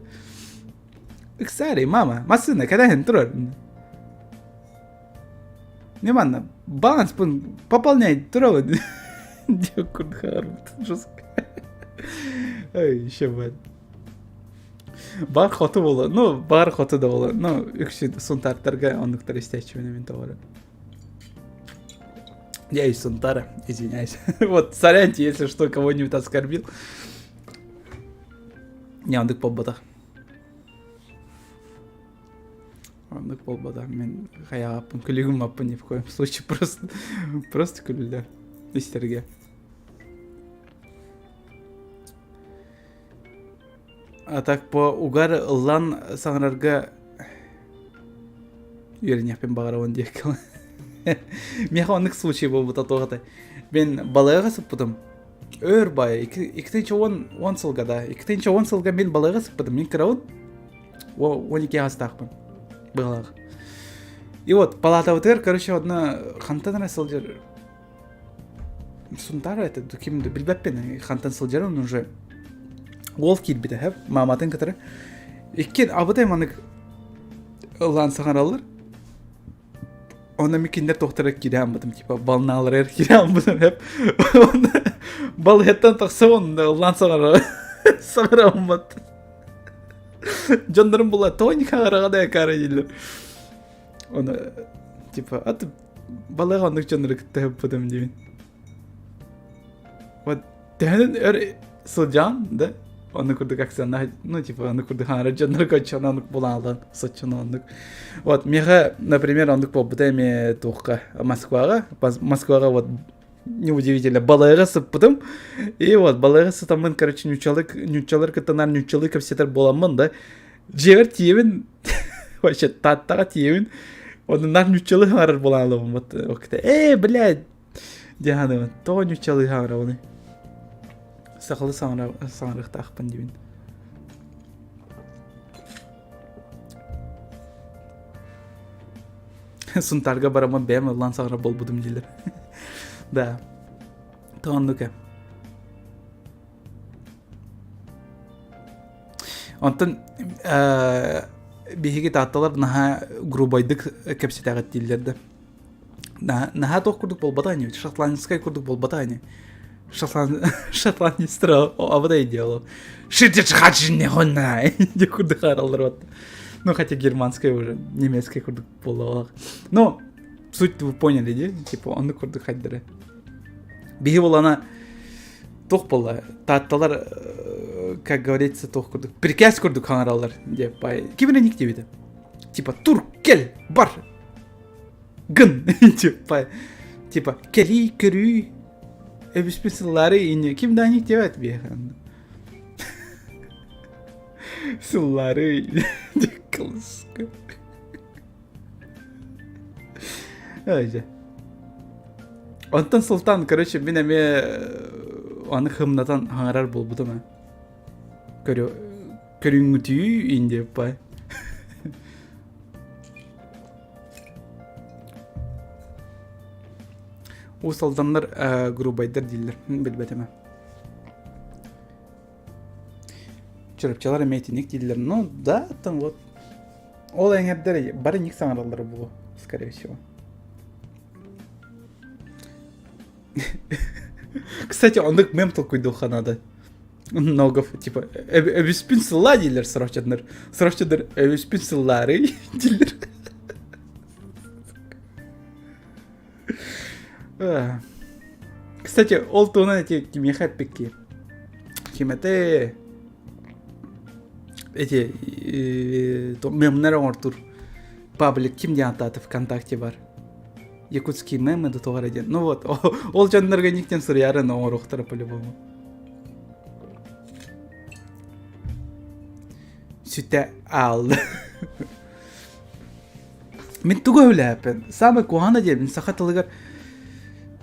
Ыксари, мама, массыына кэтэһэн турар. Не манна, баланс пополняй турабын. Диэн курдук жестко. Ой, еще бы. Бар хоту буолла. Ну, бар хоту да буолла. Ну, үксүн сунтаартарга оннуктар истээччибин мин тоҕо Я из Сунтара, извиняюсь. Вот, соряньте, если что, кого-нибудь оскорбил. Не, оннук буолбатах. Оннук буолбатах. Мин хайаҕаппын, күлүгүм ни в коем случае. Просто, просто күлүлэр истэргэ. А так по угар ыллан саҥарарга үөрэниэхпин баҕарабын диэккэ. Миэхэ оннук случай буолбута туох Мен балыга сыппытым. Өр бай, 2010 сылга да. 2010 сылга мен балыга сыппытым. Мен кырабын. 12 астаахпын. Быһалаах. И вот палатабытыгар, короче, одна хантан эрэ сылдьар Сунтара это ким билбэппин хантан сылдьарын уже уол киирбитэ хэп мааматын кытары иккиэн абытай манык ыллаан саҥараллар онно ми кинилэр туохтара киирэн бытым типа балнааларыгар киирэн бытым хэп онно балыһыттан тахса онно ыллаан саҥара саҥараммат дьоннорум була тонька хараҕа да кара дииллэр ону типа аты Балык оннук дьоннору кытта ыппытым диибин. Вот төһөнөн өр сылдьаҕын да? Оннук курдук акценнаах, ну, типа, оннук курдук хаҥара дьоннор коччонон оннук булаалан, соччоно оннук. Вот, миэхэ, например, оннук буолбута эмиэ туохха, Москваҕа, Москваҕа вот неудивительно, балыыһаҕа сыппытым. И вот, балыыһаҕа сытаммын, короче, ньуччалыы, ньуччалар кытта ньуччалыы кэпсэтэр буоламмын да, дьиэбэр тиийэбин, вообще Тааттаҕа тиийэбин, онно ньуччалыы хаҥарар буолаалабын, вот, э, блядь, Дии саныыбын. Тоҕо ньуччалыы саҥарабыный? Сахалыы саҥарыахтаахпын диибин. Сунтаарга бараммын бэйэм ыллаан саҥарар буолбутум дииллэр. Да. То оннук ээ. Онтон биһиги таатталар наһаа грубайдык кэпсэтэҕит дииллэр да. Наһаа туох курдук буолбатах ини, шотландскай курдук буолбатах ини. Шотландецтар абыдай дело. Диэн курдук хаараллар вот. Ну, хотя германская уже, немецкая курдук буоллаҕа. Ну, суть вы поняли, де? Типа, оннук курдук хайдары. Биһи буолана туох буолла? Таатталар, как говорится, туох курдук, приказ курдук хаҥараллар деп бай. Ким эрэ диэбитэ. Типа, тур, кел, бар, Гын типа типа кэлии көрүү эбиспит сыллаары ини ким да ник диэбэт биэхэн сыллаары кылыска Ой, Онтон Султан, короче, мин эмиэ аны хымнатан хаҥарар буолбутум ээ. Көрү көрүҥҥүтүү индиэппай. Уус Алданнар грубайдар дииллэр. Билбэтим. Чурапчылар эмиэ итинник дииллэр. Ну да, там вот. Ол эҥэрдэр бары ник саҥараллара буолуо, скорее всего. Кстати, оннук мем толкуйдуохха надо. Ногов, типа, өбүспүн сыллаа дииллэр сорохчоднор. Сорохчоднор өбүспүн сыллаарый дииллэр. Кстати, ол туһунан эти кимиэхэ эппикки? Ким этэ? Эти мемнер оҥортур паблик ким диэн ааттаата ВКонтакте бар. Якутские мемы да тоҕо эрэ диэн. Ну вот, ол дьоннорго никтэн суруйарын оҥоруохтара по-любому. Сүтэ аалла. Мин тугу өһүлээппин? Самый куһаҕана диэбин саха тылыгар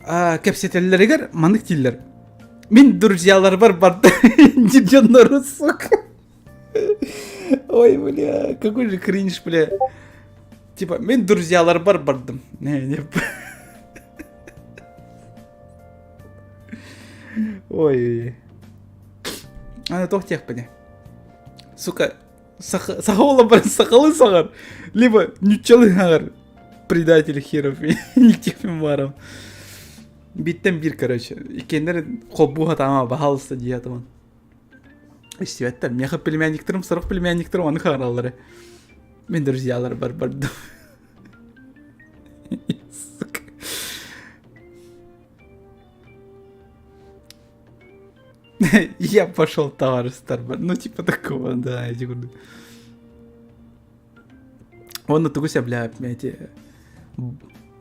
кэпсэтэллэригэр маннык дииллэр. Мин друзьяларбар барды дьоннору сука. Ой, бля, какой же кринж, бля. Типа, мин друзьяларбар бардым. Не, не. Ой. Аны туох диэхпиний? Сука, саха уола баран сахалыы саҕар, либо ньуччалыы саҕар. Предатель херов, никтиэхпин баарым. Биттэн биир, короче. Иккиэннэрин холбуу сатаама, баһаалыста дии сатаман. Истибэттэр. Миэхэ племянниктарым, сорох племянниктарым аны хаҥараллара. Мин друзьяларбар бардым. Сука. Я пошел товарищтарбар. Ну, типа такого, да, эти курдук. Уонна тугу сөбүлээбиппин эти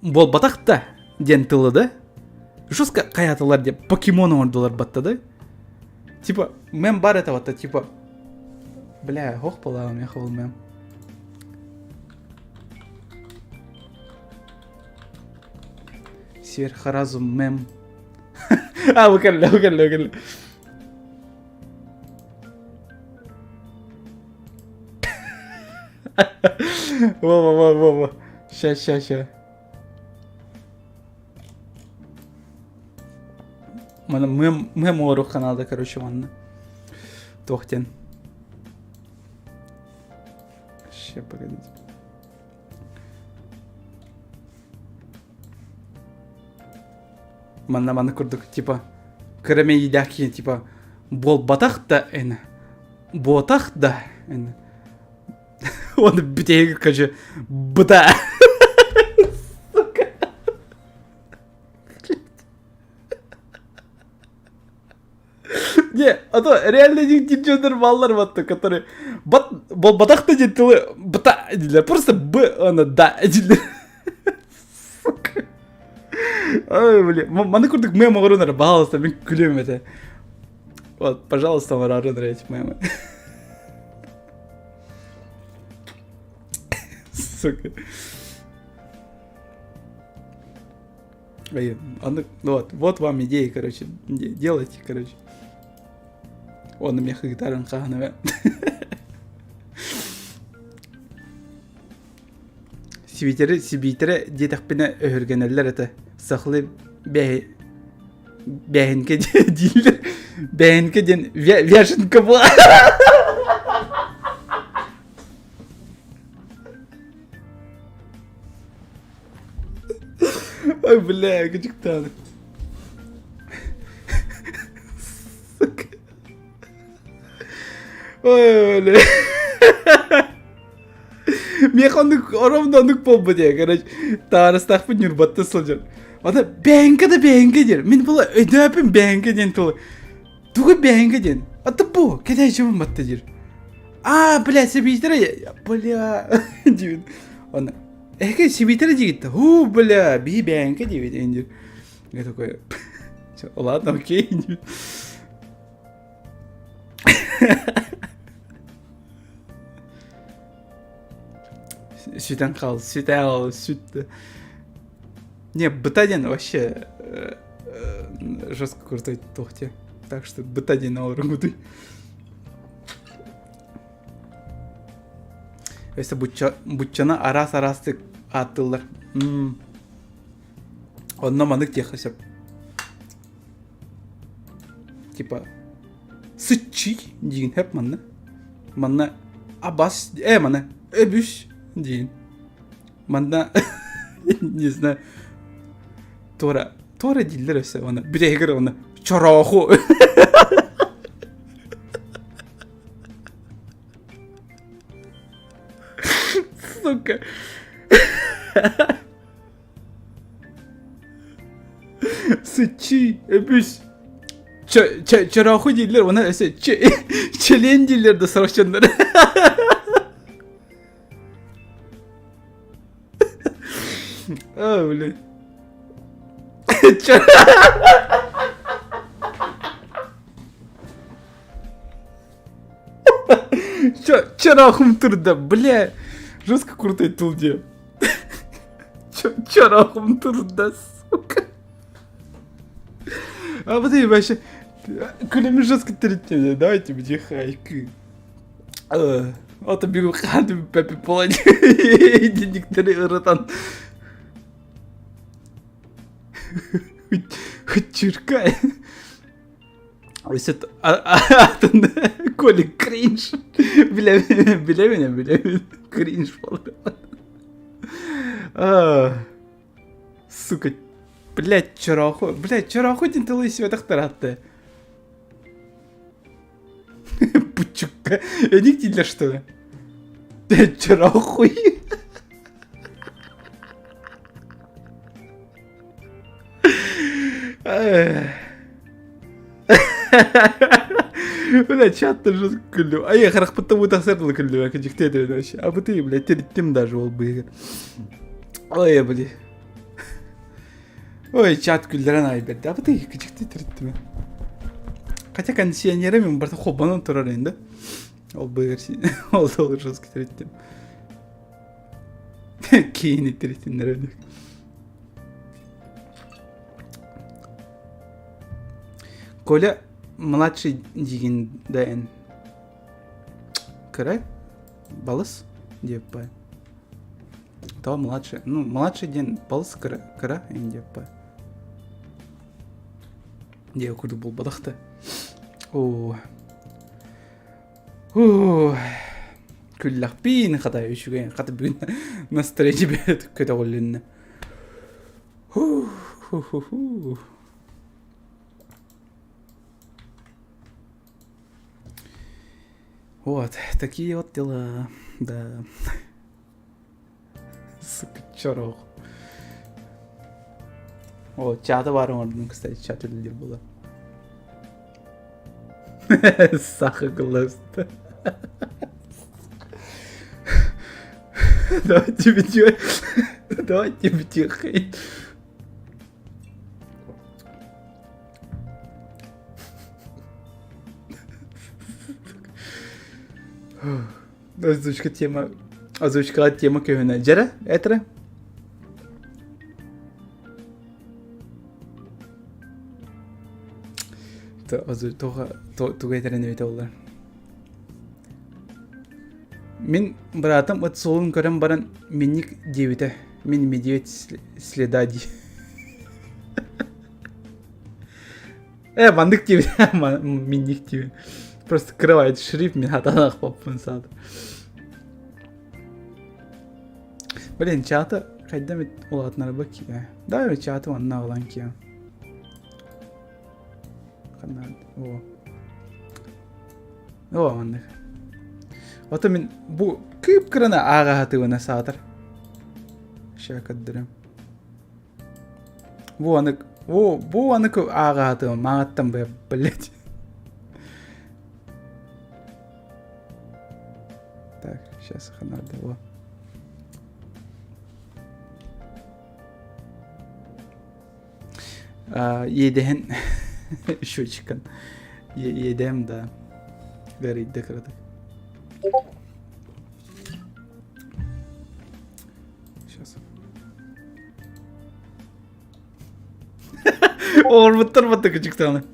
буолбатах да диэн тылы да жестко хайаатылар диэн покемон оҥордулар батта да типа мем бар это вот типа бля ох буолаҕым миэхэ ол мем сверхразум мем а бу кэллэ бу кэллэ бу кэллэ Во-во-во-во-во. Ща, ща, ща. Мана мем мем оҥоруох каналда, короче, манна. Туох диэн. Ща, погодите. Манна маны курдук, типа, кыра мэйиилээх киһи, типа, буолбатах да эн, буотах да эн. Он бүтэһигэр, короче, быта. Сука. Не, А то реально дьоннор бааллар батта, которые бат буолбатах да диэн тылы быта дииллэр. Просто б аны да дииллэр. Сука. Ой, блин. Маны курдук мем оҥорон эрэ, пожалуйста, мин күлүөм этэ. Вот, пожалуйста, оҥороорун эрэ эти мемы. Сука. Ой, вот, вот вам идеи, короче, делайте, короче. Он мех гитарын хаһан Сибитэри сибиитэрэ диэтэхпинэ өһүргэнэллэр этэ. Сахалыы бээһинкэ дииллэр. Бээһинкэ диэн вяженка була. Ой, бля, кычыктааны. Сука. Ой, бля. Миэхэ оннук ровно оннук буолбут ээ, короче, таарыстаахпын Ньурбатта сылдьар. Ата бэйэҥкэ да бэйэҥкэ диир. Мин була өйдөөпүн бэйэҥкэ диэн тылы. Тугу бэйэҥкэ диэн? Ата бу, кэтэйчибин батта диир. Аа, бля, сибиитэрэ, бля, диибин. Оны, эһиги сибиитэрэ диигит да, хуу, бля, биһи бэйэҥкэ диибит диир. Я такой, ладно, окей. Сүтэн хаал, сүтэ хаал, сүттэ. Не, быта диэн вообще жестко крутой туох Так что быта диэн оруҥутуй. Өссө буччаны араас-араастык ааттыыллар. Онно маннык диэххэ сөп. Типа сыччый диин хэп манна. Манна абас э мана өбүс диин. Манна не знаю туора туора дииллэр өссө уонна бүтэһигэр уонна чорооху сука Сыччый, өбүс. Чорооху дииллэр, уонна өссө чэлиэн дииллэр да сорох дьоннор. А, блин. Чорохум турда, бля. Жестко крутой тул дии. Чорохум турда, сука. А вот и вообще, күлүмү жестко тиритте, давайте бдихайкы. Ото бігу хати пепі полані дедиктери ырытан. Чиркай. Өссө атын Коля кринж. Билэ билэ билэ кринж буолла. Сука. Блять, чороху. Блять, чороху диэн тылы сибэтэх таратты. Пучукка. Эник дииллэр что ли? Чорохуй. Бля, чаттан жестко күллүм. Ай, харахпыттан уу тахсар дылы күллүм. Дьикти этэ вообще. А ты, блядь, тириттим даже ол быыгар. Ой, бли. Ой, чат күллэрэн аай бэрдэ. А ты, дьикти тириттим. Хотя кондиционеры мен барыта холбонон турар енді. Ол быыгар ол ол жестко тириттим. Киини тириттиннэр Коля младший диигин да эн кыра балыс диэппэ то младший ну младший диэн балыс кыра кыра эн диэппэ диэ курдук буолбатах да оо күллэхпиин хата үчүгэй хата бүгүн настроение бэйэтэ көтөҕүлүннэ Вот, такие вот дела, да. Сука, чорох. О, чаты баар оҥордум, кстати, чат үлэлиир буолар. Саха глазта. Давайте видео. Давайте видео. Озвучка тема. Озвучка тема көһүнэ. Дьэрэ, этэрэ. Туга этэрин эбитэ буоллар. Мин быраатым ыт суолун көрөн баран минник диэбитэ. Мин медведь следа дии. Э, маннык диэбитэ. Минник диэбит. Просто кровать шрифт мин хатанах поппун саады. Блин, чаата хайда эмит улаатынарба киэ. Да, чааты манна аҕалан киэ. Ханна о. О, маннык. Ото мин бу кыып-кыраны ааҕаһатыбына саатар. Ща көрдөрөм. Бу анык, о, бу анык ааҕаһатыбын мааҕыттан б, блять. Так, сейчас ханарды, о. Иэдэһин счетчикын иэдэм да горит кыратык. Сейчас. Оҕорбуттар батта кычыктааны.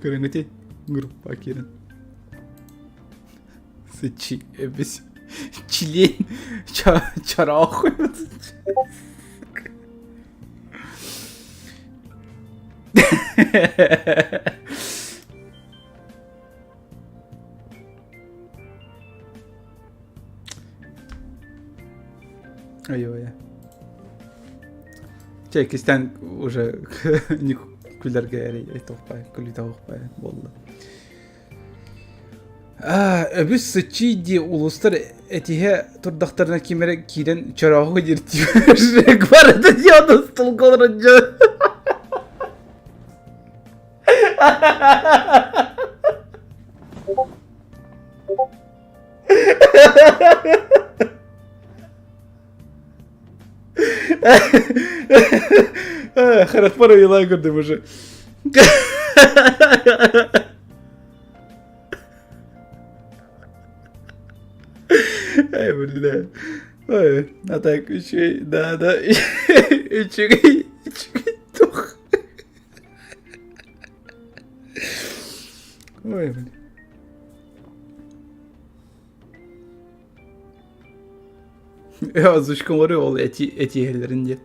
Көрөҥүтүй группа киирэн. Сычи эбис член чараах. Ой-ой. Чэ, кистэн уже күлэргэ эрэй тохпай, күлүтэ охпай буолла. Өбүс сыччый дии улуустар этиһэ турдахтарына ким эрэ киирэн чорооһу диир барыта диэн устулга олорон дьон. Харахпар уйулаан көрдүм уже. Эй, бля. Ой, а так үчүгэй, да, да, үчүгэй, үчүгэй туох. Ой, блин. Озвучка оҥоруу ол этиһэллэрин диэн.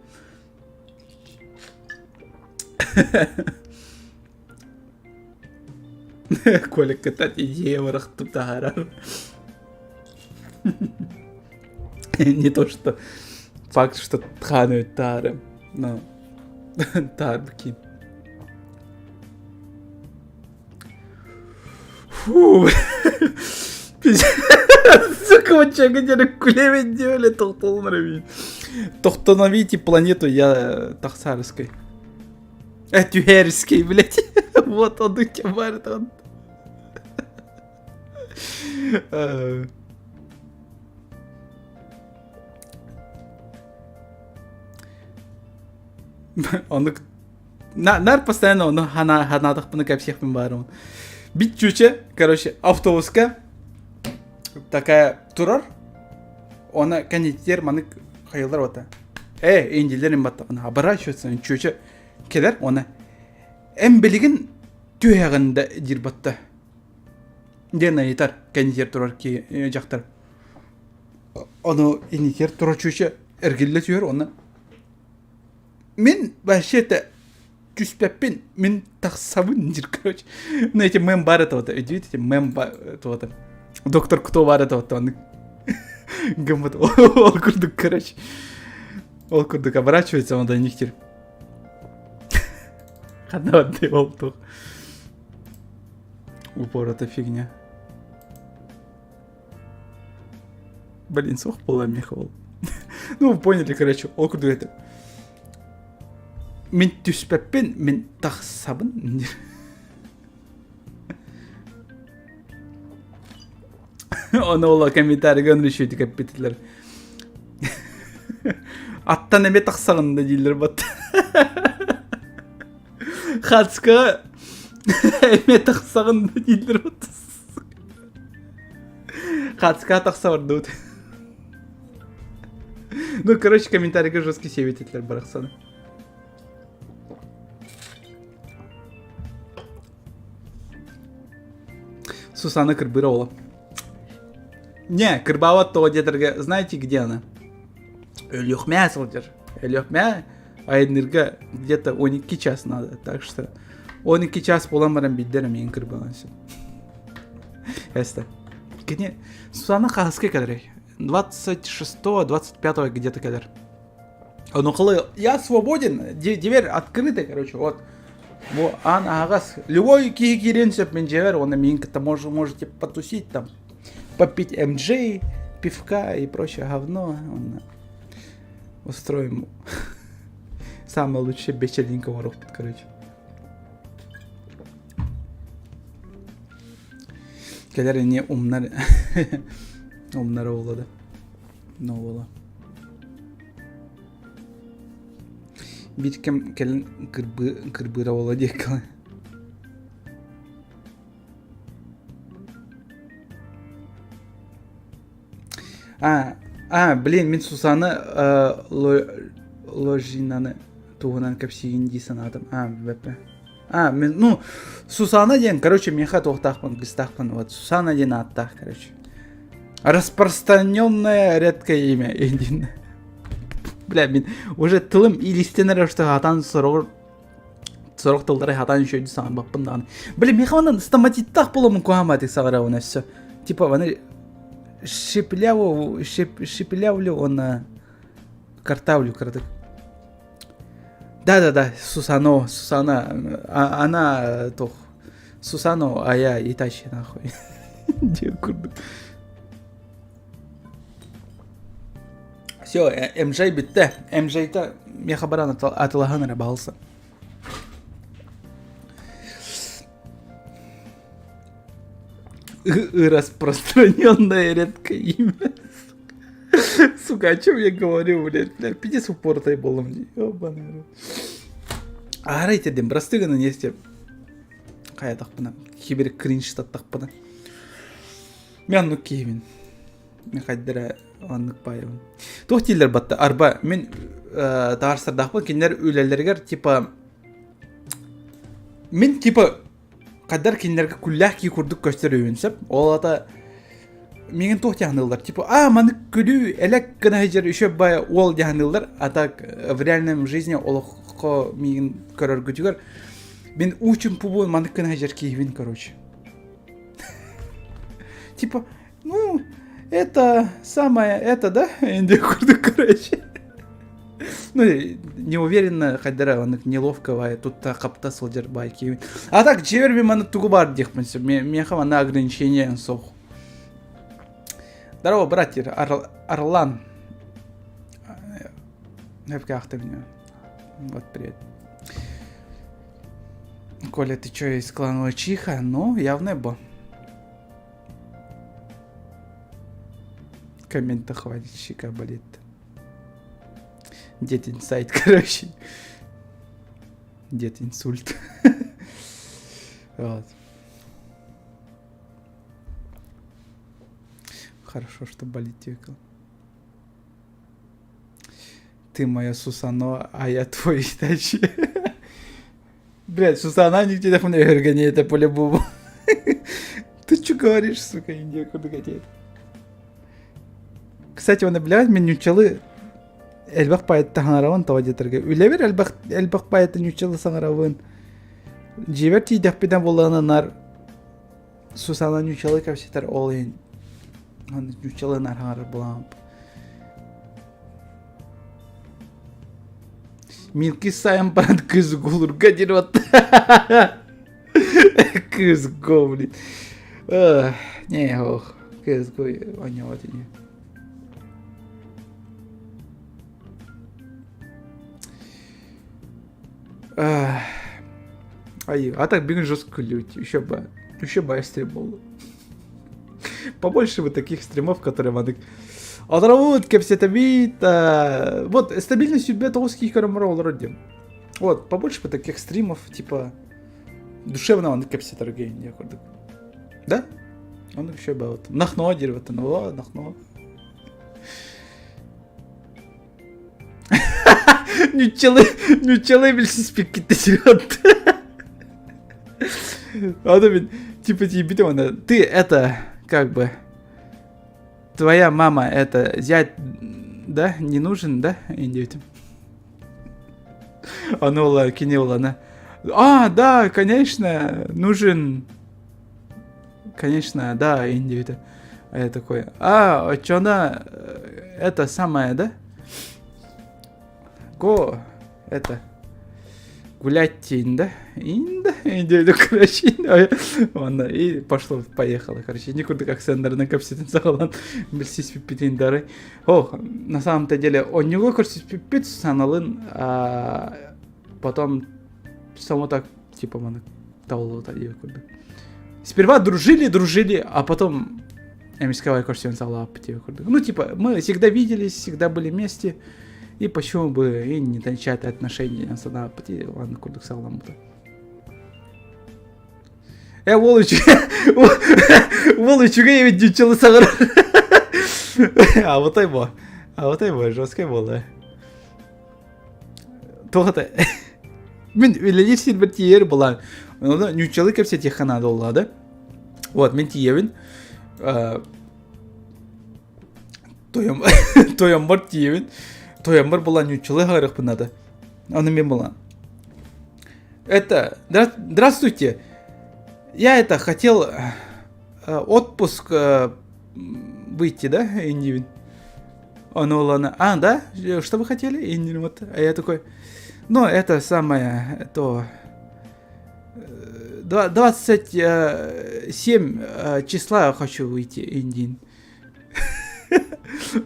Коля кытат идея барахтып таһаарар. Не то что факт, что тханы таары, но таарбыкин. Фу. Сука, вот чего кулеве делали, тохтолон Тохтоновите планету, я тахсарской. Түһэрский, блядь. Вот он у тебя барит, он. Ону нар постоянно ону ханаатахпына кэпсиэхпин баарымын. Бит чүчэ, короче, автобуска такая турар, она кэннитигэр манык хайылар ота. Э, индилер им баттаҕына оборачиваться чүчэ кэлэр оны эн билигин түһэҕин да диир батта диэн ыйытар кэннитигэр турар ки дьахтар ону иннитигэр турар чүчэ эргиллэ түһэр уонна мин вообще-то түспэппин мин тахсабын диир короче ну эти мем бар это вот видите мем вот доктор кто бар это вот он гыммыт ол курдук короче ол курдук оборачивается он до них теперь ханна ол туох упор это фигня Блин, суох буолла миэхэ ол. Ну, вы поняли, короче, ол курдук это. Мин түспэппин, мин тахсабын. Ону ол комментарийга үнүшүтүк эппитилэр. Аттан эмэ тахсаҕын да дииллэр бат. Хацка эмэ тахсаҕын да дииллэр бат. Хацка тахса бардыбыт. Ну, короче, комментарийга жесткий севетитлер барахсаны. Сусана кырбыра ола. Не, кырбаабат тоҕо диэтэргэ, знаете, где она? Өлүөхмээ сылдьар. Өлүөхмээ айанныырга где-то 12 час надо. Так что 12 час буолан баран билдэр эмиэн кырбаан сөп. Эстэ. Кини Сусана хаһыска кэлэрэй? 26-25 где-то кэлэр. Ну, я свободен, дверь открыта, короче, вот. Бу аан аһаҕас. Любой киһи киириэн сөп мин дьиэбэр уонна миигин кытта можете потусить там, попить МД, пивка и прочее говно. Уонна устроим самое лучшее вечеринка оҥоруохпут, короче. Кэлэр ини умнар умнар буолла да. Но буола. Биир кэм кэлин кырбыы кырбыыра буола диэккэ А, а, блин, мин Сусана э, Ложинаны туһунан кэпсиигин дии санаатым. А, бэппэ. А, мин, ну, Сусана диэн, короче, миэхэ туохтаахпын, кыстаахпын, вот, Сусана диэн ааттаах, короче. Распространенное редкое имя. Бля, мин уже тылым илистен эрэ что хатан сороҕор сорох тыллары хатан үчүгэй саҥарбаппын даҕаны. Бля, миэхэ манан стоматиттаах буоламмын куһаамаатык саҕарабын өссө. Типа, маны шипляву, шип, шиплявлю уонна картавлю кыратык. Да-да-да, Сусано, Сусана, а, она туох Сусано, а я Итачи нахуй. Диэн курдук. Все, МЖ бүттэ. МЖ-та миэхэ баран атылаһан эрэ баһылса. Распространенное редкое имя. Сука, о чем я говорю, блядь, бля, пиздец упоротый был, ёбаный рот. Арай дедим, просты гына не істеп. Хайатахпына, кибер кринж таттахпына. Мен оннук киһибин. Мен хайдара оннук баайабын. Туох дииллэр батта, арба, мин таарсардаахпын кинилэр үлэлэригэр типа мин типа Хайдар кинилэргэ күллээх кии курдук көстөр үһүн сөп. Ол ата миигин туох дьаһаныллар? Типа, а, маны күлүү элек гына сылдьар үчүгэй бай уол дьаһаныллар. А так в реальном жизни олоххо миигин көрөргүтүгэр мин уу чумпубун маннык гына сылдьар киһибин, короче. Типа, ну, это самое, это, да? Инде курдук, короче. Ну, не уверенно, хайдара, оннук неловко бай, тутта хапта сылдьар бай киһи. А так, дьиэбэр мин маны тугу баар диэхпин сөп. Миэхэ манна ограничение суох. Здорово, братья, Арлан. Как ты меня? Вот, привет. Коля, ты чё, из клана Учиха? Ну, явно бо. Коммента хватит, щека болит. Дед инсайт, короче. Дед инсульт. Вот. Хорошо, что болит текал. Ты моя Сусано, а я твой Итачи. Блядь, Сусана нигде не это по-любому. Ты что говоришь, сука, Индия, куда хотеть? Кстати, оны блядь, мен ньучалы элбэх паайытта хаҥарабын тоҕо диэтэргэ. Үлэбэр элбэх элбэх паайытта ньучалы саҥарабын. Дьиэбэр тиийдэхпинэ буоллаҕына наар Сусана ньучалы кэпсэтэр ол иһин ньучалы наар хаҥарар буолаҕым. Милки сайын баран кыз гулурга диир вот. Кыз го, блин. Не, ох, кыз го, оонньообот ини. Ай, а так бүгүн жестко күллүбүт. Еще бы, еще бы эстер буолла. Побольше вот таких стримов, которые маннык Олоробут, кэпсэтэбит, вот стабильный сүрбэ тоҕус киһи көрөмөр олорор диэн. Вот, побольше бы таких стримов, типа, душевно маннык кэпсэтэргэ диэн курдук. Да? Он еще бы вот нахно диир вот, о, нахно. Нуччалыы, нуччалыы билсиспиккит Аны мин типа тиийбитим аны ты это как бы твоя мама это зять да не нужен да диэбитим Аны ол кини ол аны а да конечно нужен конечно да диэбитэ а я такой а оччоно это самое да Го, это, гулять инда, инда, инда, короче, Ладно, и пошло, поехало, короче, не курдук акценнарынан кэпсэтэн саҕалаан билсиспиппитин дары. О, на самом-то деле, онньуга көрсүспүппүт саналын, а, потом само так, типа, маны табыллыбыта диэбит курдук. Сперва дружили, дружили, а потом эмискэ көрсөн саҕалаабыппыт диэбит курдук. Ну, типа, мы всегда виделись, всегда были вместе, и почему бы и не начать отношения санаабыт и ладно курдук саҕаламмыта. Э, уол үчүгэй уол үчүгэй эбит дьүччэлы саҕар. А вот бо. А вот бо, жесткай буолла. Туох это? Мин үлэлиир сирбэр тиийэр буолан, ону нууччалыы кэпсэтиэххэ наада буолла да. Вот, мин тиийэбин. Тойом тойоммор тиийэбин. Тойоммор буолан нууччалыы хаҕарыахпын наада. Ону мин буолан. Это, здравствуйте. Я это хотел отпуск выйти, да, иннибин? Он улана, а, да? Что вы хотели? Иннин вот. А я такой, ну, это самое, то... 27 числа хочу выйти, Индин.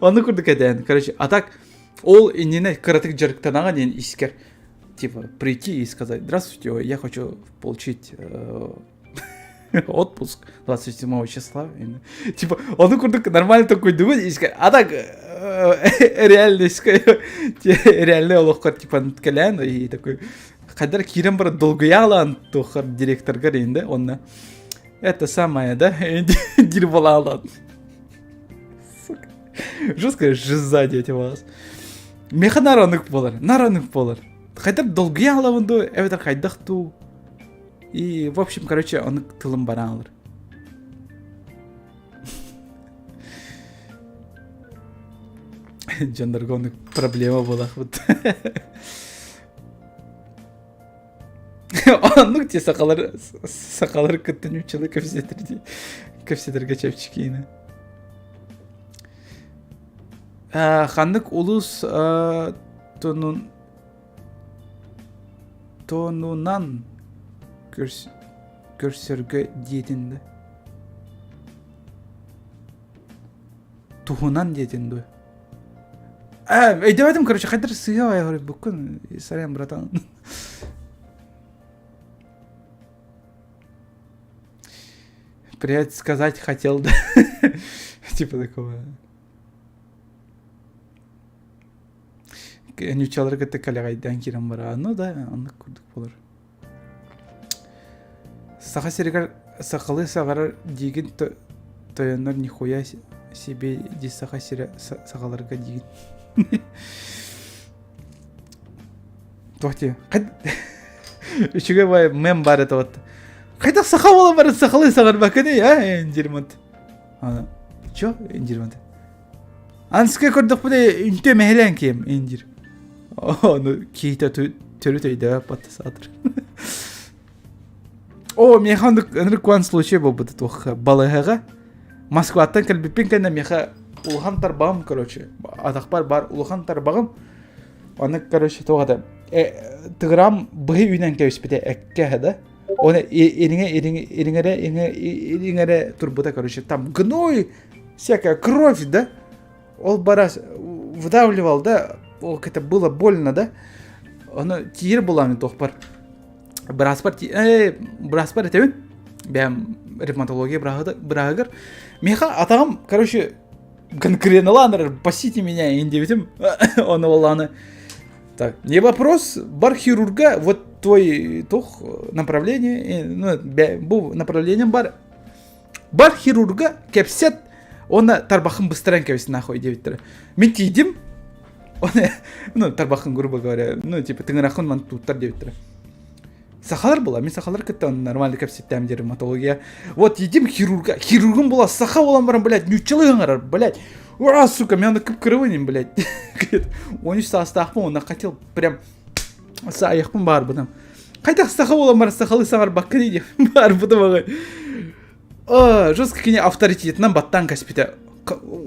Ону курдук этэн. Короче, а так, ол иннинэ кыратык дьарыктанаҕа диэн искэр типа прийти и сказать, здравствуйте, я хочу получить отпуск 27 числа. Типа, ону курдук нормально такой думать, а так реальность, реальный олоххор типа кэлээн и такой хайдар киирэн баран долгуйаалаан туоххар директоргар инде онно это самое да диир буолаалаан сука жесткая жиза диэти вас меха наар оннук буолар наар оннук буолар хайдар долгуйаалабын дуу эбэтэр хайдах дуу И, в общем, короче, он тылым бараалар. Дьоннорго оннук проблема буолахпыт. Оннук те сахалар сахалар кытта нууччалыы кэпсэтэр дии кэпсэтэргэ чэпчэкиини. Ханнык улуус тонун Тонунан көрсөргө диэтин да Туһунан диэтин дуо? Ээ, өйдөөбөтүм, короче, хайдах сыыһа ойоһорбуккун, сорян, братан. Привет сказать хотел, да. Типа такого. Ньуччалары кытта кэлэҕэйдээн киирэн бараа. Ну да, оннук курдук буолар. Саха сиригэр сахалыы саҕарар диигин тойоннор нихуя себе ди саха сирэ сахаларга диигин. Туох дии? Үчүгэй бай мем бар это вот. Хайдах саха буола баран сахалыы саҕарбаккыный, а, диирмат. Чё, диирмат. Анскай көрдөхпүнэ үнтү мэһэлээн киэм индир. Ону киһитэ төрүт өйдөбөт батта саатыр. О, миэхэ оннук ынырык куан случай буолбута туохха балыыһаҕа Москваттан кэлбиппин кэннэ миэхэ улахан тарбаҕым короче атахпар бар улахан тарбаҕым аны короче туох это тыгырам быһы үүнэн кэбиспитэ эккэ да оны ириҥэ ириҥэ ириҥэрэ ириҥэрэ турбута короче там гной всякая кровь, да, ол бара выдавливал, да, ол это было больно, да, ону тиир булан туохпар быраспар э быраспар этэбин. Бэйэм ревматология бырааһыгар. Миэхэ атаҕым, короче, конкреналаан эрэр, басите меня иин диэбитим. Ону буоллаҕына Так, не вопрос, бар хирурга, вот твой туох направление, ну, бу направлением бар. Бар хирурга кэпсэт, уонна тарбахын быстаран кэбис нахуй диэбиттэрэ. Мин тиийдим, ну, тарбахын, грубо говоря, ну, типа, тыҥырахын ман туттар диэбиттэрэ. Сахалар была, мин сахалар кытта нормально кэпсэттэм дерматология. Вот едим хирурга, хирургум была саха буолан баран, блядь, ньуччалыы ыҥырар, блядь. Ура, сука, мен аны кып-кырыбын блядь. 13 саастаахпын, онно хотел прям саайахпын баарбытым. Хайдах саха буолан баран сахалыы саҥарбаккын диye баарбытым аҕай. А, жестко кини авторитетынан баттаан кэспитэ.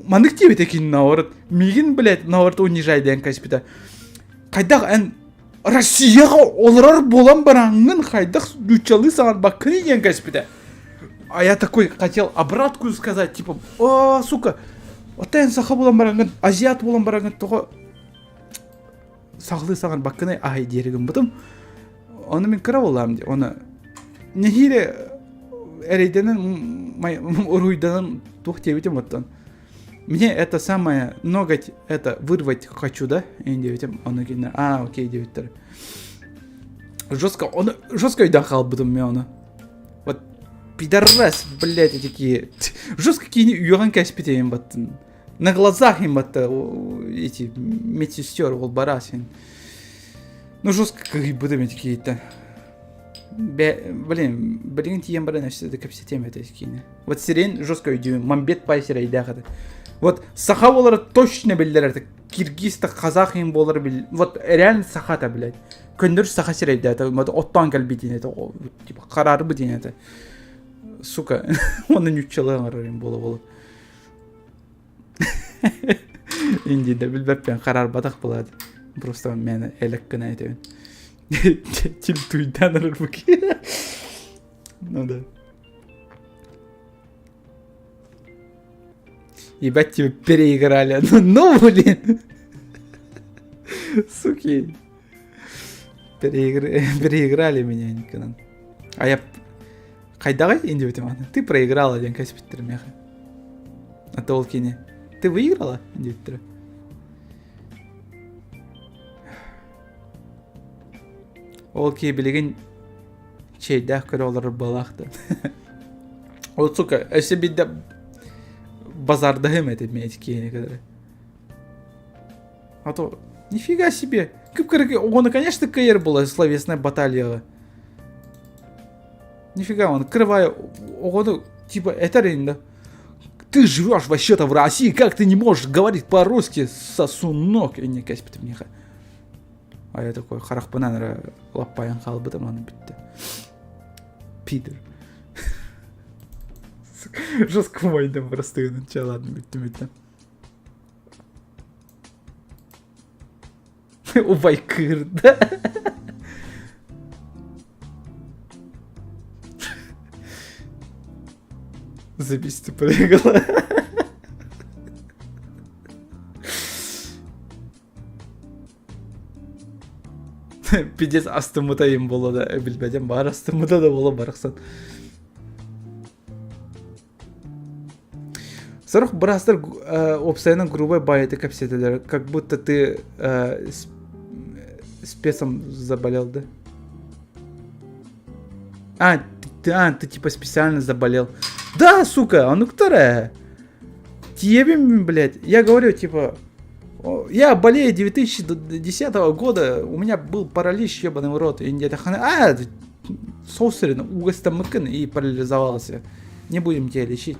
Маннык диэбитэ кини наоборот. Миигин, блядь, наоборот унижай диэн кэспитэ. Хайдах эн Россияҕа олорор буолан бараҥҥын хайдах нууччалыы саҥарбаккыный диэн кэспитэ. А я такой хотел обратку сказать, типа, о, сука, оттон эн саха буолан бараҥҥын, азиат буолан бараҥҥын тоҕо сахалыы саҥарбаккыный аһай диэри гыммытым. Ону мин кыра буоллаҕым дии, оны нэһиилэ эрэйдэнэн уруйданан туох диэбитим оттон. Мне это самое ноготь это вырвать хочу, да? Эйин диэбитим, ону кинилэр, а, окей диэбиттэр. Жестко, оны жестко өйдөөн хаалбытым мен ону. Вот пидорас, блядь, такие. Жестко кини үөҕэн кэспит эйин баттын. На глазах им батта эти медсестер ол барасин. Ну жестко кыһыйбытым эти киһиттэн. Блин, билигин тиийэн баран өссө да кэпсэтиэм этэ киини. Вот сирень жестко өйдүүбүн, мамбет пай сирэйдээх этэ. Вот саха буолара точно биллэр этэ. Киргиз да казах им буолара бил... Вот реально саха это, блядь. Көннөр саха сирэйдээх этэ. Оттоон кэлбитин этэ. Типа хараарбытин этэ. Сука, оны ньуччалыы оҥорор им буола-буола. Индияда билбэппин хараарбатах буолаат. Просто мен элек гына этэбин. Тильтуйдан ырбык. Ну да. Ебать тебя переиграли. Ну, ну блин. Суки. Переигр... Переиграли меня никогда. А я... Хайдаҕый индибитим аны. Ты проиграла диэн кэспиттэр миэхэ. А то ол кини. Ты выиграла диэбиттэрэ. Ол киһи билигин чэйдээх көрө олорор быалаах да. Ол сука, өссө биирдэ базардаһым этэ мен киһини кытары. А то нифига себе. Кып-кыракый оҕону, конечно, кыайар была словесная баталияҕа. Нифига он кырывая оҕону типа этэр да. Ты живешь вообще-то в России, как ты не можешь говорить по-русски, сосунок? И не кэспитим миэхэ. А я такой харахпынан эрэ лаппайан хаалбытым аны бүттэ. Пидор. Жестко майдым просто че ладно бүттүм бүттүм. Убай кыырда. Забись ты прыгала. Пиздец астыммыта им буолла да билбэтим баар астыммыта да буола барахсан. Сорох быраастар уопсайынан грубай баайыты кэпсэтэлэр, как будто ты спецом заболел, да? А, ты, а, ты типа специально заболел. Да, сука, а ну кто Тиебим, блядь. Я говорю, типа, я болею 2010 года, у меня был паралич, ебаный в рот. И я а, соусырын угастаммыккын и парализовался. Не будем тебя лечить.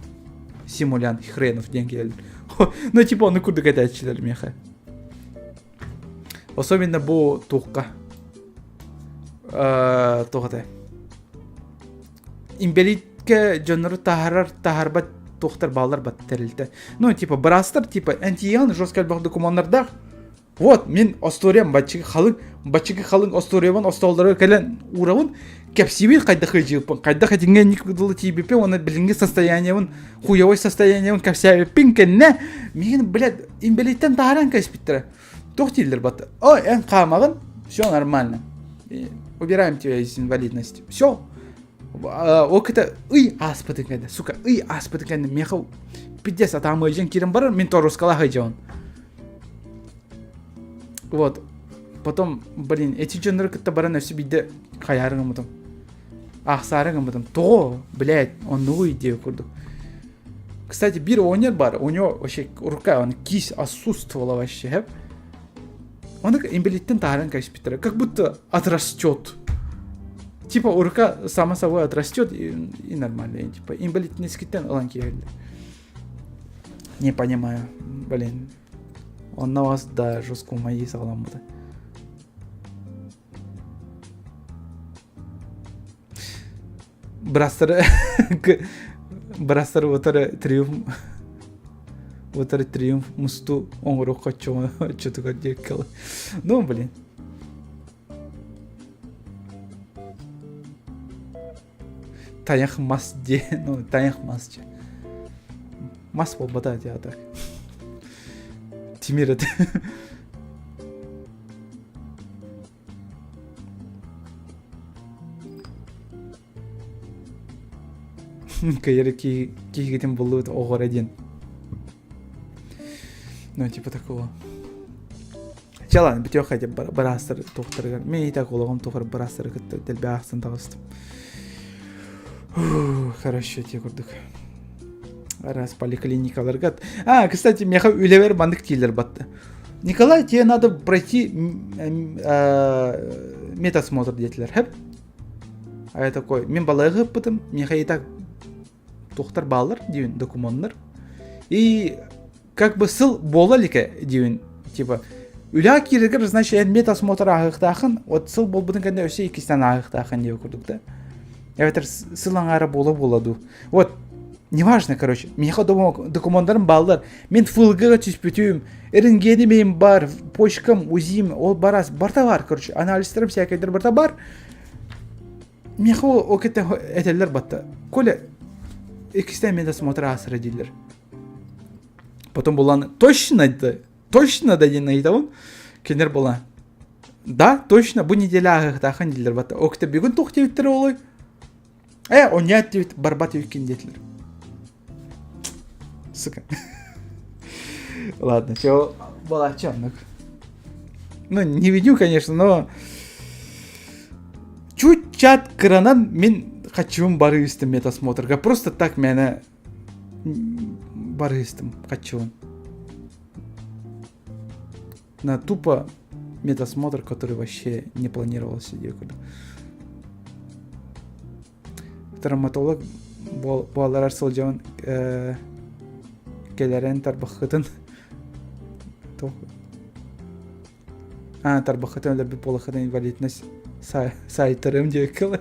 Симулянт хренов диэн Ну, типа, ону курдук этээччилэр миэхэ. Особенно бу туохха. Туох этэ? Инбэлииккэ дьоннору таһаарар таһаарбат туохтар бааллар бат тэрилтэ. Ну, типа, быраастар, типа, антиан жестко элбэх докумуоннардаах. Вот, мин остуоруйам баччыгы халыҥ, баччыгы халыҥ остуоруйабын остуолларга кэлэн уурабын, кэпсиибин хайдах ыдьыыппын, хайдах этиҥҥэ инник дылы тиийбиппин уонна билиҥҥи состояниебын, хуевой состояниебын кэпсээбиппин кэннэ, миигин, блядь, инбэлииттэн таһааран кэспиттэрэ. Туох дииллэр бат? Ой, эн хаамаҕын, все нормально. Убираем тебя из инвалидности. Все. Ол кытта ый ааспытын кэннэ, сука, ый ааспытын кэннэ миэхэ пиздец атаам ыалдьан киирэн барар, мин торуоскалаах сылдьабын. Вот. Потом, блин, эти дьоннору кытта баран өссө биирдэ хайаары гыммытым. Ахсаары гыммытым. Тоҕо, блядь, оннугуй диэ курдук. Кстати, биир оҕонньор бар, у него вообще рука, он кисть отсутствовала вообще. Он инвалидтен таһааран кэбиспиттэрэ. Как будто отрастет. Типа рука сама собой отрастет и, и нормально. Типа инвалидностьтен ылан киирэллэр. Не понимаю, блин. Онно вас да жестко умайыы саҕаламмыта. Бырастары бырастары утары триумф утары триумф мусту оҥоруохха оччотугар диэккэ Ну, блин. Тайах мас диэ, ну, тайах мас дьэ. Мас буолбата дии так. Тимир это. Кайры киһигитин буллубут оҕоро диэн. Ну, типа такого. Чалан бүтүөх хотя быраастар туохтарыгар. Мен и так олоҕум тухары быраастары кытта дэлби аахсан таҕыстым. Хорошо, те курдук. Раз поликлиникаларга. А, кстати, меха үлэбэр маннык дииллэр батты. Николай, тебе надо пройти медосмотр диэтилэр. Хэп. А я такой, мен балайга ыппытым, меха и так туохтар бааллар диибин докумуоннар. И как бы сыл буола иликэ диибин типа үлэҕэ киирэргэр значит эн медосмотр ааһыахтаахын вот сыл буолбутун кэннэ өссө иккистээн ааһыахтаахын диэбит курдук да эбэтэр сыл аҥаара буола буола дуу вот неважно короче миэхэ докумуоннарым бааллар мин ФЛГ-га түспүтүм рентгеним иһин бар почкам УЗИм ол барас барта бар короче анализтарым всякайдар барта бар Миэхэ ол кытта этэллэр батта. Коля иккистээн медосмотр аасыра дииллэр. Потом булан точно да, точно да диэн ыйытабын. Кинилэр була да, точно бу неделя ааһыахтаахын дииллэр батта. Ол кытта бүгүн туох диэбиттэрэ олой? Э, онньаат диэбит, барбат үккин диэтилэр. Сука. Ладно, чё, была чё, Ну, не видю, конечно, но чуть-чат кыранан мин хачыбын бары истим медосмотрга. Просто так мээнэ бары истим хачыбын. На тупо медосмотр, который вообще не планировался диэкуду. Травматолог буоларар сылдьабын кэлэрэн тарбаххытын А, тарбаххытын өлөрбүт буолаххытын инвалидность саайтарым диэккэл.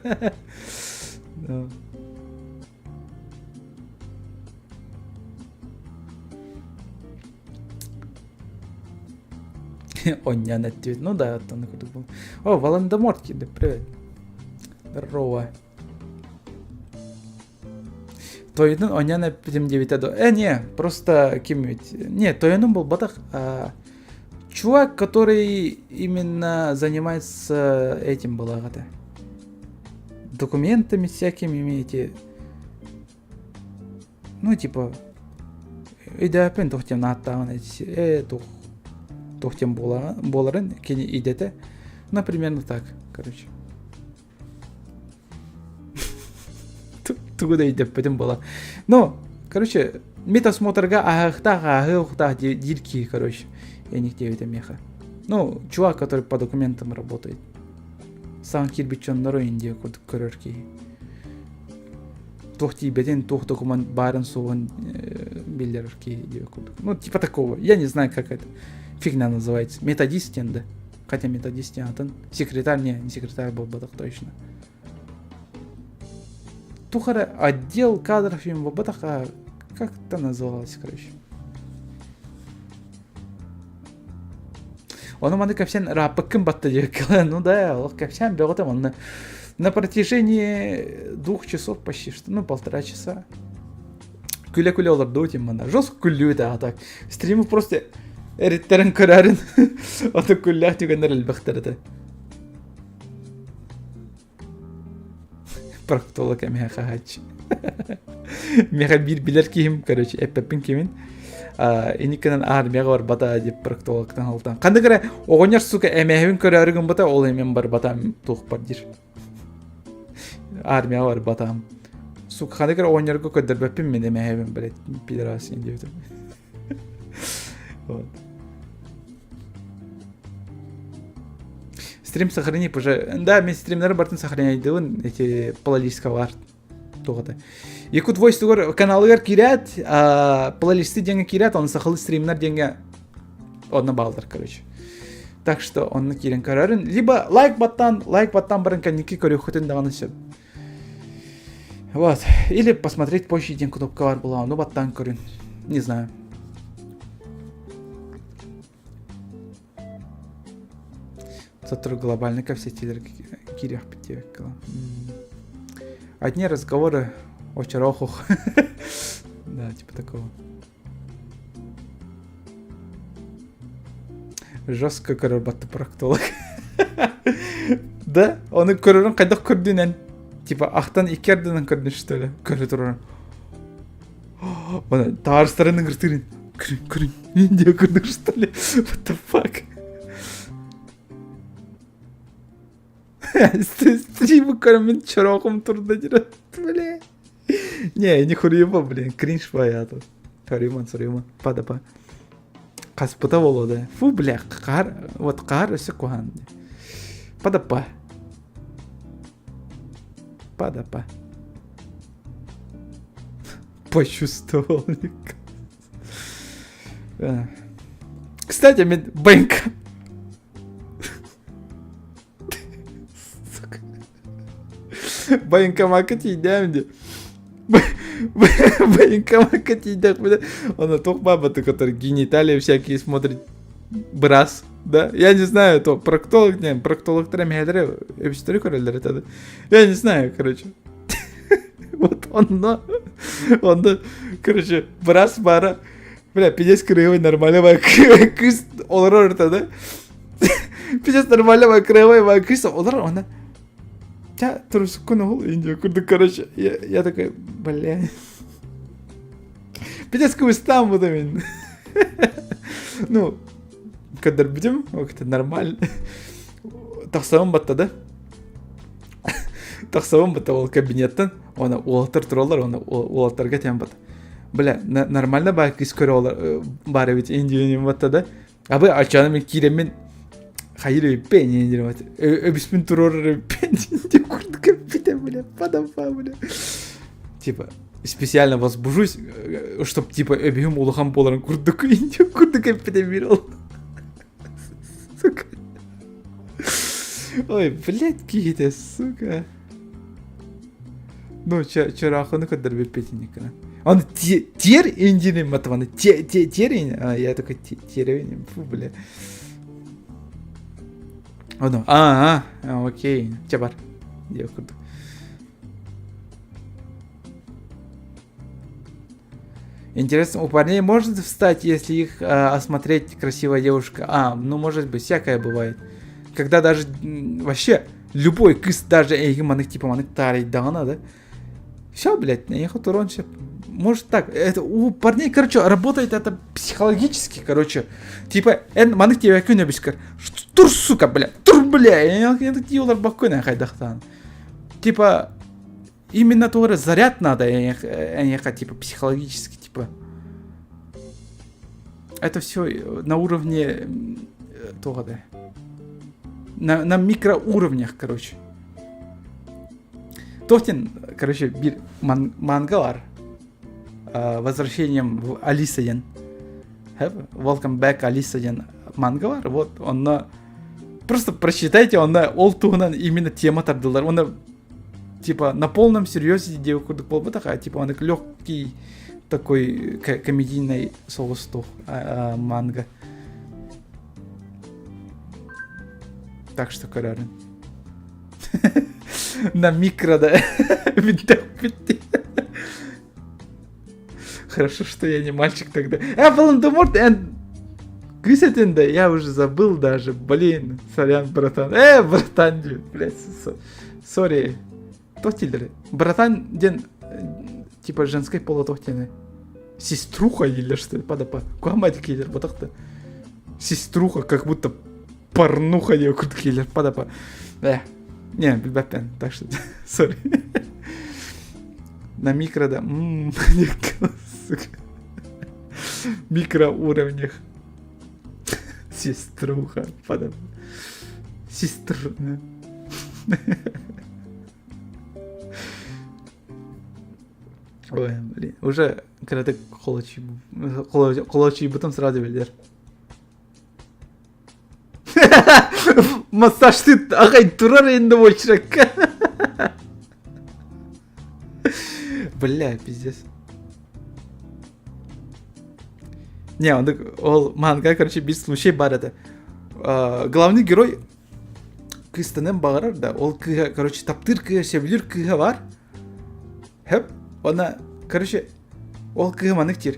Онньон эттибит. Ну да, оттон курдук был. О, Волан-де-Морт киирдэ, привет. Здорово. Тойонун онньон эппитим диэбитэ до. Э, не, просто ким ведь. Не, тойонун буолбатах. А, чувак, который именно занимается этим была Документами всякими эти Ну, типа, өйдөөппүн туох диэн ааттааҕын э туох туох диэн буоларын кини идэтэ. Ну, примерно так, короче. Тугу да өйдөппүтүм буола. Ну, короче, медосмотрга ааһыахтаах ааһыахтаах диир киһи, короче, эник диэбитэ миэхэ. Ну, чувак, который по документам работает. Саҥа киирбит дьоннору Индия курдук көрөр киһи. Туох тиийбэтин, туох документ баарын суоҕун биллэрэр киһи диэбит курдук. Ну, типа такого. Я не знаю, как это фигня называется. Методист да. Хотя методист атын. Секретарь, не, не секретарь буолбатах точно. Тухара отдел кадров им буолбатах, а как это называлось, короче. Ону маны кэпсээн ырааппыккын батта диэбиккэ Ну да, олох кэпсээн бөҕөтө манна. На протяжении двух часов почти что, ну полтора часа. Күлэ-күлэ олорду тим манна. Жестко күллүү а так. Стримы просто эриттерин көрөрүн. Ото күллээх түгэннэр элбэхтэр этэ. Проктолог эмиэ хаһааччы. Миэхэ биир билэр киһим, короче, эппэппин кимин. Иниккинэн армияҕа барбата дип проктологтан алтан. Ханнык эрэ оҕонньор сука эмээһин көрөөрү гыммыта, ол эмиэн барбатам туохпар диир. Армияҕа барбатам. Сука ханнык эрэ оҕонньорго көрдөрбөппүн мин эмээһибин, блядь, пидорас диэбитим. Вот. Стрим сохрани уже. Да, мен стримнары бартын сохраняйдыбын эти плейлистка бар. Туғата. Якут Voice тугар каналыгар кирят, плейлисты деньги кирят, он сахалы стримнар деньги одна балдар, короче. Так что онны кирен көрөрүн. Либо лайк баттан, лайк баттан барын кэнники көрүөххүтүн даҕаны сөп. Вот. Или посмотреть позже диэн кнопка бар була, ону баттаан көрүн. Не знаю. Сотору глобальный кэпсэтиилэр киириэхпит диэбиккэ Одни разговоры о чарохух. Да, типа такого. Жестко көрөр батты проктолог. Да, оны көрөрүн хайдах көрдүнэн? Типа ахтан икки ардынан көрдүн что ли? Көрө турар. Оны таарыстарын ыңыртырын. Көрүн, көрүн. Индия көрдүк что ли? What the fuck? Стримы көрөммүн чорохум турда дирэ. Бля. Не, не хурима, блин, кринж баяты. Хориман, сориман, падапа. Хаспыта болода. Фу, бля, қар, вот қар өсі кухан. Падапа. Падапа. Почувствовал. Кстати, мен бэнк. Сука. Военкомакка тиийдэм дии. Военкомакка тиийдэхпинэ, ону туох баабаты который гениталии всякие смотрит бырас, да? Я не знаю, то проктолог, не, проктологтар эмиһэлэрэ эбистэри көрөллөр этэ да. Я не знаю, короче. Вот онно, онно, короче, бырас баара, бля, пиздец кырыыбай нормально кыыс олорор этэ да. Пиздец нормально кырыыбай кыыс олорор онно Ча турсуккун ол индия курдук короче я, я такой бля пиздец кыбыстаан буду мин ну көрдөрбүтүм это нормально тахсабын батта да тахсабын батта ол кабинеттен оны уолаттар тураллар оны уолаттарга тем бат бля нормально баар кыыс көрө бар эбит индия батта да Абы ачаны мен киирэммин хайыр өйппен диэн өбүспүн туруорар өйппен диэн курдук эппитэ бля падафа бля типа специально возбужусь чтоб типа өбүһүм улахан буоларын курдук курдук эппитэ биир ол сука ой блядь киһитэ сука Ну, чарахыны көрдөрбүппүт Он тер индини матваны. Тер а я такой теревин. Фу, бля. Оно. А, а, окей. Чэ бар. Диэх курдук. Интересно, у парней может встать, если их осмотреть красивая девушка? А, ну может быть, всякое бывает. Когда даже вообще любой кыс даже эйги манык типа манык таарыйдаҕына да все блядь эйиэхэ туруон сөп может так это у парней короче работает это психологически короче типа эн манык диэбэккин өбүскэр тур сука бля тур бля дии олорбоккун хайдахтаан типа именно туора заряд надо эйиэхэ типа психологически типа это все на уровне туох да на микроуровнях короче Тохтин короче биир манга бар возвращением в Алиса диэн Welcome back Алиса диэн манга бар вот онно просто прочитайте онно ол туһунан именно тема тардылар онно типа на полном серьезе диэбит курдук буолбатах а типа он легкий такой комедийный соҕус манга так что көрөрүн на микро да Хорошо, что я не мальчик тогда. А, Волан-де-Морт, Кыыс этин да, я уже забыл даже, блин, сорян, братан. Э, братан, блядь, сори. Туох дииллэр? Братан диэн типа женской пола туох диэни? Сеструха дииллэр что ли? Падапа. Куһаҕан киилэр ботах да. Сеструха, как будто порнуха диэн курдук киилэр падапа. Э, не, билбэппин, так что, сори. На микро да, сука. Микроуровнях. Сеструха, падапа. Сестр... Ой, блин, уже кыратык холочуйбутум сразу билэр. Массажты ағай турар енді очерекке. Бля, пиздец. Не, он ол манга, короче, без случай бар это. Главный герой кыстанын баҕарар да, ол кыыһа, короче, таптыыр кыыһа, сөбүлүүр кыыһа бар. Хэп, она, короче, ол кыыһа маннык диир.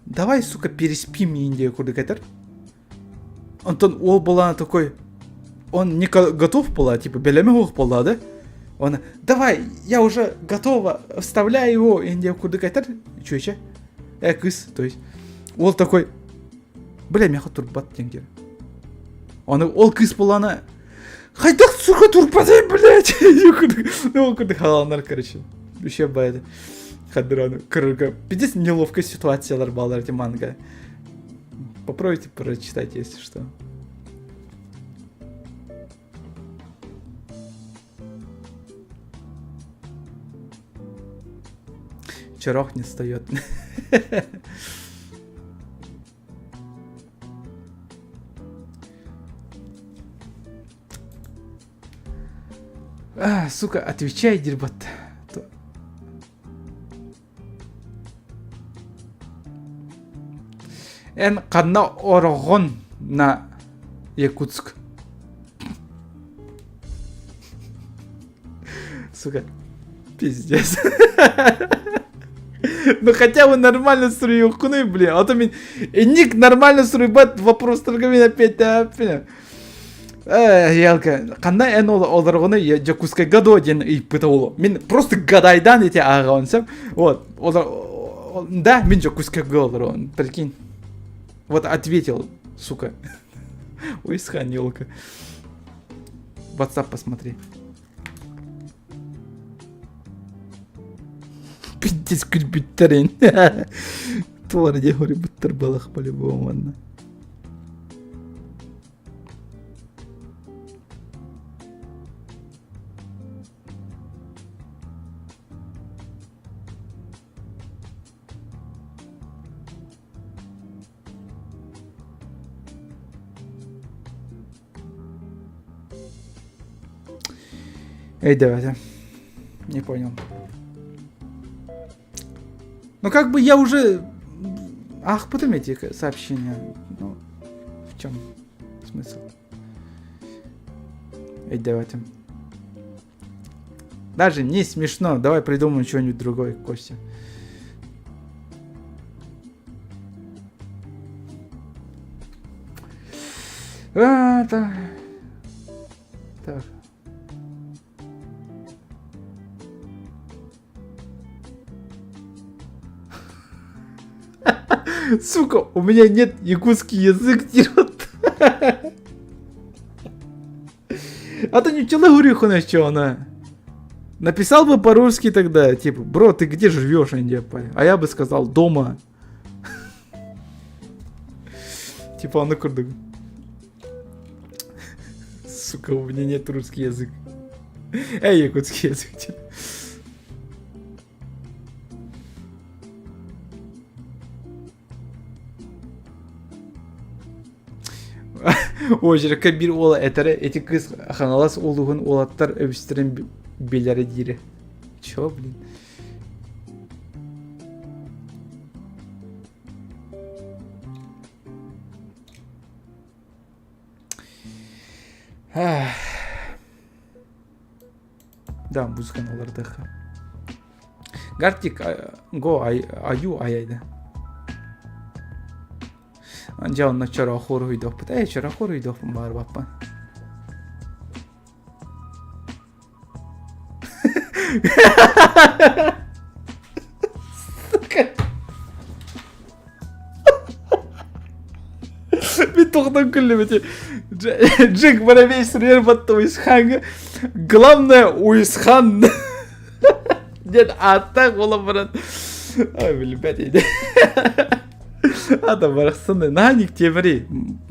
Давай, сука, переспим диэн курдук этэр. Онтон ол буолаана такой, он не готов была, типа, бэлэмэ суох буолла да. Он, давай, я уже готова, вставляй его, диэн курдук этэр. Чүөчэ. Э, кыс, то есть. Ол такой, бля, миэхэ турбат диэн диир. Оны ол кыыс буоллаана хайдах сука турбатай, блядь! Ну, ол курдук хааланар, короче. Еще байды. Хадыраны кырырга. Пиздец неловкая ситуациялар баалар эти манга. Попробуйте прочитать, если что. Чорох не встает. А, сука, отвечай, дербат. Эн ханна ороҕун на Якутск. Сука, пиздец. Ну хотя бы нормально суруйуоххунуй, блин. А то мин ник нормально суруйбат вопростарга мин опять опять. Ялка, ханна эн ол олоргону Дьокуускайга дуо диэн ыйыппыта ол. Мин просто гадайдан эти ааҕабын сөп. Вот, да, мин Дьокуускайга олоробун, прикинь. Вот ответил, сука. Ой, сханилка. WhatsApp посмотри. Пиздец күлбүттэрин. Туора дьэ хоруйбуттар балах по-любому манна. Эй, давайте. Не понял. Ну как бы я уже... Ах, потом эти сообщения. Ну, в чем смысл? Эй, давайте. Даже не смешно. Давай придумаем что-нибудь другое, Костя. А, так. Так. Сука, у меня нет якутский язык дерет. А то не челогуриху она. Написал бы по-русски тогда, типа, бро, ты где живешь, А я бы сказал, дома. Типа, он курдук. Сука, у меня нет русский язык. Эй, якутский язык. Типа. Очеркка биир уола этэрэ ити кыыс Хаҥалас улууһун уолаттар үбүстэрин билэрэ диирэ. Чё, блин? Да, музыканы уларытыахха. Гартик го аю айайда. Дьэ онно чорооху уруһуйдуохпут. Ээ, чорооху уруһуйдуохпун баҕарбаппын. Сука. Мин тоқтан күллүм ити. Джек Воробей суруйар батта Уисхаҥҥа. Главное Уисхан диэн ааттаах буолан баран. Ай, билбэт ини. Ата барахсаны наһаа никтиэмэрий.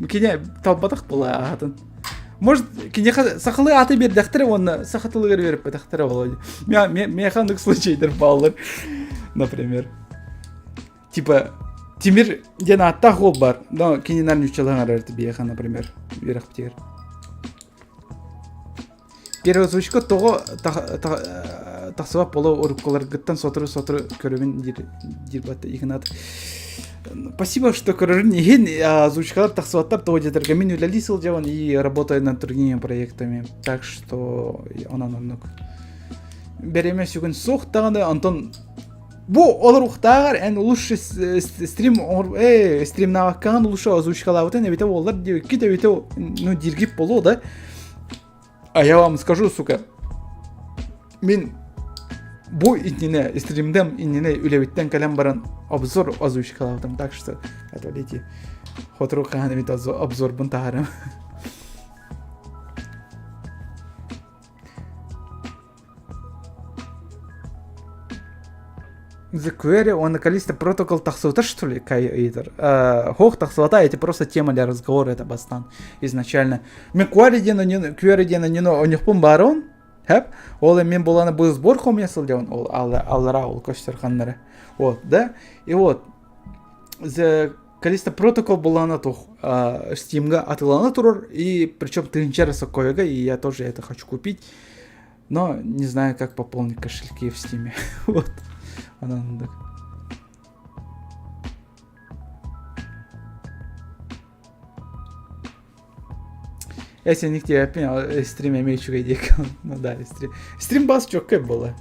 Кини талбатах була аатын. Может, киниэхэ сахалыы ааты биэрдэхтэрэ уонна саха тылыгар үөрэппэтэхтэрэ буолуо. Миэхэ оннук случайдар бааллар, например. Типа, Тимир диэн ааттаах уол бар, но кининэн нууччалаан арар биэхэ, например, үөрэхпитигэр. Первая озвучка тоҕо тахсыбат буола уруккуларгыттан сотору-сотору көрөбүн диир диир батта Игнат. Спасибо, что көрөрүн иһин озвучкалар тахсыбаттар тоҕо диэтэргэ мин үлэлии сылдьабын и работаю над другими проектами. Так что онон оннук. Бэриэмэ сүгүн суох даҕаны онтон бу олоруохтааҕар эн лучше стрим э стримнаабаккаҕын лучше озвучкалаабытын эбитэ буоллар диэбиккит эбитэ ну дииргит буолуо да А я вам скажу, сука, мин бу иннинэ стримдэм иннинэ үлэбиттэн кэлэн баран обзор озвучкалаабытым так что отвалите хотору хаһан эмит обзорбун таһаарам The Query уонна Callisto Protocol тахсыбыта что ли Кай ыйытар Хоох тахсыбата эти просто тема для разговора это бастан изначально Мен Query диэн Query диэн оньохпун баарон Хэп ол мен буланы бу сбор хомуйа сылдьабын ол аллара ол көстөр ханнары вот да и вот The Callisto Protocol булана тух Steamга атылана турар и причем тыһынча сокойга и я тоже это хочу купить Но не знаю, как пополнить кошельки в Стиме. вот. Она так. Если нигде опять стрим имею үчүгэй Ну да, стрим. Стрим бас чөккө было.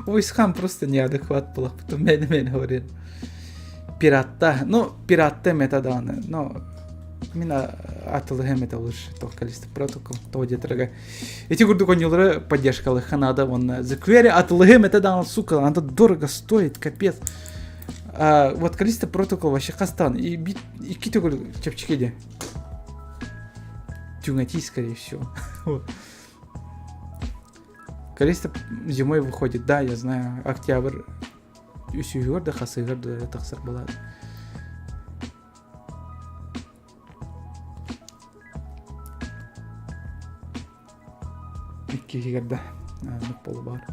Уисхан просто неадекват была, потом мен говорит. Пиратта, ну, пиратта метаданы, но мин атылыһым это лучше только Callisto Protocol того дорога. Эти курдук онньулары поддержкалыха надо уонна The Query атылыһым это даҕаны сука, она дорого стоит, капец. А, вот Callisto Protocol вообще хастан и бит икки төгүл чэпчэки де. Түҥэтии, скорее всего. Callisto зимой выходит, да, я знаю, октябрь үсүһүгэр да хасыгар да тахсар буолаат. Иккиһигэр да оннук буолу баар.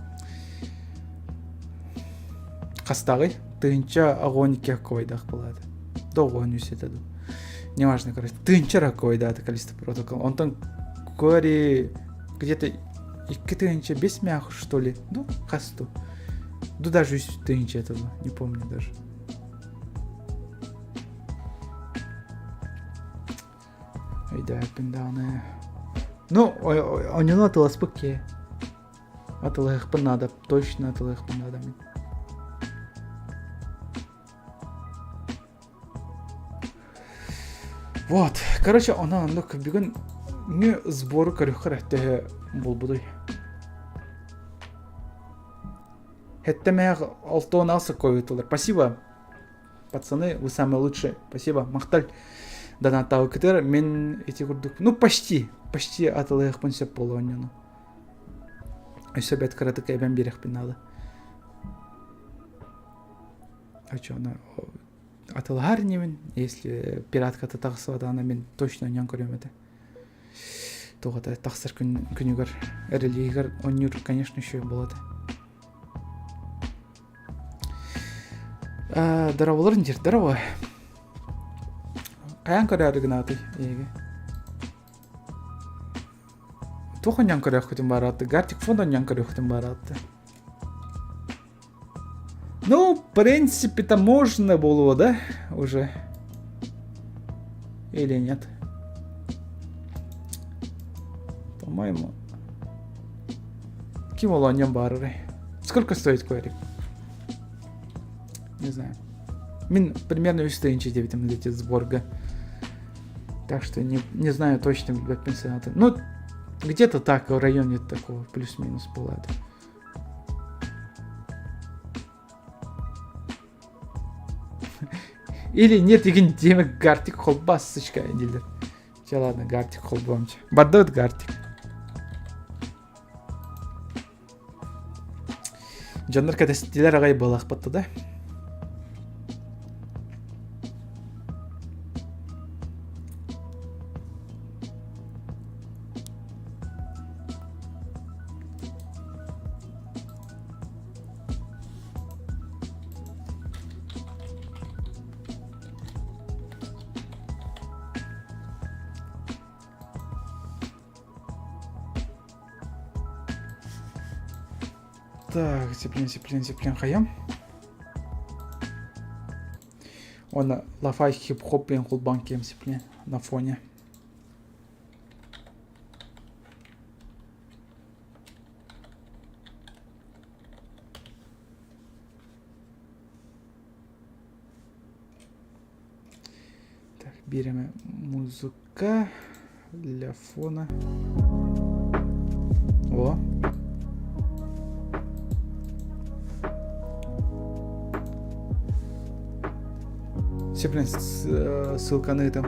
Хастааҕый? Тыһыынча огонь икки аккобайдаах буолаат. Да огонь үс этэ дуу. Неважно, короче. Тыһыынча раккобайдаата Callisto Protocol. Онтон Кори где-то 2005 мях, что ли. Ну, хасту. Ну, даже үс тыһыынча это было, не помню даже. Өйдөөппүн даҕаны. Ну, онньуну атыласпыт киһи. Атылыахпын наада, точно атылыахпын наада мин. Вот, короче, онон оннук бүгүн ngы сбору көрүөххэ төһө булбутуй. Хэттэмээх алтуон сокойутулар. Спасибо. Пацаны, вы самые лучшие. Спасибо. Махтал. Донаттаабыккытыгар мин ити курдук, ну почти, почти атылыахпын сөп буолуо онньуну. Өссө бэт кыратык эбэн биэрэхпин наада. Очону атылаһар инибин, если пиратката тахсыбатаҕына мин точно онньон көрүөм этэ. Туох это тахсар күн, күнүгэр религигэр онньуур, конечно, еще буолат. Здороволорун диир, здорово. Хайаан көрөөрү гынаатый эйиги? Туох онньон көрүөххүтүн баараатты? Гартик фонд онньон көрүөххүтүн баараатты? Ну, в принципе-то можно было, да, уже? Или нет? По-моему. Ким ол онньон баарарый? Сколько стоит Query? Не знаю. Мин примерно үс тыһыынча диэбитим эти сборга. Так что не, не знаю точно билбэппин сыаната. Ну, где-то так, в районе такого, плюс-минус была это. Или нет, игин диэмэ Гартик холбассычка дииллэр. Чэ ладно, Гартик холбуом чэ. Бардыбыт Гартик. Дьоннор кэтэстилэр аҕай буолаахпатта да. Так, зеплен, зеплен, зеплен хайам. Уонна лафай хип-хоп диэн холбоон киэм сиплен на фоне. Так, берем музыка для фона. О. Все, блин, ссылка на этом.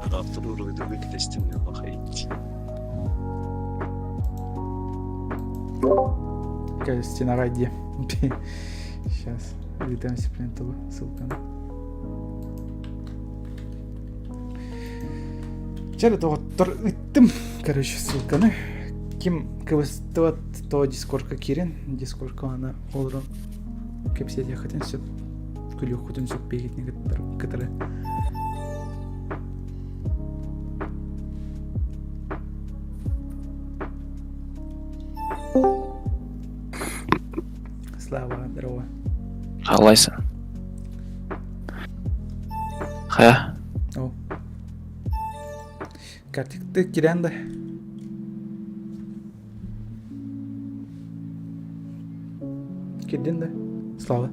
Крафтыр уруйдуга кэлэстим Стенаҕа дии. Сейчас. Ыытам Сиплентову ссылканы. Чэ, доҕоттор ыттым, короче, ссылканы. Ким кыбыстыбат, то дискордка киирин. Дискордка аны олорон кэпсэтиэххитин сөп. Күлүөххүтүн сөп биһигитини кытары. Слава, здорово. Қалайсың? Хайа? О. Картикты кирэн да. Кирдин да. Слава.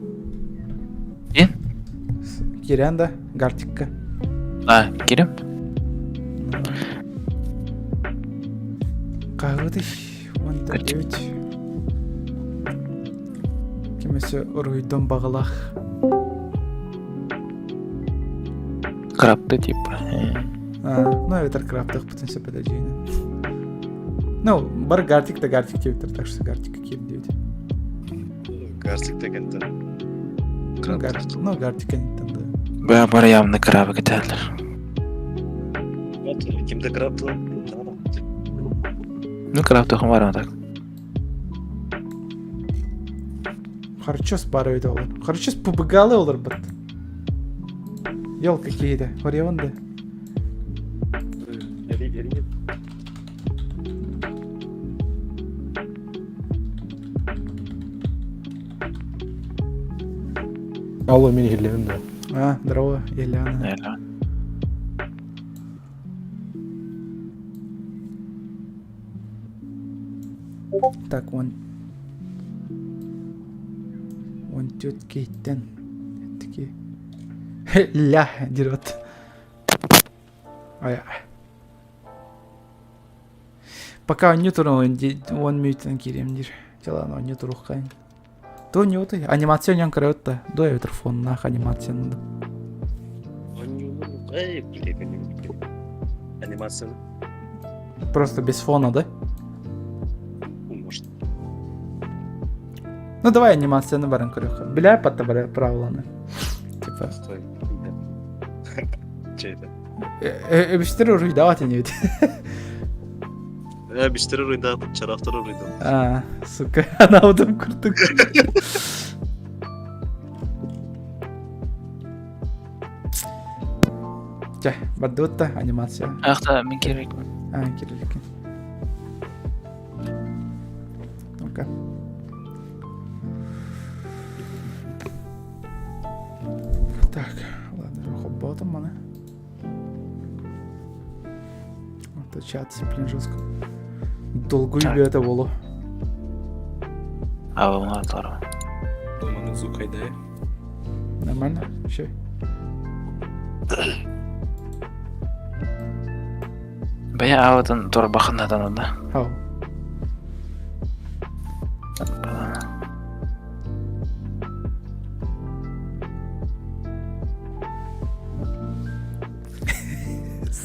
Не? Кирэн да, Гартикка. А, кирем? Хаһыытый 19. Ким өссө уруһуйдуон баҕалаах? Крапты типа. А, ну, эбэтэр крафтыахпытын сөп этэ дьиҥинэн. Ну, бар Гартик да Гартик диэбиттэр, так что Гартик киир диэбит. Гартик дегентен. Ну, Гартик, ну, Гартик кэнниттэн да. Баа бар явно крабы кэтээллэр. Кимде краб Ну, краб тухум бар так. Харчос баар эбит олор. Харчос ПБГ-лы олорбут. Елка киһитэ. Хорион да. Алло, мин иһиллэбин да. А, здорово, Еляна. Еляна. Так, он... Он тетки-тен. Такие... Ля, дерет. Ай. Пока не турун, он мүйтін кирем дир. Дела, не турухкайн. То не отой. Анимация нен көрөт да. До эбэтэр фоннаах анимацияны да. Анимация. Просто без фона, да? Может. Ну давай анимацияны баран көрүөххэ. Бля патта правиланы. Типа. Стой. Че это? Эбистер уруйдаат инибит. Бистер уруйдаат, чарафтар уруйдаат. А, сука, анаудым курдук. Чэ, бардыбыт да анимация. Ахта мин керек. А, керек. Ну-ка. Так, ладно. Потом маны. Это чат, блин, жестко. Долгую это болу. Авылга Маны звук кайда. Нормально? Все. Бэйэ аабытын турбахынатан да. Хау.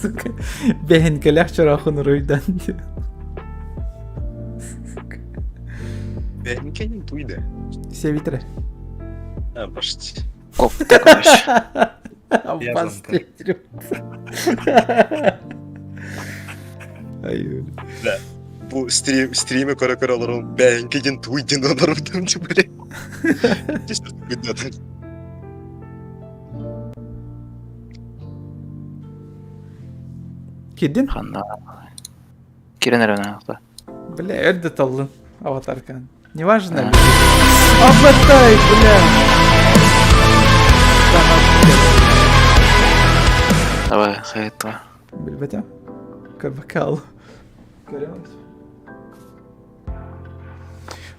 Сука, бэһинкэлэх чорохун уруйдан. Бэһинкэнин туйда. Севитре. А, почти. Копта короче. Обострю. Ай, Бля, бу стрим, стриме көрө-көрө олорон бэһинкэгин туйдин олорбутум блин. Кирдин? Ханна. Кирен эрэн аахта. Бля, өрдө толлун аватаркан. Неважно. Обмотай, бля. Давай, хайытла. Билбэтим. Карбакал. Көрөмүз.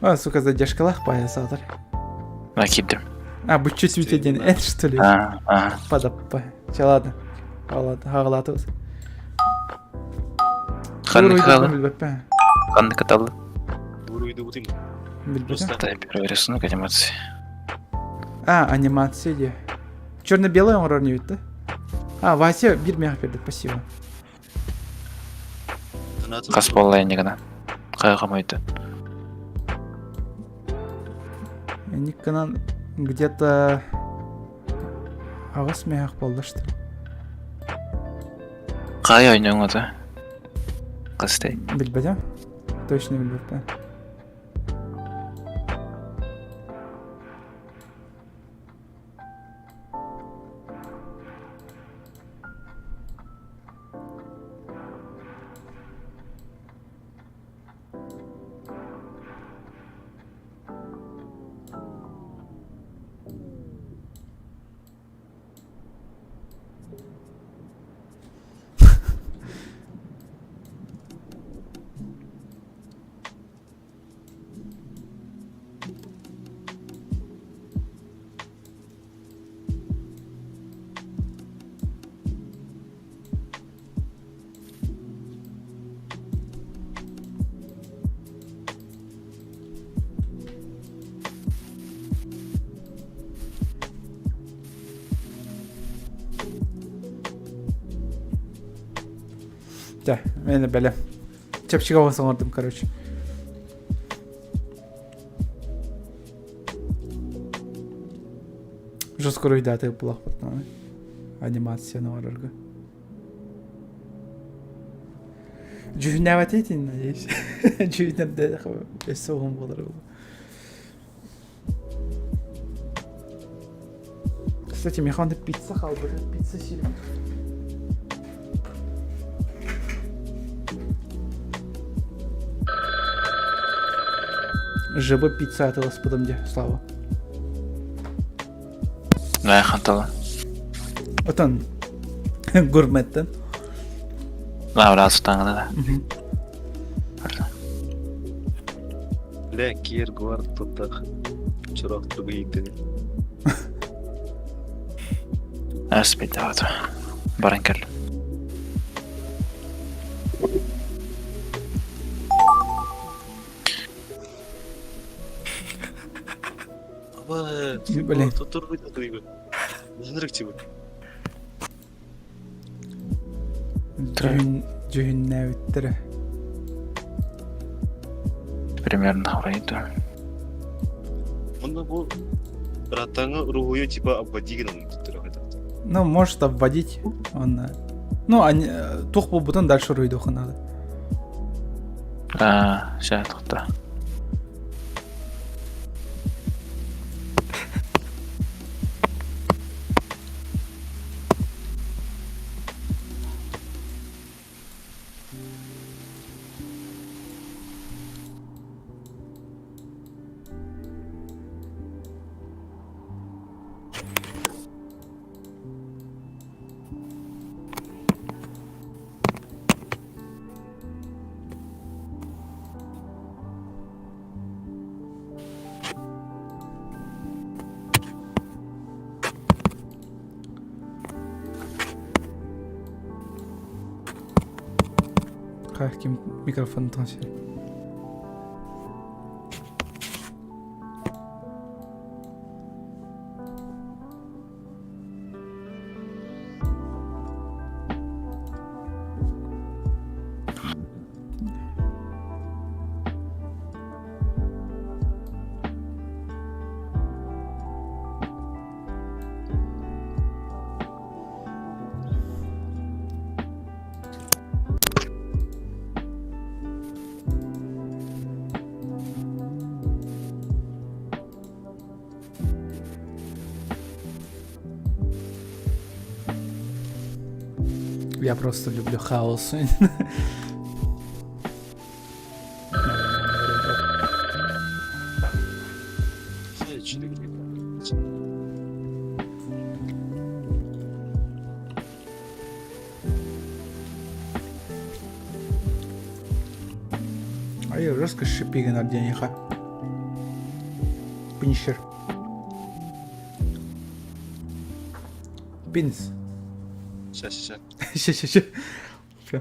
А, сука, задержкалах паясатыр. На кирдим. А, бу чуть один эн, что ли? А, а. Падаппа. Че, ладно. Ладно, хагалатыбыз. Ханнык халы? Билбеппе. Ханнык каталы? Буруйду бутым. Билбетим. Дай первый рисунок анимации. А, анимация де. Черно-белый он не да? А, Вася, бир мягкий берді, спасибо. Хас болла энигана. Кайга мойду. Никканан где-то... Ағыс мягкий болды, что ли? Кай ойноң ото? Кыстай. Билбетим. Точно билбетим. Да, мен бәле. Чепчик оңордум, короче. Жестко руйдаты булах баттан. Анимацияны барарга. Дьүһүннээбэт этин, надеюсь. Дьүһүннэрде өссө уһун буолар буолуо. Кстати, механ пицца халбыт, пицца сильно. ЖБ пицца атыласпытым де, Слава. Мэ хантала. Отон гурметтен. Лавра сутаңда да. Бля, киер гвард туттах. Чурак тугы Әспейді ото. Баран кел. Аба, Блин. Тут туруйду туйгу. Нырык тибы. Дьүһүннээбиттэрэ. Примерно урайду. Онда бу братаңы ругую типа обводигин туттура Ну, может обводить. Он, ну, они, тух буолбутун дальше руйдуха надо. А, ща тохта. Ким микрофон тансер. Я просто люблю хаос. А я жестко шипигин ардениха. Пиншер. Пинс. Ща, ща, Ща, ща, ща. Всё.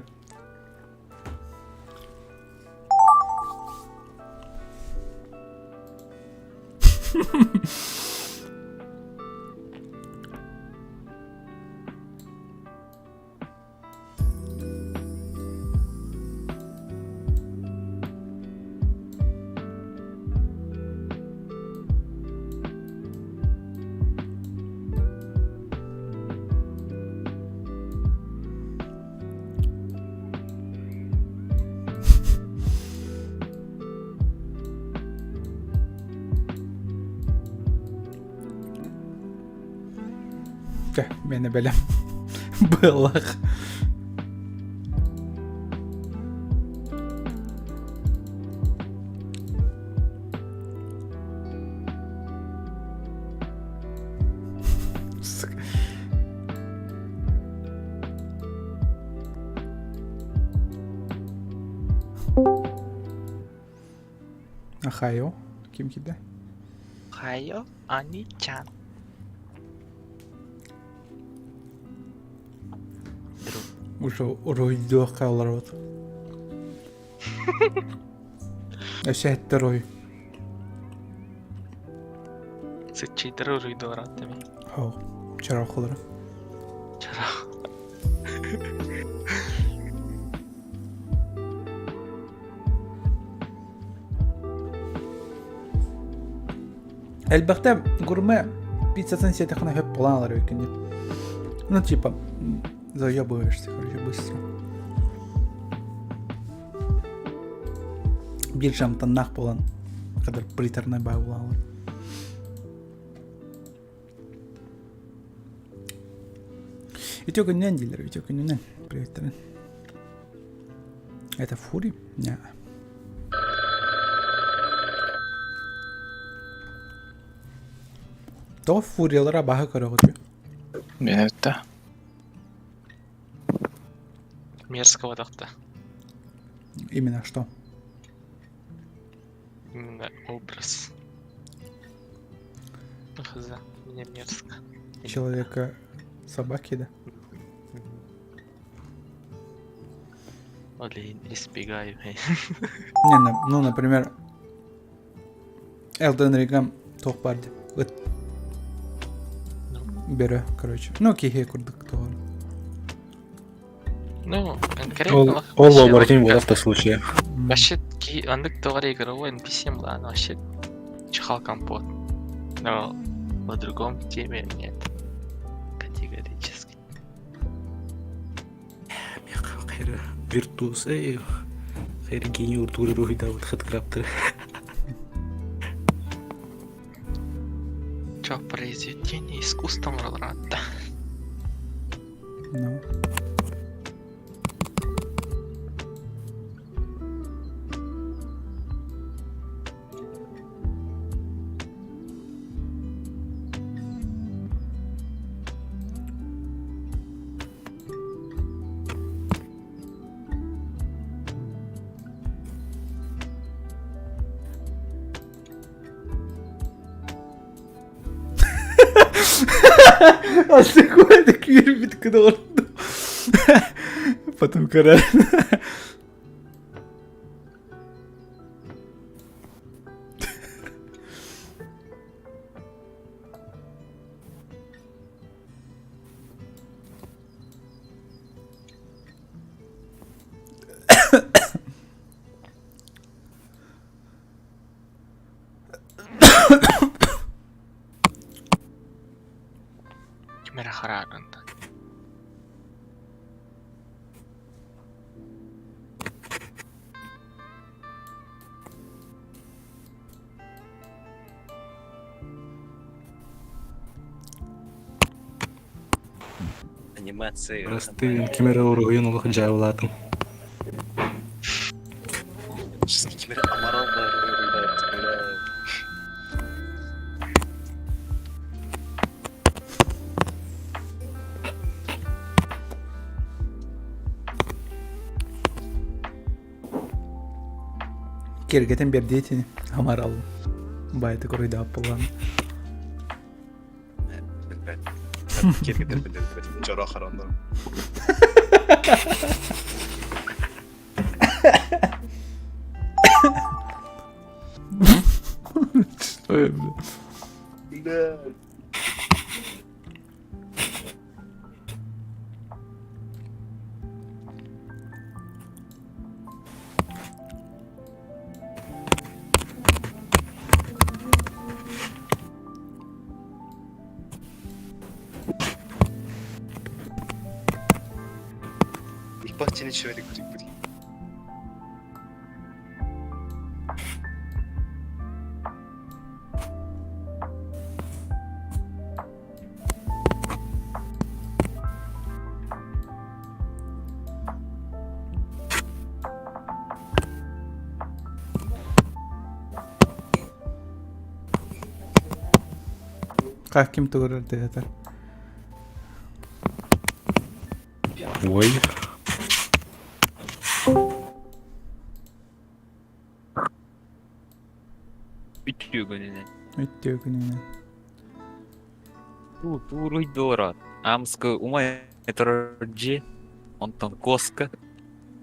Чэ, миэнэ бэлэм. Быалах. Сука. Ахайо. Ким киирдэ? Хайо, Ани-чан. Уже уруйдуохха олоробут. Өссө эттерой. Сыччыйдары уруйдуораат эми. Хоо, чараахулара. Чараах. Элбэхтэ гурме пиццатын сиэтэххинэ сөп буолан ылар эбиккин дии. Ну, типа, заебываешься, короче, быстро. Биир жамтаннаах буолан, кадыр приторнай баа буолан ылар. Үтүө күнүнэн дииллэр, үтүө күнүнэн. Приветтэрин. Это фури? Не. Тоҕо фуриялара баһа көрөҕүтүй? Мен өттө. Мерзкого тахта. Именно что? Именно образ. Хз, мне мерзко. Человека собаки, да? Олень, избегаю. Не, ну, например, Elden Ring туох баар дии. Ыт. Бөрө, короче. Ну, киһи курдук туох. Ну, конкретно... Ол оборотень был в случае. Вообще, андык тоҕо игровой NPC ладно, вообще чихал компот. Но по другом теме нет. Категорически. Виртуоз, эй, хайр гений уртуур уруһуйдаабыт хаткраптыр. Чё, произведение искусства да. Ну. Астыкуайда киирбит гына олордум. Потом көрөр. Хараарында. Анимация. Просты, ким эрэ уруһуйун олох дьаабылаатым. Ким эрэ амарал баар уруһуйдаабыт, Киэргэтэн биэрдии итини амарал баайдык уруйдаабыт буоллаҕына. Билбэт. Киэргэтэр билбэт. Дьоро хараннар. Что я, бля? Да. Ебать, ничего не говорит. Как ким тугурар театр? Ой. Үтүө күнүнэн. Үтүө күнүнэн. Тууруйдуора. Аамыска умай турар дьиэ, онтон куоска.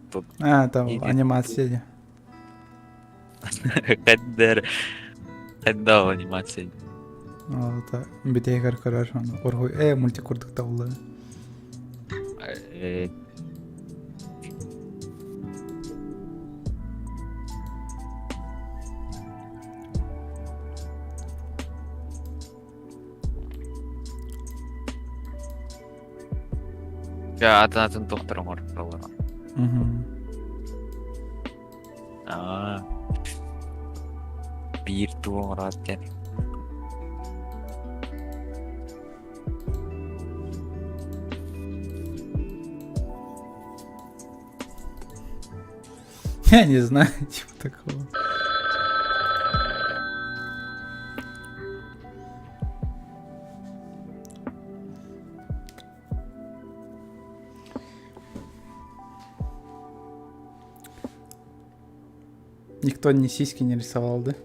Тут А, там анимация дии. Кэддэр хайдах анимация. Ол та бүтэһигэр көрөр уруһуй э мультик курдук табыллар. Дьэ атын атын тохтор оҥороллор. Аа. Биир туу оҥороот диэн. Я не знаю, типа такого. Никто ни сиськи не рисовал, да?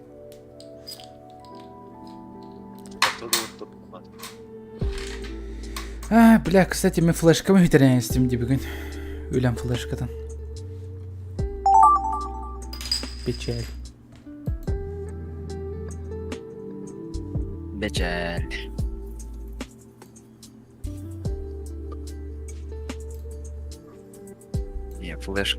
А, бля, кстати, мен флешками бүтэрэн истим дии бүгүн. Үлэм флешкатын. Печаль. Бэчээл. Не, флеш.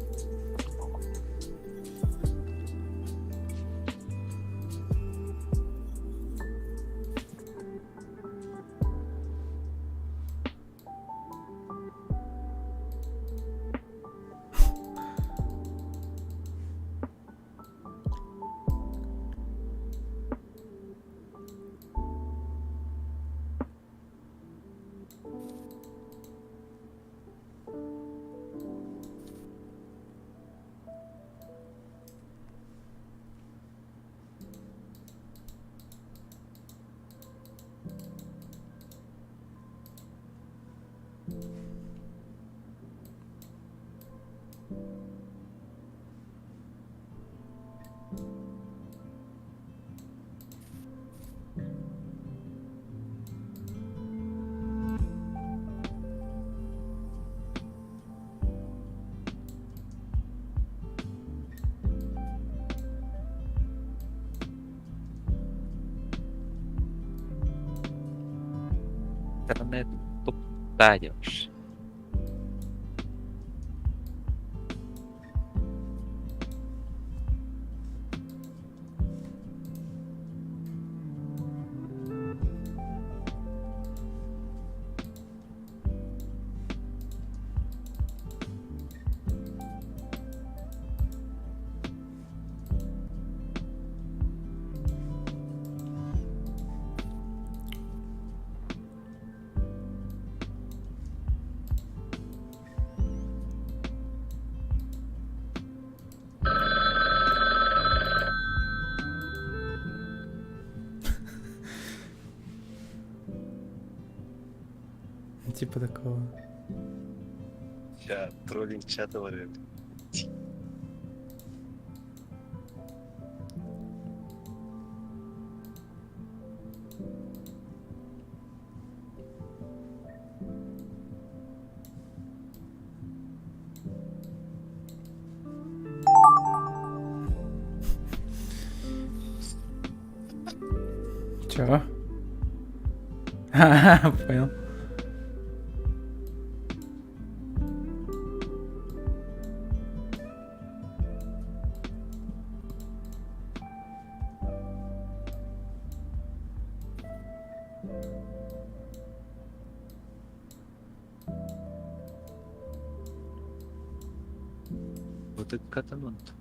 Интернет туптаешь. Типа такого. Ща, троллинг чата барыам. Чё? Понял. Вот и каталонт.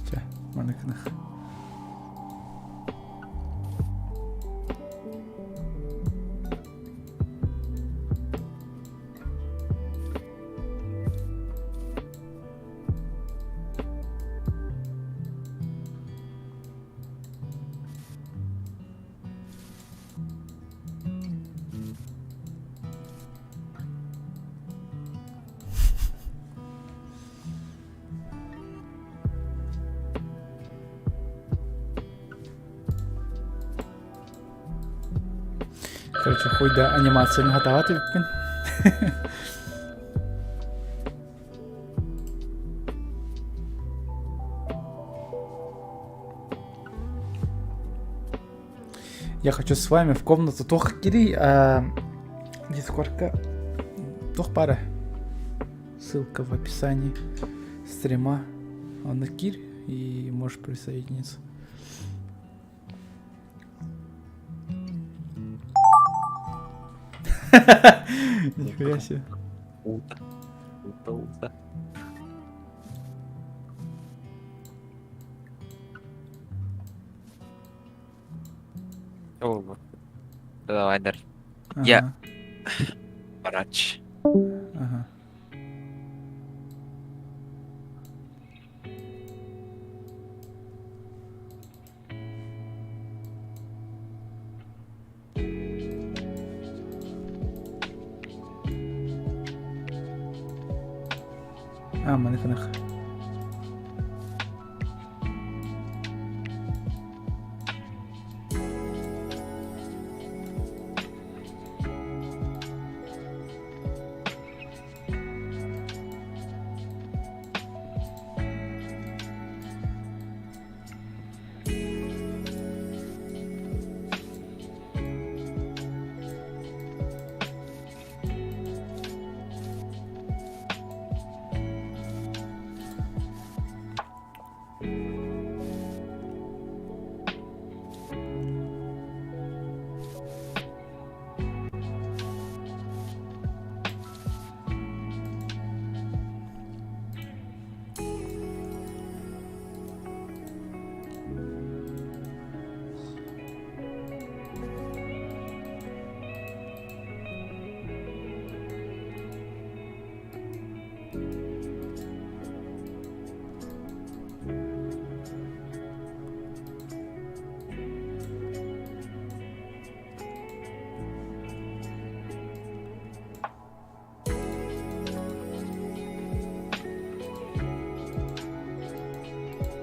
Чэ, маныкына. Короче, хуй да анимацияны хатаҕа түбүппүн. Я хочу с вами в комнату туох кири Дискордка туох пара ссылка в описании стрима онно кир и можешь присоединиться. Нихуя себе. Ута. Ута, ута. О, Давай, дар. Я. Врач. Ага. А, маны гынах.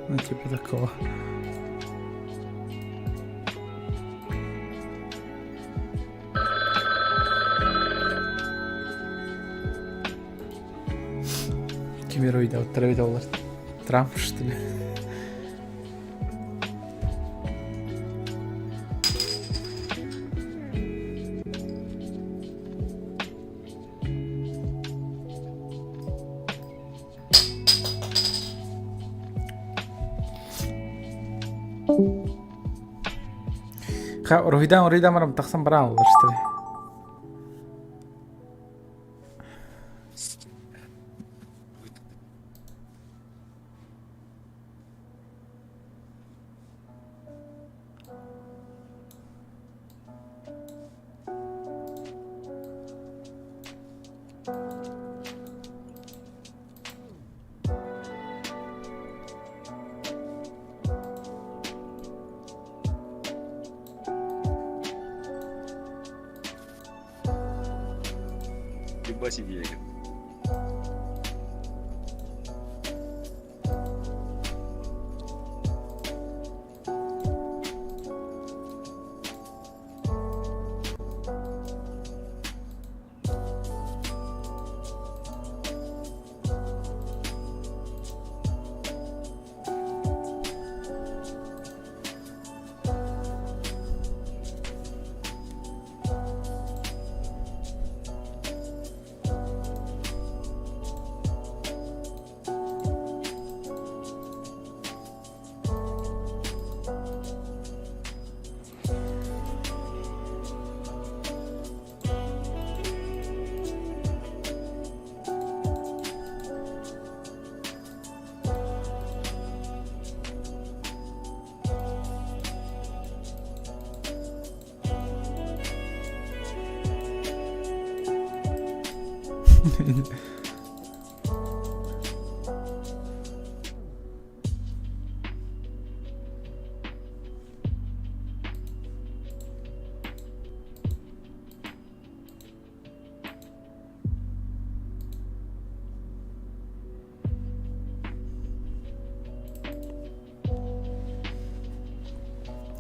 Ну, типа такого. Кимероид, вот Трамп, что ли? Уруһуйдаан уруһуйдаан баран тахсан бараан олор что ли? Ебать идея.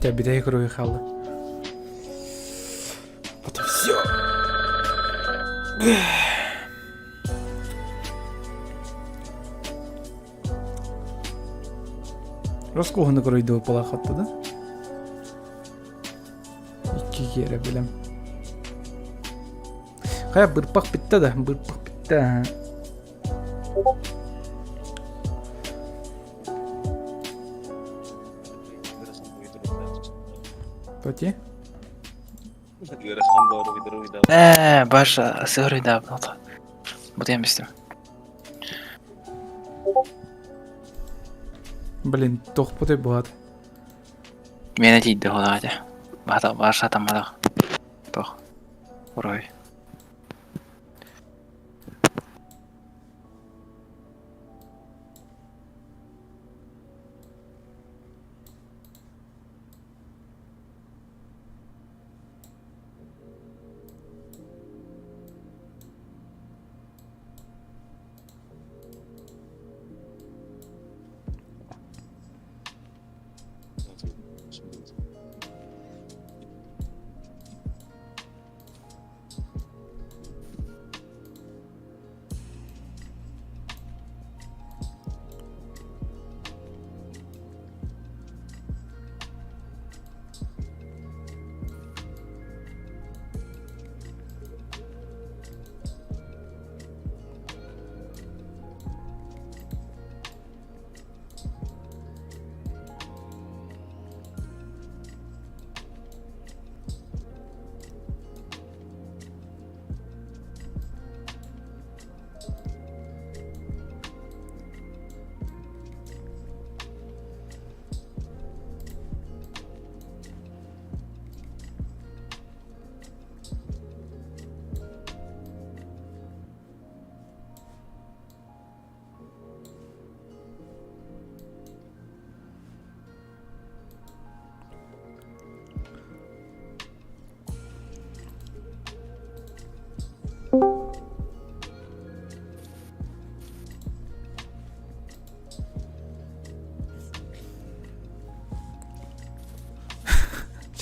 Дьэ бүтэһик уруһуй хаалла. Вот и все. Роскуһуну көрөйдүү палахатта да? Икки киэрэ билем. Хайа бырпах битте да, бырпах битте. Тоти? Ээ, баша сыгырыйдаабыт. Бутуйан бистим. Блин, тохпутай буһат. Миэнэ тиийдэ холаҕа Баата баша тамматах. Тох. Урой.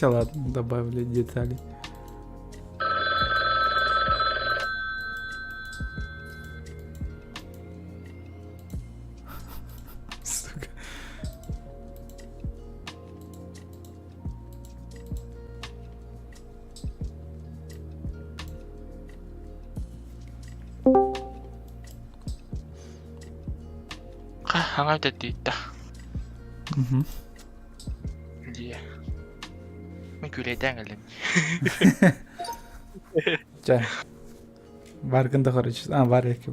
Все, ладно, добавили детали. Сука. Хаҥа тиийдэ. Мгм. Дии. Мин күүлэйдээн кэллим. Чэ. Баргын да короче. А, бар эки.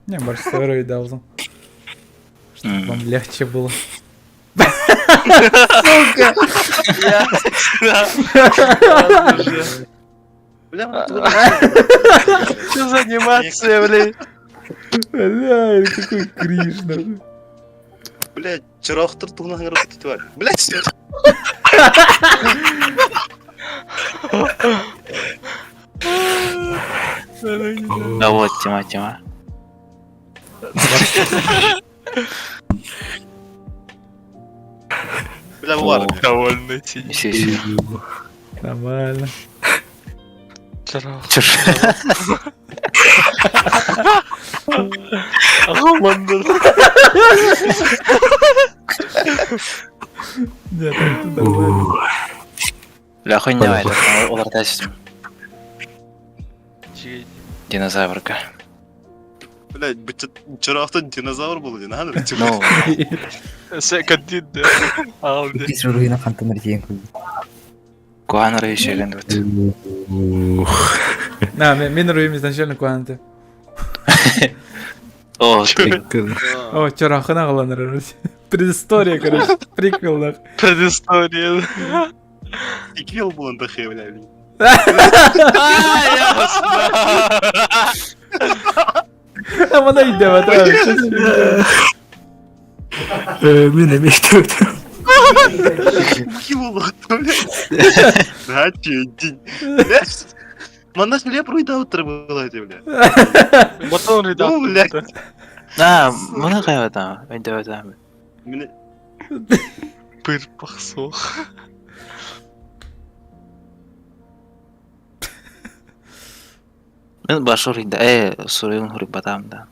Не, больше второй должен. Чтобы вам легче было. Сука! Что за анимация, блядь? Бля, это какой кринж, нахуй. Блядь, чыраахтар туһунан хаҥырап тварь. Блядь, Да вот, Тима, Тима. Бля, бу баар. Довольный сидит. Сессия. Нормально. Чыраах. Чыр. Аҕаманнар. Нет, это нормально. Бля, хуйня это. Олар Динозаврка. Блядь, чыраахтан динозавр буолла диэн ахан Ну, Каддид. Алды. Иккис уруһуйна хантан эртиэн курдук. Куан рейшеген вот. На, мен руим изначально куанты. О, О, чарахына галаныр. Предыстория, короче, приквел нах. Предыстория. Иквел буолан тахе, бля. А мана иде, да. Мин эмиэ истибитим. Иквел блядь. Да, че, блядь. Манна хлеб руйда было эти, бля. Батон рыйда. Ну, блядь. А, мына кайбата. Өйдөбөтө. Мин Пырпах суох. Мен башы рыйда. Э, суруйун хуруйбатам да.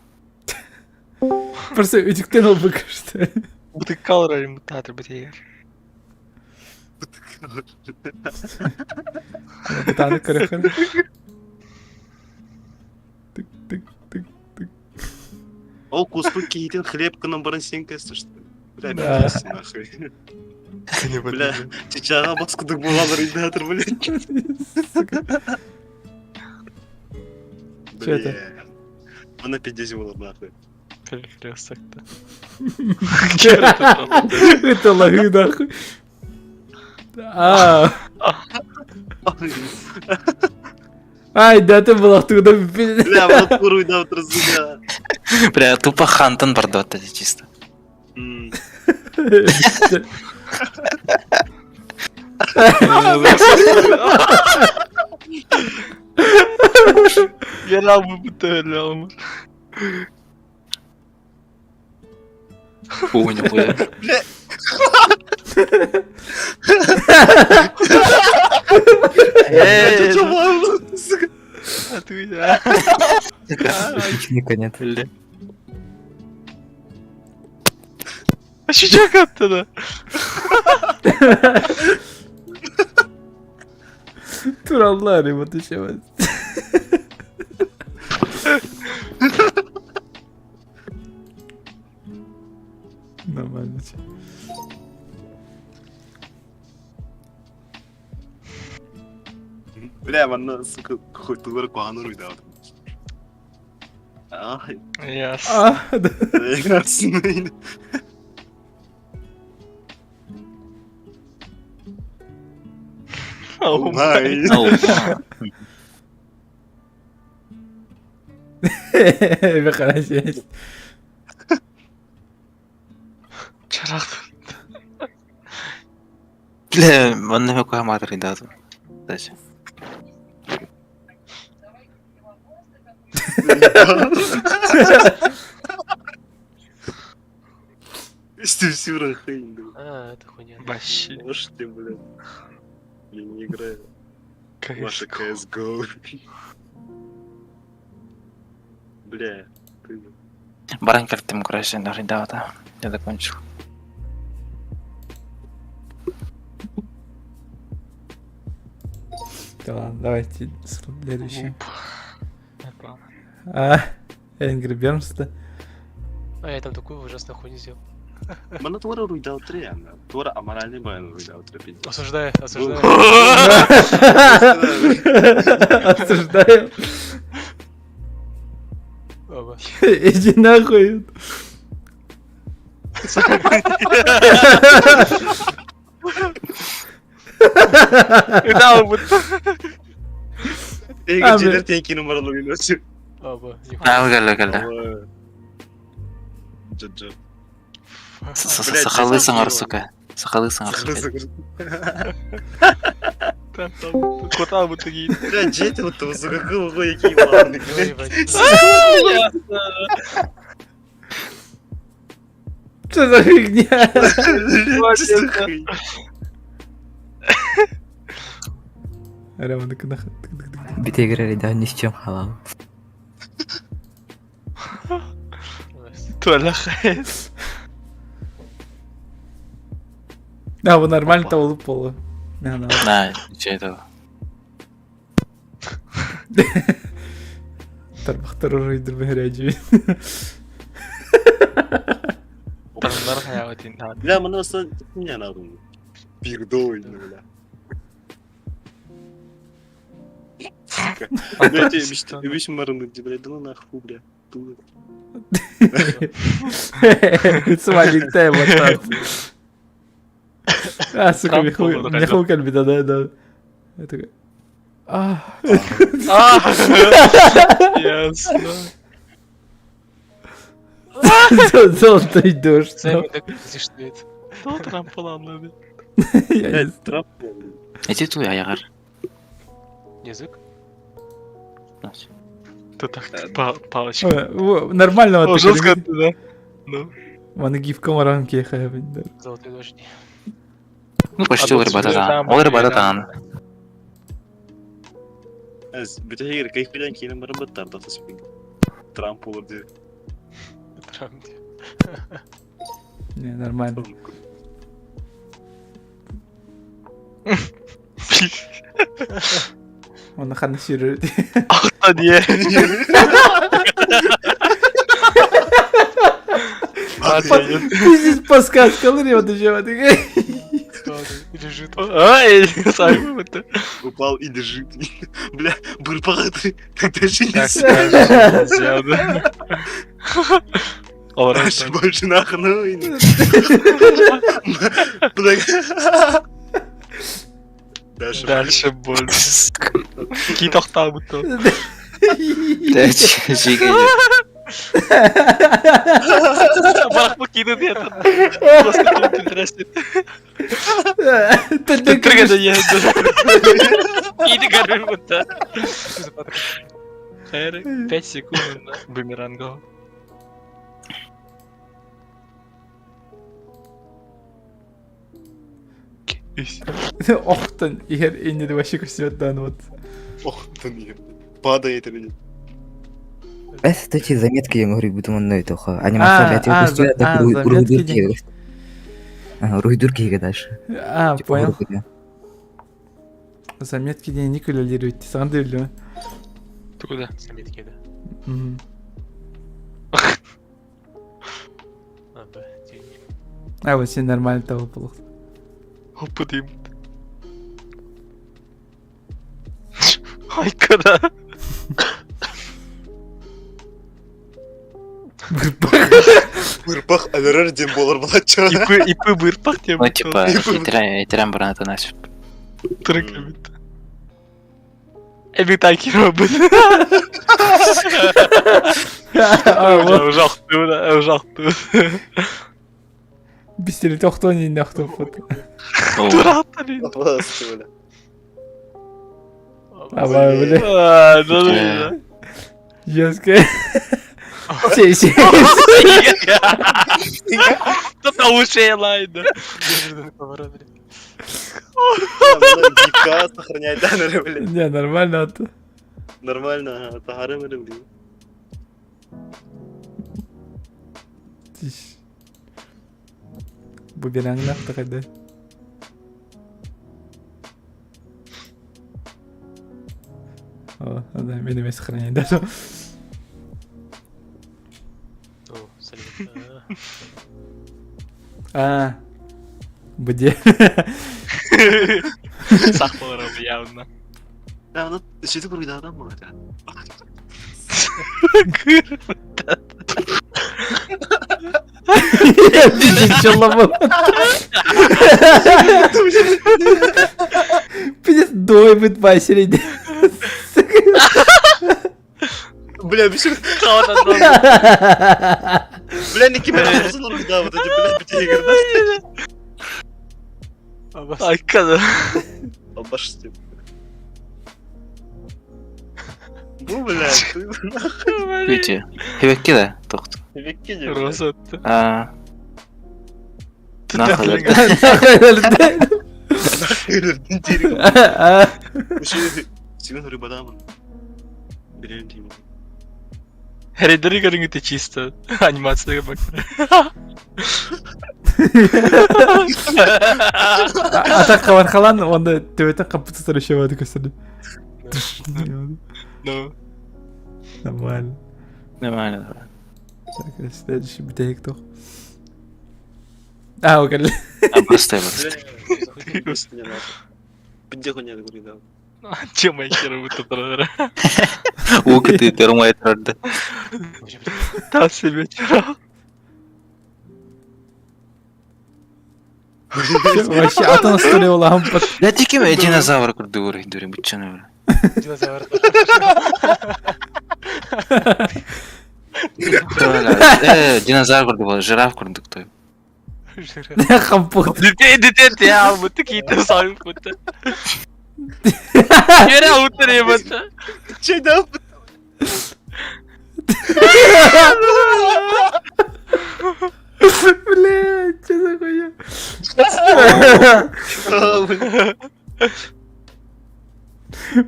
Просто үтүктен ол быкышты. Бутыккал райым театр битер. Бытаны көрөхөн. Тык тык тык тык. Ол куспут киһитин хлеб гынан баран сиэн кэстэ, что ли? Бля, Да. пиздец, нахуй. Бля, чычааҕа баскыдык буолалар рыйдаатыр, блядь. Сука. Чё это? Бля. Она пиздец была, нахуй. Перекресток-то. Это лагы нахуй. А, ай, да ты была оттуда. Бля, вот руйдаатыр, сука. Бля, тупо хантан бардот эти чисто. М. Я бы бутыль, Понял, бля. Это чё было, сука? А ты да. Хищника нет. Бля. А чучак оттуда. Тураллар вот еще. Нормально. чё. Бля, манна, сука, хоть тугар куһаҕан руйдаатыр. Ай, Яс. А, да. ясный. Oh Ай. Ну, Выходи. Чарах. Бля, манна мен куһаҕан рыйдаатым. Дальше. Стив хрень, да. А, это хуйня. Вообще. Может ты, блядь. Я не играю. Ваша CSGO. Бля, ты... Баран кэлтим короче, рыйдаата. Я закончил. Да ладно, давайте следующий. А, Angry Birds, да? А я там такую ужасную хуйню сделал. Мана туора уруйдаутыр яна. Туора аморальный баян уруйдаутыр пиздец. Осуждаю, осуждаю. Осуждаю. Оба. Иди нахуй. Эйге дьиэлэр тиэн киин баралар Оба. Аа кэллэ кэллэ. Жо-жо. Сахалыы саҥар сука. Сахалыы саҥар сука. Кота будто гид. Бля, дьиэтэ вот сука кыл який главный. Что за фигня? Битегер да ни с чем халал. Туалахес. Да, вы нормально того пола. Да, ничего этого. Тарбахтар уруйдур бэһэрээдьи. Тарыннар хаябытын таат. Бля, маны асан не надо. Бирдой, бля. Бля, тебе марны, бля, да ну нахуй, бля. Смайлик тайм вот так. А, сука, Михаил Кальбида, да, да. Я такой... А. Ясно. Золотой дождь. Трамп anladı. Трамп. Эти туй аяғар. Язык? Тут так палочка. Нормально. О, жестко ты, да? Ну. Маны гифка маран кеха. Золотой дождь. Ну, почти ол ребята таан. Ол ребята таан. Бүтәһигер кайфыдан киинен баран баттар да Трамп olur diye. Трамп. Не, нормально. Он ханна сюрер. Ахта диye. Пиздец подсказка, вот еще вот. Лежит. Ай, сами вот. Упал и лежит. Бля, бурпаты. Тогда же Так, нельзя. Дальше больше нахуй. Бля. Дальше. Дальше больше. Ки тохтал будто. Жига. Барах покиду где-то. Просто интересно. Тригада еду. Иди горы будто. 5 секунд на бумеранг. Охтан, игер иннеди вообще көстүбэт вот. Охтан игер. Падает или нет? Бәс эти заметки я говорю, буду он тоха. Анимация, блядь, я так руйдур Руйдур киге дальше. А, понял. Заметки не Николя лирует, сам дивлю. Ты куда? Заметки, да. А, вот все нормально того плохо. Опа, дым. Ай, когда? Бырпах алерер дем болар балача. Ипы, ипы бырпах тем. Ну, типа, итерен баран это Трыками. Эби так робот. Ужахты, ужахты. Бистери тохтони нахту фото. Дурак, Бля. А, бля. А, да, да. Жестко. Сей, сей. Тут лучше лайда. Гифка сохраняет, да, бля. Не, нормально это. Нормально, тахары бля. Буберанг нахта когда. О, да, мен эмес сохраняет даже. О, салют. А, где? Сах болар явно. Да, ну, сөйтіп уруйдаатан болады. Пиздец, дойбыт Василий. Бля, бисер. Бля, не киме алсын уруйдаабыт эти, бля, битигерде. Айкада. Албаш деп. Бу, бля, ты Видите, хебекки да, тохт. Хебекки де. Роза. А. Нахуй. Сигун рыбадамын. Берем деймін. Рейдері көріңді чисто. Анимация бак. А так хабархалан, онда төбөтен компьютер еще бады көстөрдү. Ну. Нормально. Нормально. Так, следующий битейк тох. А, окей. А, просто просто. Где хуйня говорит, Чем я хер буду троллера? Ук ты термай тролль. Та себе вчера. Вообще, атын столе улахан пат. Я тиким динозавр курдур дури бутчаны. Динозавр. Э, динозавр курдук, жираф курдук той. Хампут. Дите, дите, те албыт, кийте салбыт. Yere avuttur быт. Чайда Блядь, что за хуйня?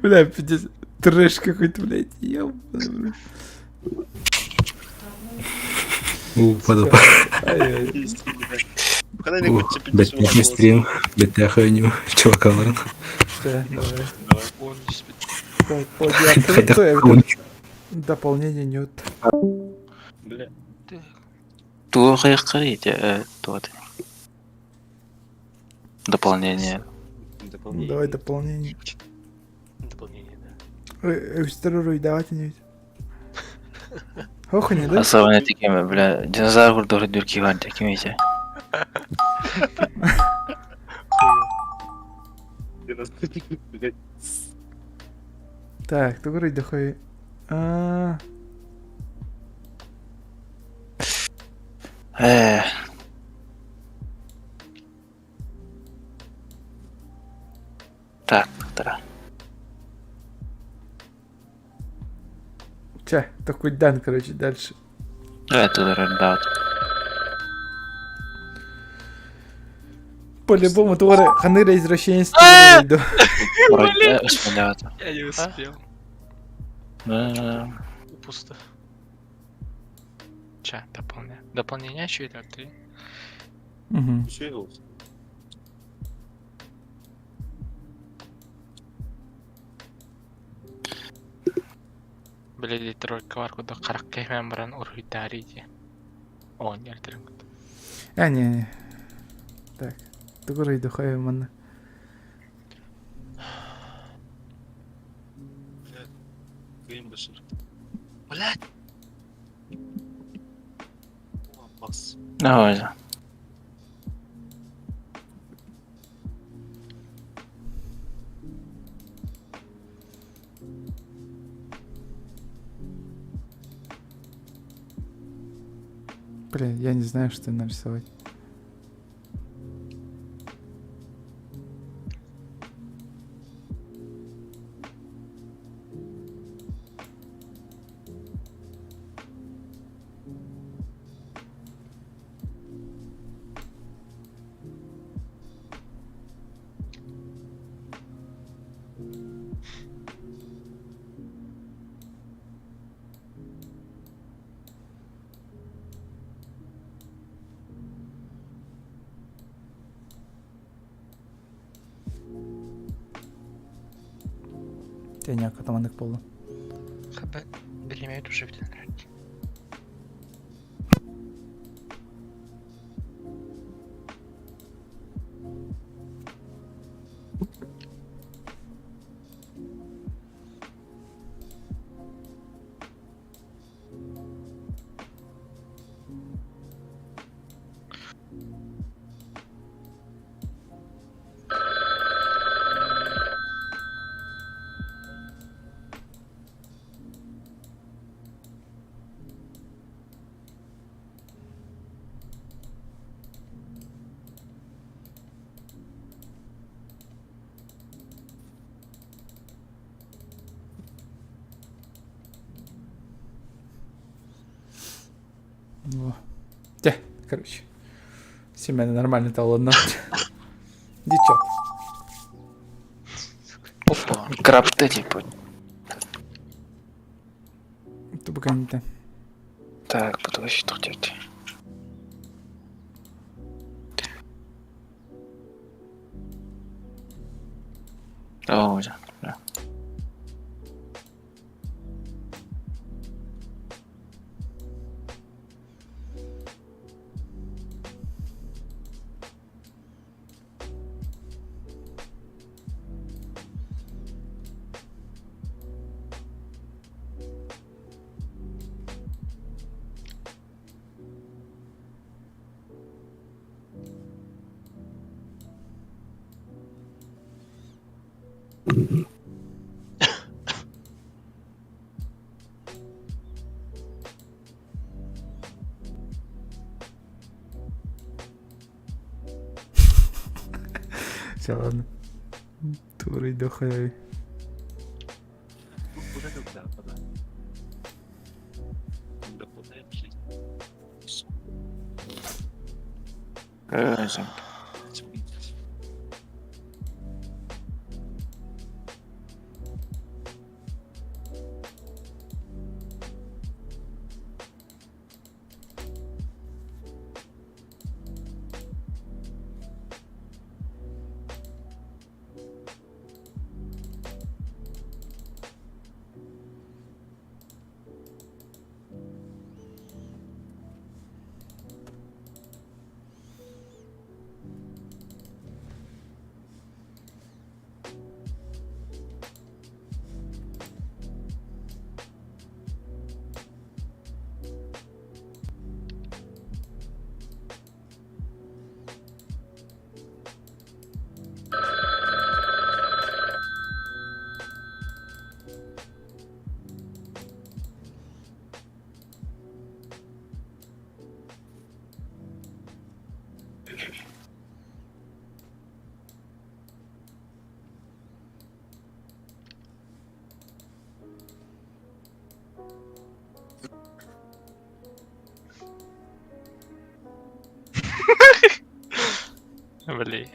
Бля, пиздец, трэш какой-то, блядь, ёбаный, У, подопа. Бэтмен стрим, бэтмен чувака варан. Да, давай. Так, подъехали. Дополнение нет. Бля. Туох хайкарите, туот. Дополнение. Давай дополнение. Дополнение, да. Өстөрөр давайте не. Ох, не да? Особенно такими, бля, динозавр курдур дурки ван такими эти. Так, ты говори, дохуй. А. Э. Так, да. Че, такой дан, короче, дальше. Давай туда да. По-любому, тугары ханыра извращенец. Вроде, Я не успел. Да. Пусто. Ча, дополнение. Дополнение еще или ты? Угу. Блядь, тройка варку до карак мембран урхитари ди. О, не альтернатива. А, не, не. Так, тугары дохай манна. Блядь. Бас. Давай. Блин, я не знаю, что нарисовать. Теня катамандык болду. Хабе, билемейт уже бүтін. Короче, Семена нормально талонно. Дичок. Опа, крапты типа. Тубганта. Так, подожди, тут где О, да. да. Все, ладно. Турый дохай. Блин.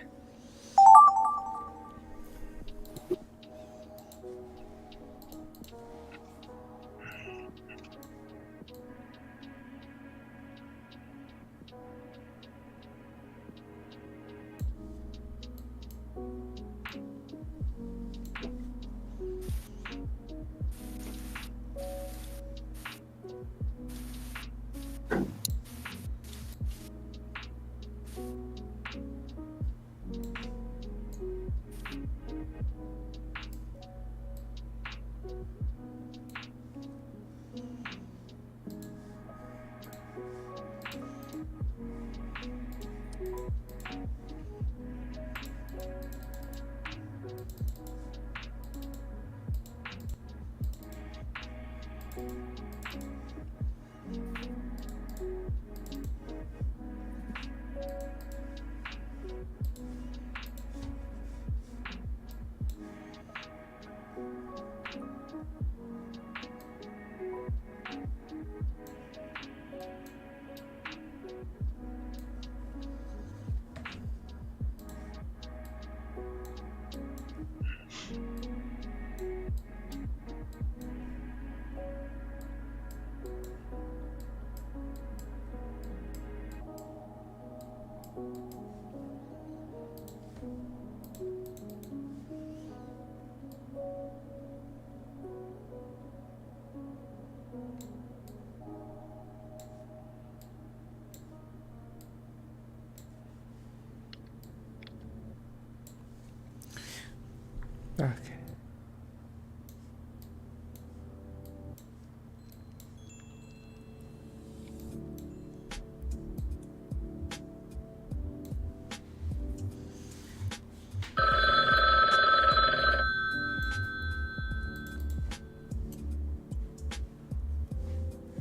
Так.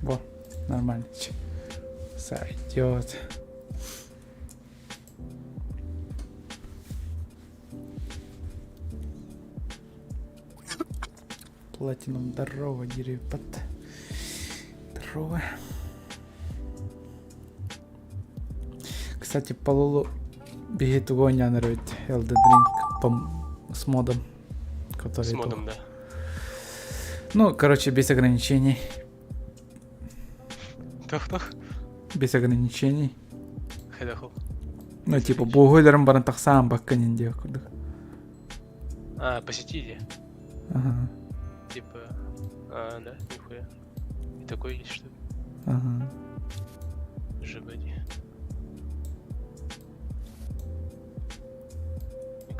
Во, нормально. Сойдет. Платинум, здорово, деревпад. Здорово. Кстати, по лолу биһи тугу оонньоон эрэбит Elden Ring по с модом, который С модом, да. Ну, короче, без ограничений. Тох-тох. Без ограничений. Хайдаху. Ну, типа, буһуйларын баран тахсаан бакка нин диэх курдук. А, посетили. Ага. Типа, а, да, нихуя. И такой есть, что ли? Ага. ЖБД.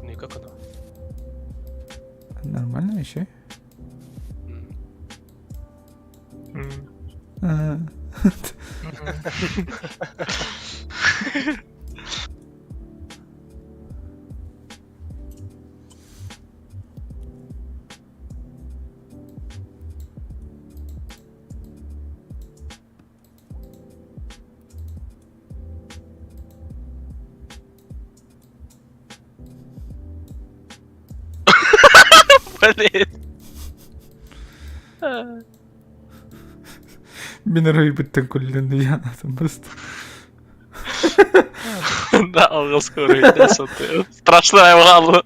Ну и как оно? Нормально еще? Ага. Блин. Мин арыйбыттан күллэн дьаанатым просто. Да, алгыс көрүйдэ Страшная валу.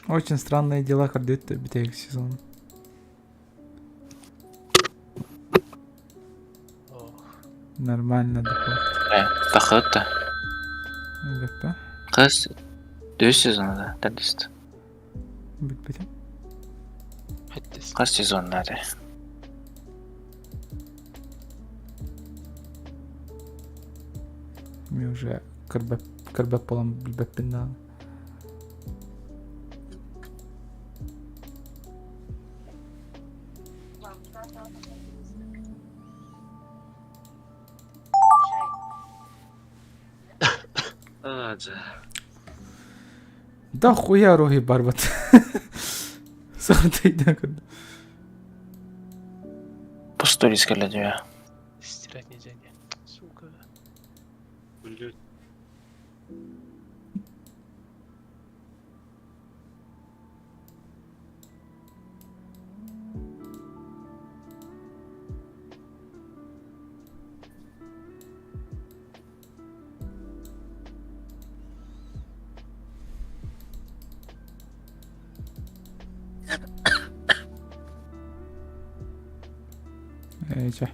Очень странные дела көрдүт бүтэһик сезон. Нормально доход. Тахыта. Бүппэ. Кыз Дөөс сезона да, дәдіст. Бүппэтим. Кыз сезоннары. Мен уже көрбөп көрбөп болом билбеппин даҕаны. Да хуя руги барбат. Сахатайда көрдүм. Пустой рискале Стирать нельзя, не. Сука. Блядь. Ээ чэ.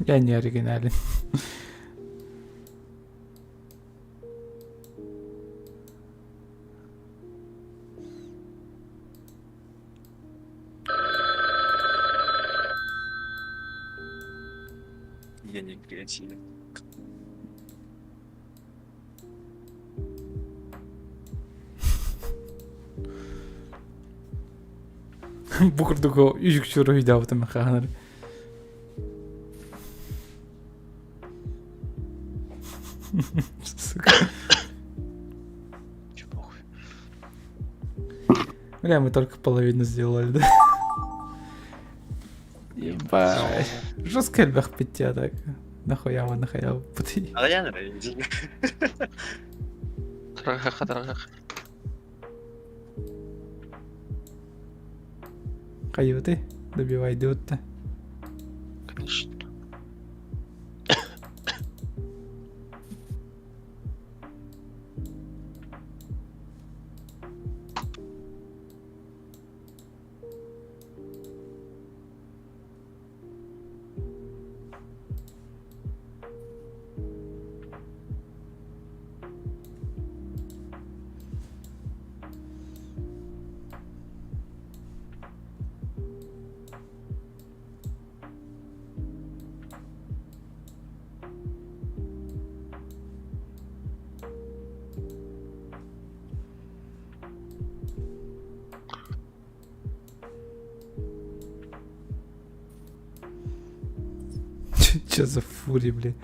Я не оригинален. Я не креативен. Бу курдук үжүкчү уруһуйдаабытым хаанар. Сука. Че похуй. Бля, мы только половину сделали, да? Ебать. Жестко элбэх питья так. Нахуя мы нахуя пути. Аҕыйаан эрэ дии. Дорогах, дорогах. Хайыты, добивай дыутта. Конечно. Че за фури, блин?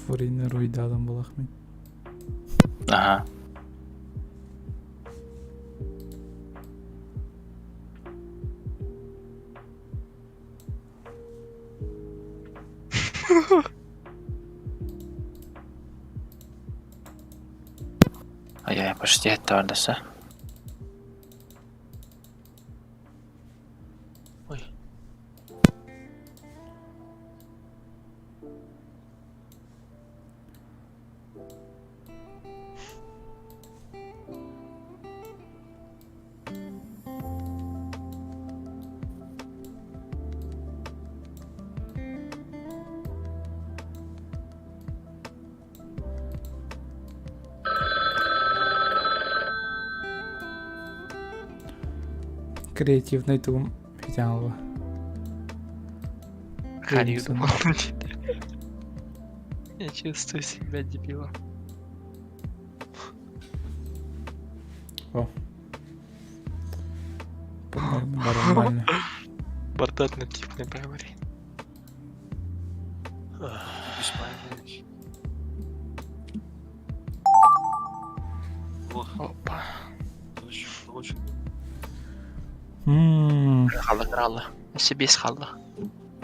Фурины руйдадым булах мин. Ага. Ай-яй, почти это да? Ой. Креативный тугум хитян Харю Я чувствую себя дебилом. О. По-моему, нормально. Бардатный тип не говори. Опа. Ммм. Хаалла, хаалла. Өссө биэс хаалла.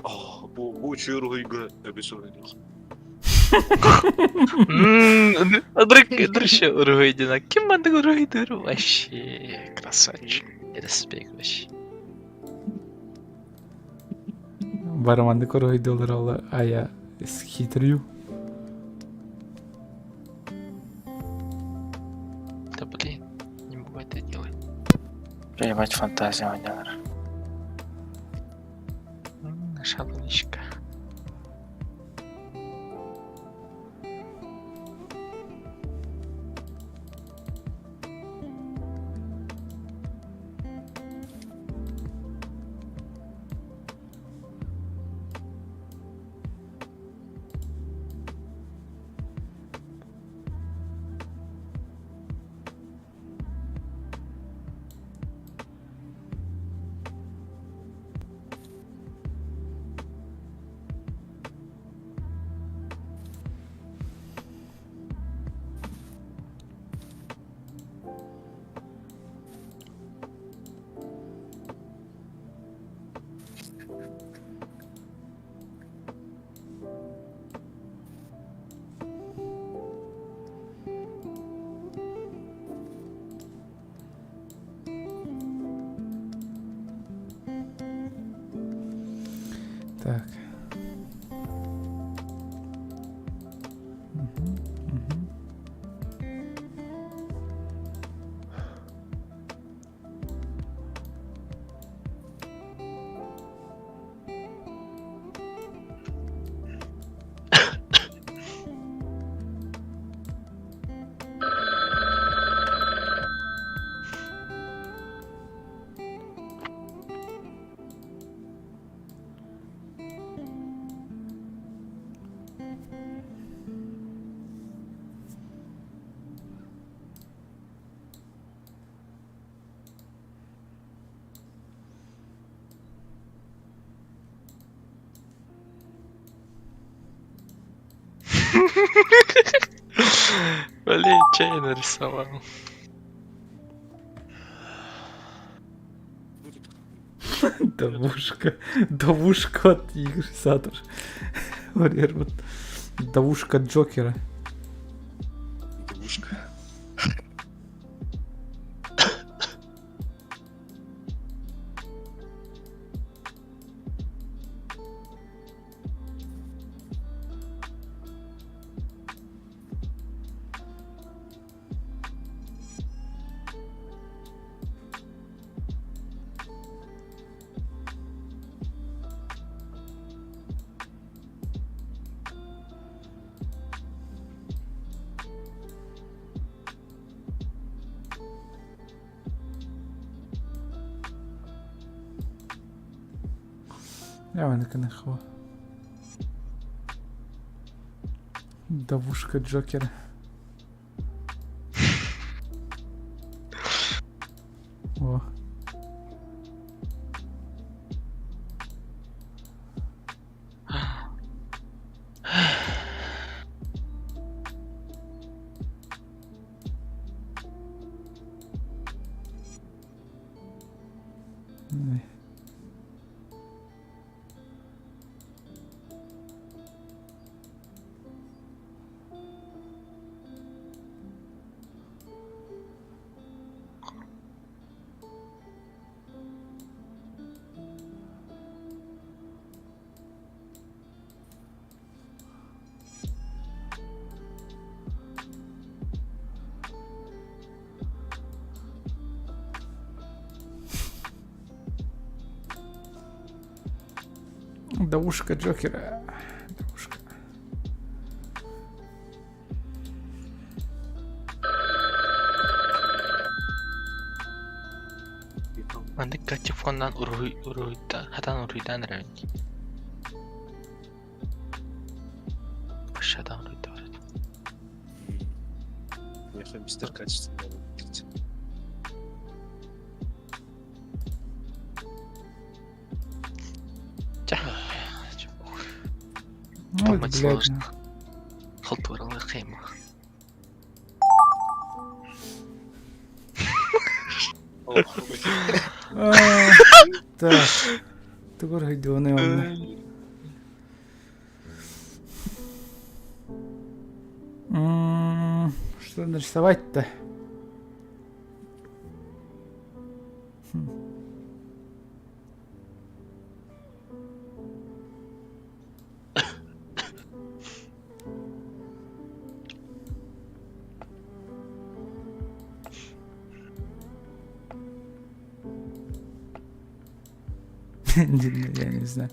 Oh, бу бу үчүгэй уруһуйга өбүс уруһуйдуох. Дрыща уруһуйдина. Ким маннык уруһуйдуур? Вообще красавчик. Респект вообще. Бараманды уруһуйдуулар ол а я схитрю. Да блин, не могу это делать. Ебать фантазия ойнанар. Шаблончика. Так. Мгм, мгм. Че я нарисовал? Давушка. Давушка от Игорь Сатор. Валерман. Давушка Джокера. Давушка. Я вон Давушка Джокера. О. Давушка Джокера. Давушка. Маннык телефонунан уруһуй уруһуйда хатан уруһуйдаан эрэбин дии. Пашадан уруһуйдабыт. Миэхэ мистер качественный буолбут. Чэ. Ой, Думать блядь. сложно. Халтуралыы хайма. А, Так. Тугу уруһуйдуону онно. М, Что нарисовать-то? Хм. Я не знаю.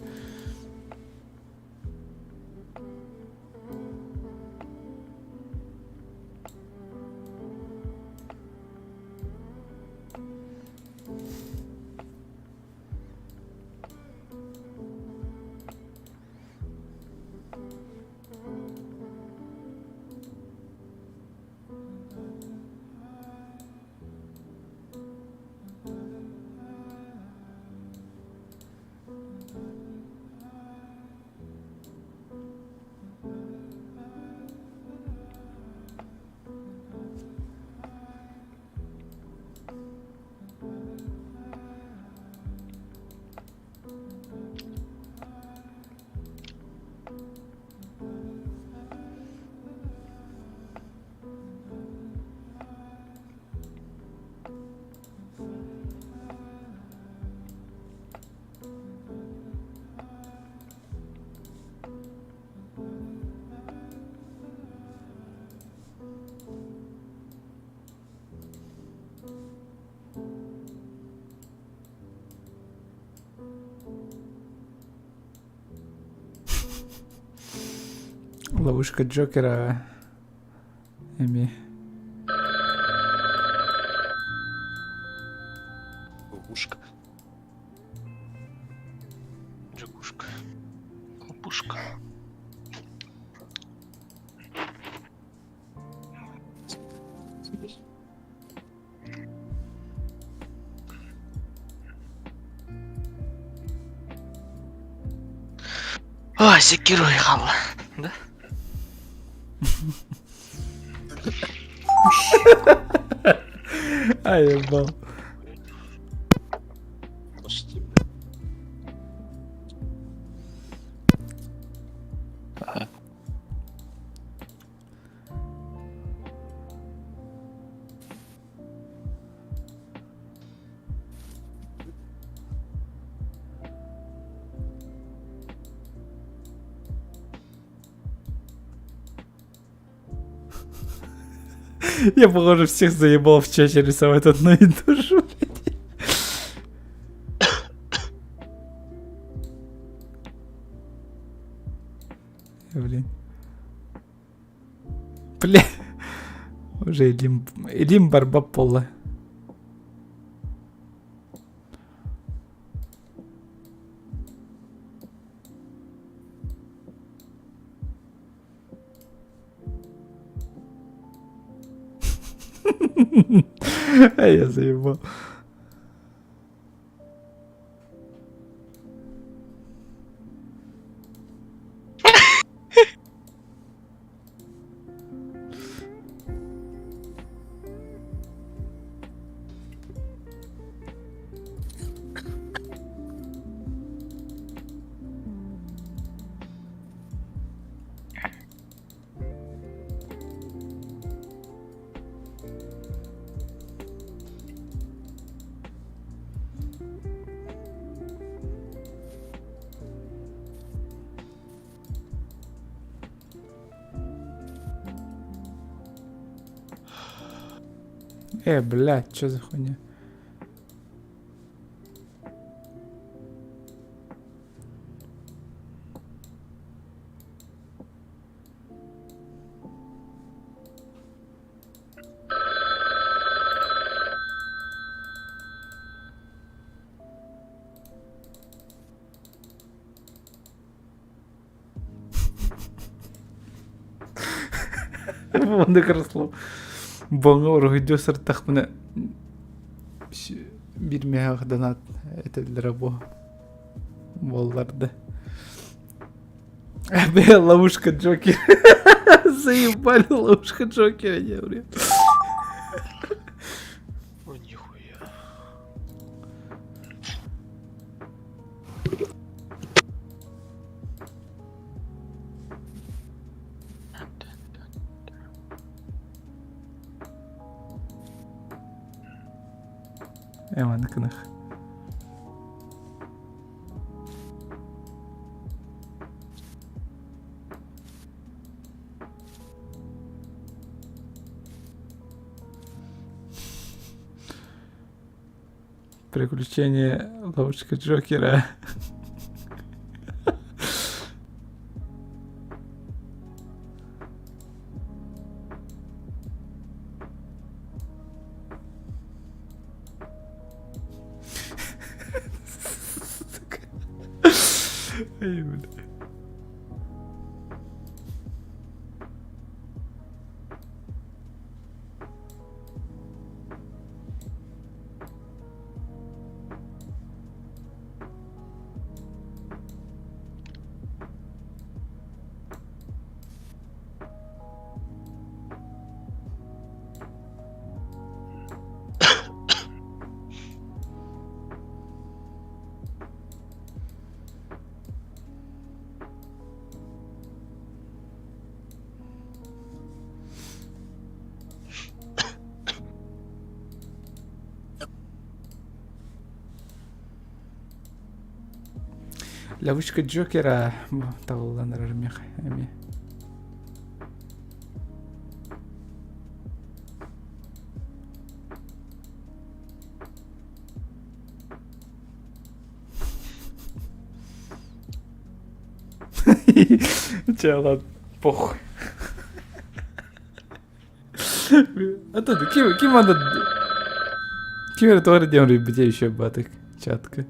Ловушка Джокера. Эми. Ловушка. Джигушка. Хлопушка. Ой, секиру играла. Да? Ай, ебал. Почти. Я, похоже, всех заебал в чате рисовать одну и ту же, блядь. Блин. Бля. Уже Элим, Элим Барбапола. А я заебал. Э, блядь, что за хуйня? Оннук Руслан. Боҥа уруһуйдуу сырыттахпына биир миэхэ донат этэллэрэ буо буолларда. Бля, ловушка Джокера. Заебали ловушка Джокера, не, блин. Ой, нихуя. Эман кынах. Приключения ловушка Джокера. Сука. Ай, бля. Ловушка Джокера табыллан эрэр миэхэ эмиэ. Чэ, ладно, похуй. А то ким ким анда ким эрэ тоҕо эрэ диэн уруйбутэ еще батык чатка.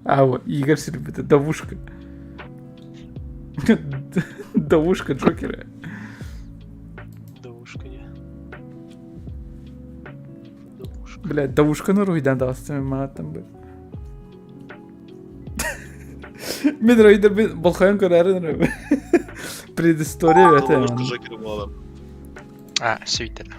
А, вот, Игорь суруйбута, Давушка. Давушка Джокера. Давушка не. Давушка. Блядь, Давушканы уруйдан даҕастым мааттан бы. Мин уруйдарбын болхойон көрөөрүн уруй. Предыстория это. А, сүйтэн.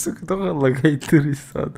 Сука, тоҕо лагайтыр сад.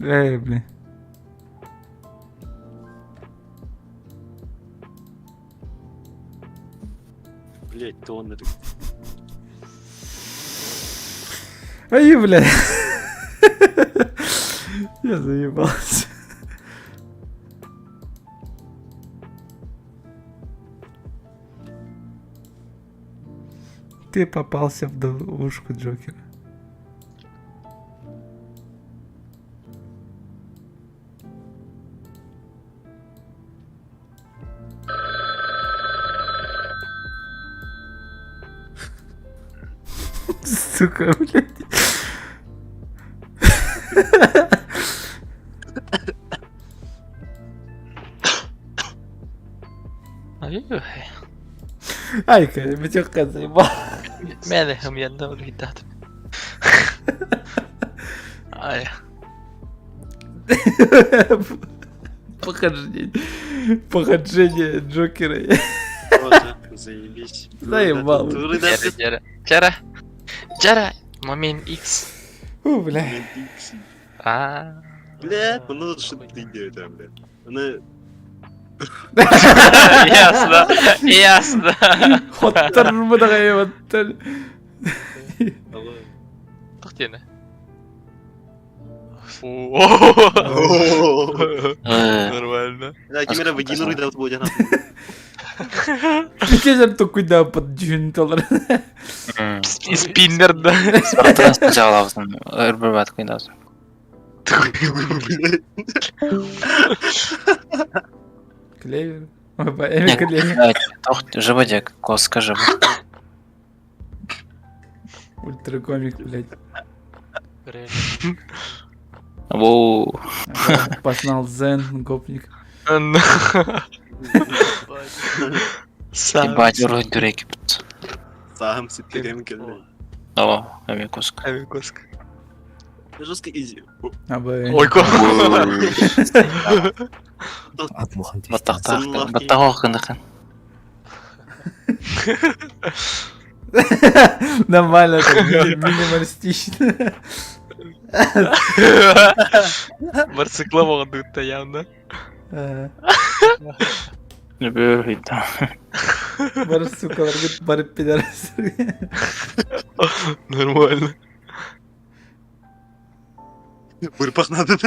Эй, блин. Блять, тоннер. Ай, бля. Я заебался. Ты попался в ловушку Джокера. Сука, блядь. Айка, бутёкка заебал. Мэлэхэм янда уруйдаат. Ай. Похождение. Похождение Джокера. Тоже заебись. Заебал. Жара, жара. Жара. Жара. Момент X. У, бля. А. Бля, ну что ты делаешь там, бля? Она... Ясно. Ясно. Хоттор мыдагай. Тохтена. Нормально. Да, кимера вагину рыдал будет. Прикинь, только куда под джунталар. Спиннер, да. Жалабсын. Өрбөрбат куйдас. Клевер. Эми клевер. Тох жыбадек, коска жыбы. Ультракомик, блядь. Воу. Познал Зен, гопник. Ебать, урой дүреки. Сам ситтегем келди. О, эми коска. Эми коска. Жестко изи. Ой, Баттахтах. Баттахох кындыхын. Нормально, так, минималистично. Барсыкла болған дұтта явно. Бөр Бар, сука, барып пидорас. Нормально. Бырпах надо.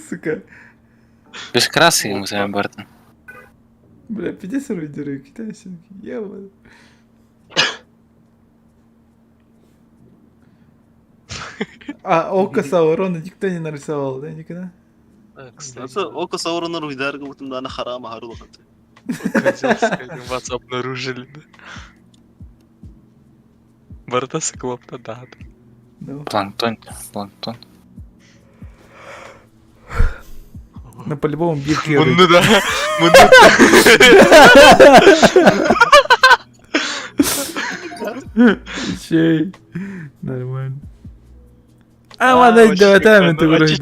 Сука. Без краски мы с вами бартын. Бля, пиздец рудеры, китайцы. Ебаный. А око Саурона никто не нарисовал, да, никогда? Кстати, око Саурона руйдар, как будто на харама хару Вас обнаружили, да? Барта сыклопта, да. Планктон, планктон. Ну, по-любому бирки. Ну да, Чей. Нормально. А, ладно, давай, там это вроде.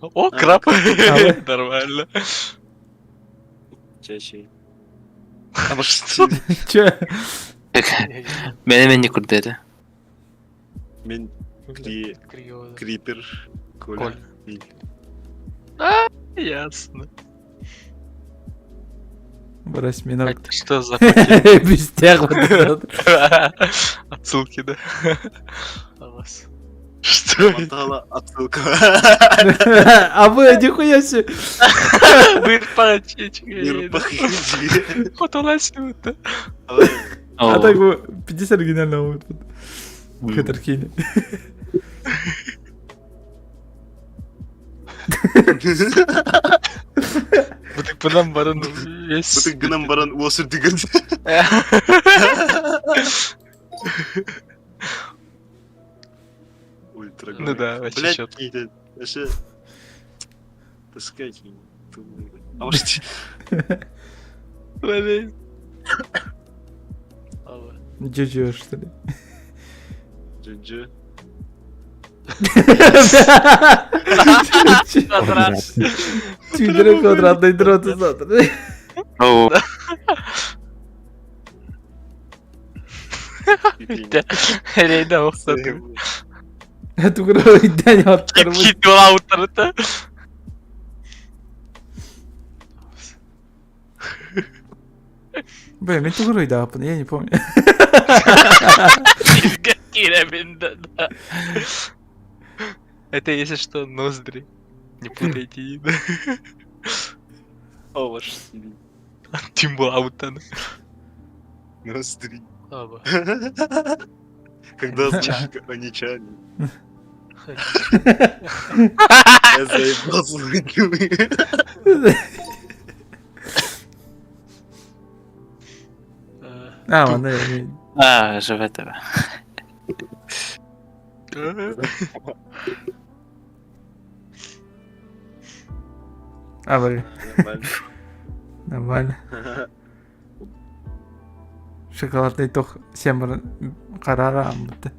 О, краб. Нормально. Чаще. Че? Мени мени курдети. Мен Крипер. Коля. Ясно. Осьминог. Что за Бестяг вот этот. Отсылки, да? Что это? Отсылка. А вы, нихуя себе. А так бы 50 оригинального будет. Хатархини. Бытык баран весь. Бытык гынан баран уосыр дигэн. Ультра. Ну да, вообще Блять, чётко. вообще. Таскать. А может... Блин. Джиджи, что ли? Джиджи. Тюдеры квадратный дрот завтра. Рейда охсаты. Тугура день аттар. Кит ауттарыта. Блин, мен тугура да, я не помню. Да. Это если что, ноздри. Не путайте. О, ваш Тимбаутан. Ноздри. Когда слышишь аничане. Я заебался. А, ладно, А, живе тебе. А, блин. Нормально. Шоколадный тох сембар карара амбыты.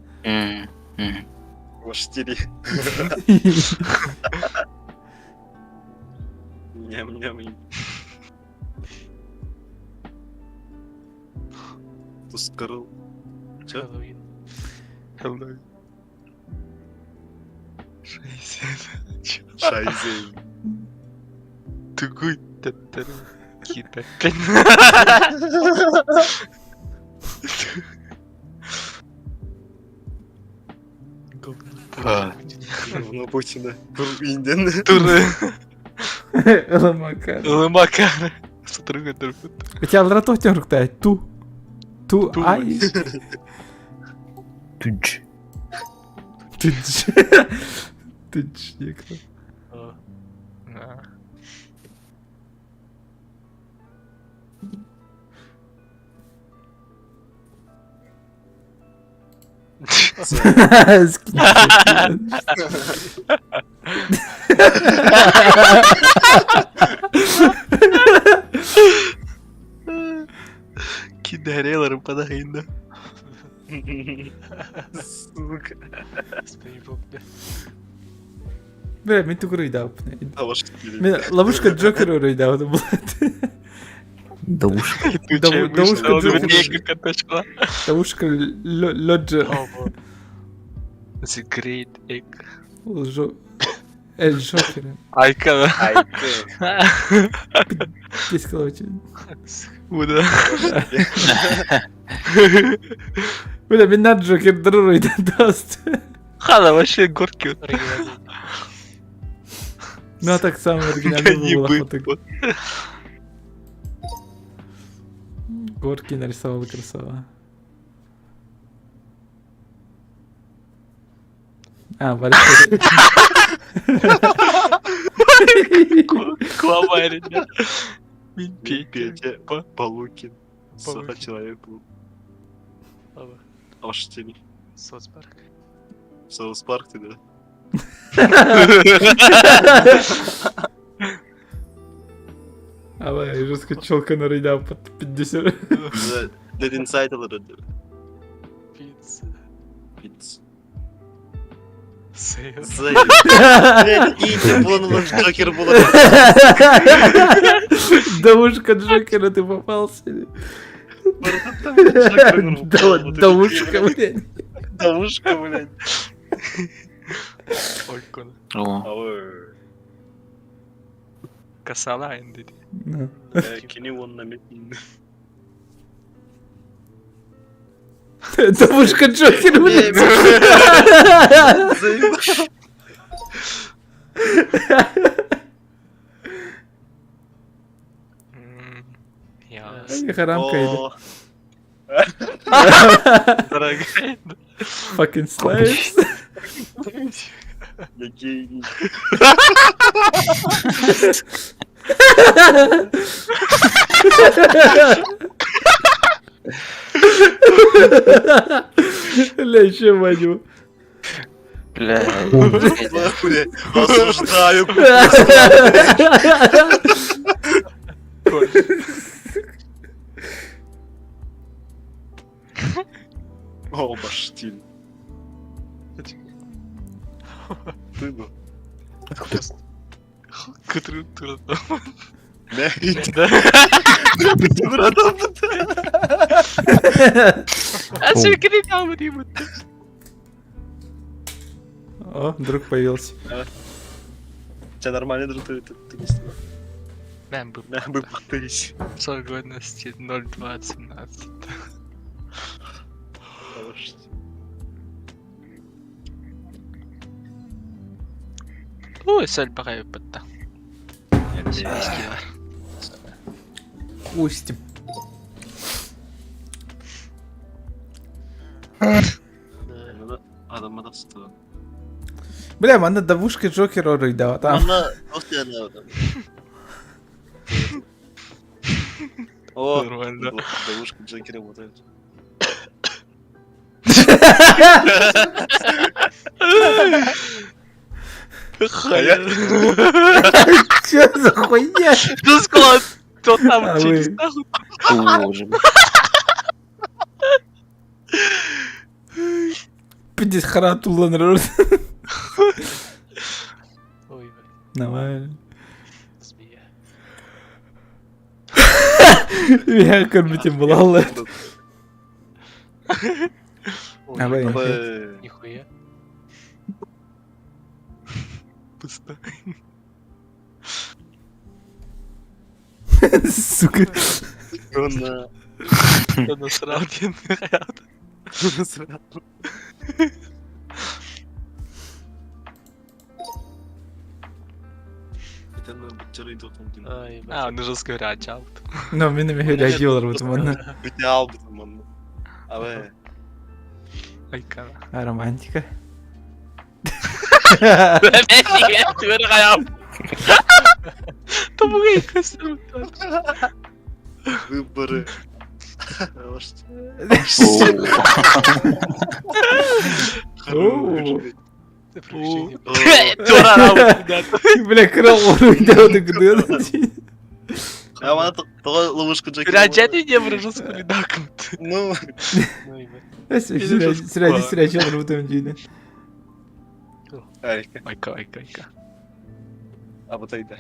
Ваштири. Ням-ням. Тускарл. Че? Хэллоуин. Хэллоуин. Шайзен. Шайзен. Тугуй татару. Кита. Говно Путина. Тур Инден. Туры. Ылымакар. Ылымакар. Сатырга дырбыт. Хотя алра тохтен руктай. Ту. Ту ай. Тудж. Тудж. Тудж. Некто. Кидарелар падахинда. Сука. Бля, мен тугур ыйдааппын. Мен ловушка Джокера ыйдаабыт булат. Довушка. Довушка Джокера. Довушка Лоджа. The Great Egg. Эль Джокера. Айка. Айка. Пискалочи. Уда. Бля, мен на Джокер дрыр ыйдаст. Хана вообще горки. Ну, а так самый оригинальный был. Горки нарисовал красава. А, Валя. Клаварь, да. Петя Полукин. Сука, человек был. Аштини. Соус Парк. Соус Парк ты, да? А вы Жестко челка нарыйда под 50. Dead Inside alır. Пицца. Пицца. Сейв. Блядь, иди, вон Джокер был. Давушка Джокера, ты попался. Давушка, блядь. Давушка, блядь. Ойкон. О, Касалайн dedi. Кини онна Давушка Джокер, блядь. Ясно. Харамка иди. Дорогая. Fucking slaves. Я гений. Бля, еще Ваню. бля. Бля, Осуждаю. О, баштин. Ты ну. Кытры турда. Да. О, друг появился. У тебя нормальный друг, ты ты не снимал. Мен бы Да, мы пытались. срок годности 02.17. Ой, сәл бағай бітті. Устим. Adamı da tuttu. Бля, манна давушка Джокера рыйда там. Она просто она там. О, Нормально. Ловушка Джокера работает. Че за хуйня? Что сказал? Кто там А через вы. нахуй? Боже. Пиздец, харатулан рот. Ой, блядь, Нормально. змея. Я кормите была. Ой, А вы. Нихуя. Пусто. Сука. Она. Кто насрал, дед? А, ну жестко говоря, Но мен эме реагировал вот манна. Бүтэ албытым манна. Абы. Айкана. А романтика? Выборы. Бля, крал А она ловушку Джокера. Ну. Сирәди сирәди рутым диде. Айка. Айка, айка, айка. Абытайда.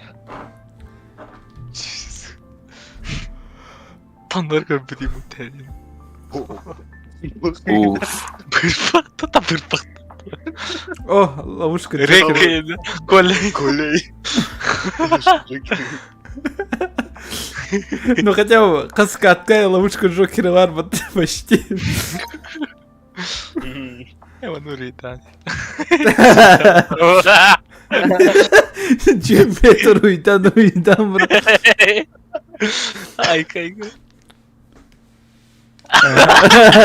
Тандар көрбү дейм. Уф. Бырпакта та бырпакта. О, ловушка Джокера. Рекейн. Колей. Колей. Ну хотя бы каскадка и ловушка Джокера бар вот почти. Чем руйтан руйтан бро. Айка, айка.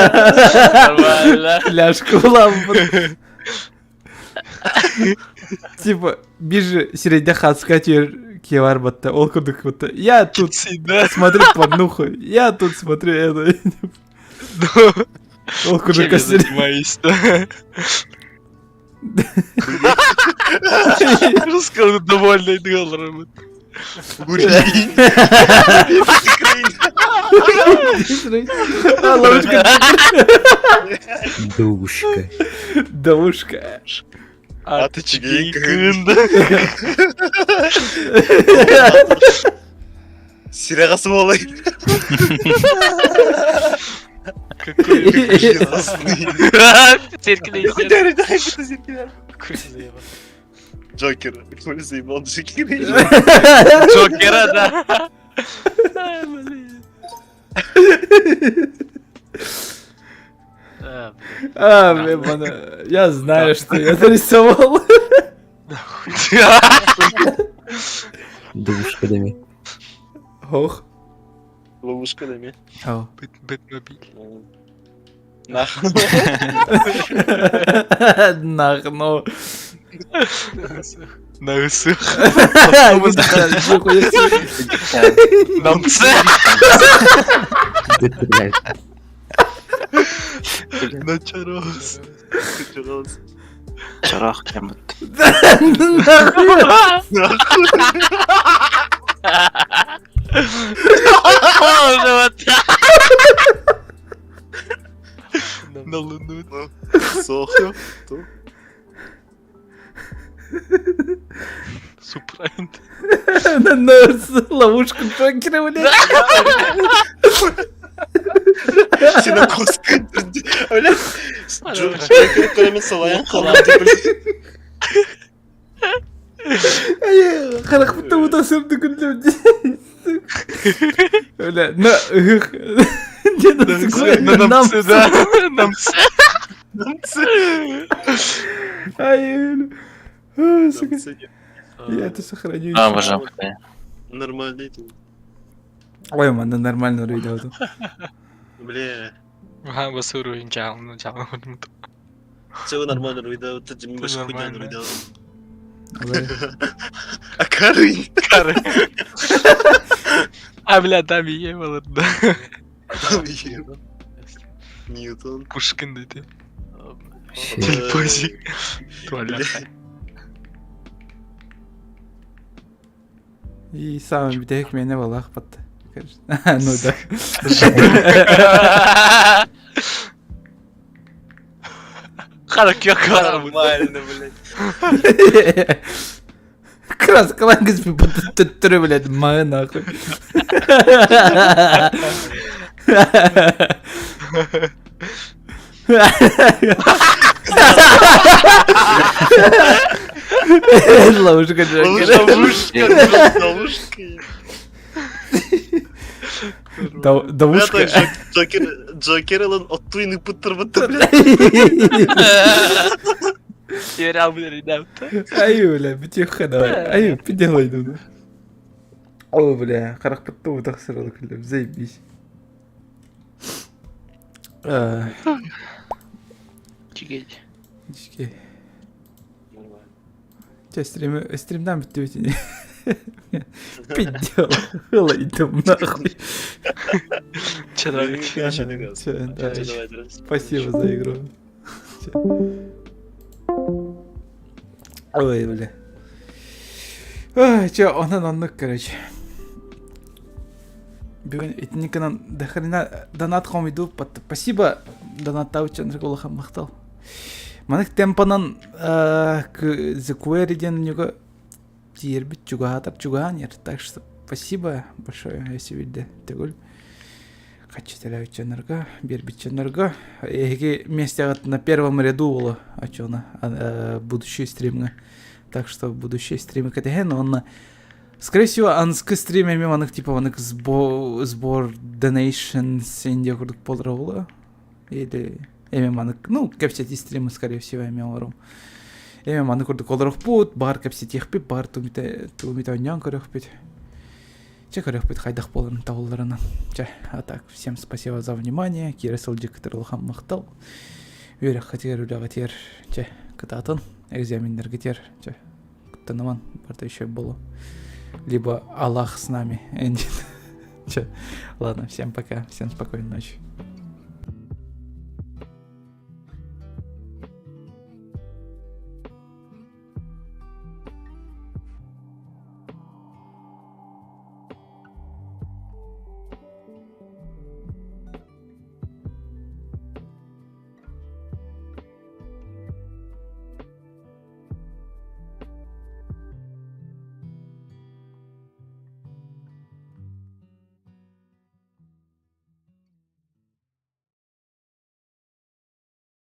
Нормально. Ляжку лампу. Типа, бежи средня хаска кевар батта, ол курдук батта. Я тут смотрю порнуху, я тут смотрю это. Ол Чем курдук я занимаюсь-то? Рассказал довольный долларом. Ловушка. Душка. Душка. А ты чигей кында. Сирәгасы болай. Какой Зеркало. Джокер. Коля заебал Джокера. Джокера, да. А, блин, я знаю, что я нарисовал. Душка дами. Ох. Ловушка дами. Ау. Бэтмобиль. Нах. Нах, ну. На усах. Нам На чарос. Чарос. Чарах кемут. На луну. Сохо. Супрайнд. На ловушку Джокера, блядь. Сенокоска. Блядь. Джокер кроме салаян халаты, блядь. Харахпыта утасырды күнлем. Бля, на На намцы, да. Намцы. Намцы. Ай, сука. Я это сохраню. А, боже. Нормально. Ой, манда нормально видео. Бля. Ага, басуру инчал, чал. Все нормально видео, ты мне больше хуйня видео. А кары? Кары. А, бля, там ебало, да. Там ебало. Ньютон. Пушкин, да ты. Телепозик. Туалет. И самый битек меня валах под. Ну да. Нормально, блядь. Краскалангас түттүрү, блядь, мае нахуй. Ловушка Джокера. Ловушка, ловушка. Давушка. Джокер, Джокер, он оттуйны пыттыр блядь. Сериал, бля, ребята. Аю, бля, битюха давай. Аю, пиделай, ну. О, бля, харахпытту утахсырыл күллем, заебись. Чигеть. Чигеть. Че, стрим, стримдан бүттүбүт Пиздел. Иду нахуй. Че, давай. Спасибо за игру. Ой, бля. Ой, че, онан оннук, короче. Бүгүн итинникынан до хрена донат хомуйду. Спасибо донаттаабыт улахан махтал. Маннык темпанан The Query диэн ньуга тиийэрбит чугаһаатар чугаһаан иһэр. Так что спасибо большое если виде төгүл хаччы төлөөбүт дьоннорго, биэрбит дьоннорго. Эһиги миэстэҕит на первом ряду буолуо оччоҕуна будущий стримҥа. Так что будущий стримы кэтэһэн уонна скорее всего анскы стрим эмиэ маннык типа маннык сбор donations инде курдук буолара буолуо. Или эмиэ маннык ну кэпсэтии стримы скорее всего эмиэ оҥоруом. Эмиэ маннык курдук олоруохпут, баҕар кэпсэтиэхпит, баҕар туумите оонньоон көрүөхпүт. Чэ көрүөхпүт хайдах буоларын табылларынан. Чэ, а так, всем спасибо за внимание. Киирэ сылдьыккытыгар улахан махтал. Үөрэххитигэр, үлэҕитигэр, чэ, кытаатын, экзаменнэргитигэр, чэ, куттаныман, барыта еще буолуо. Либо Аллах с нами. Чэ, ладно, всем пока, всем спокойной ночи.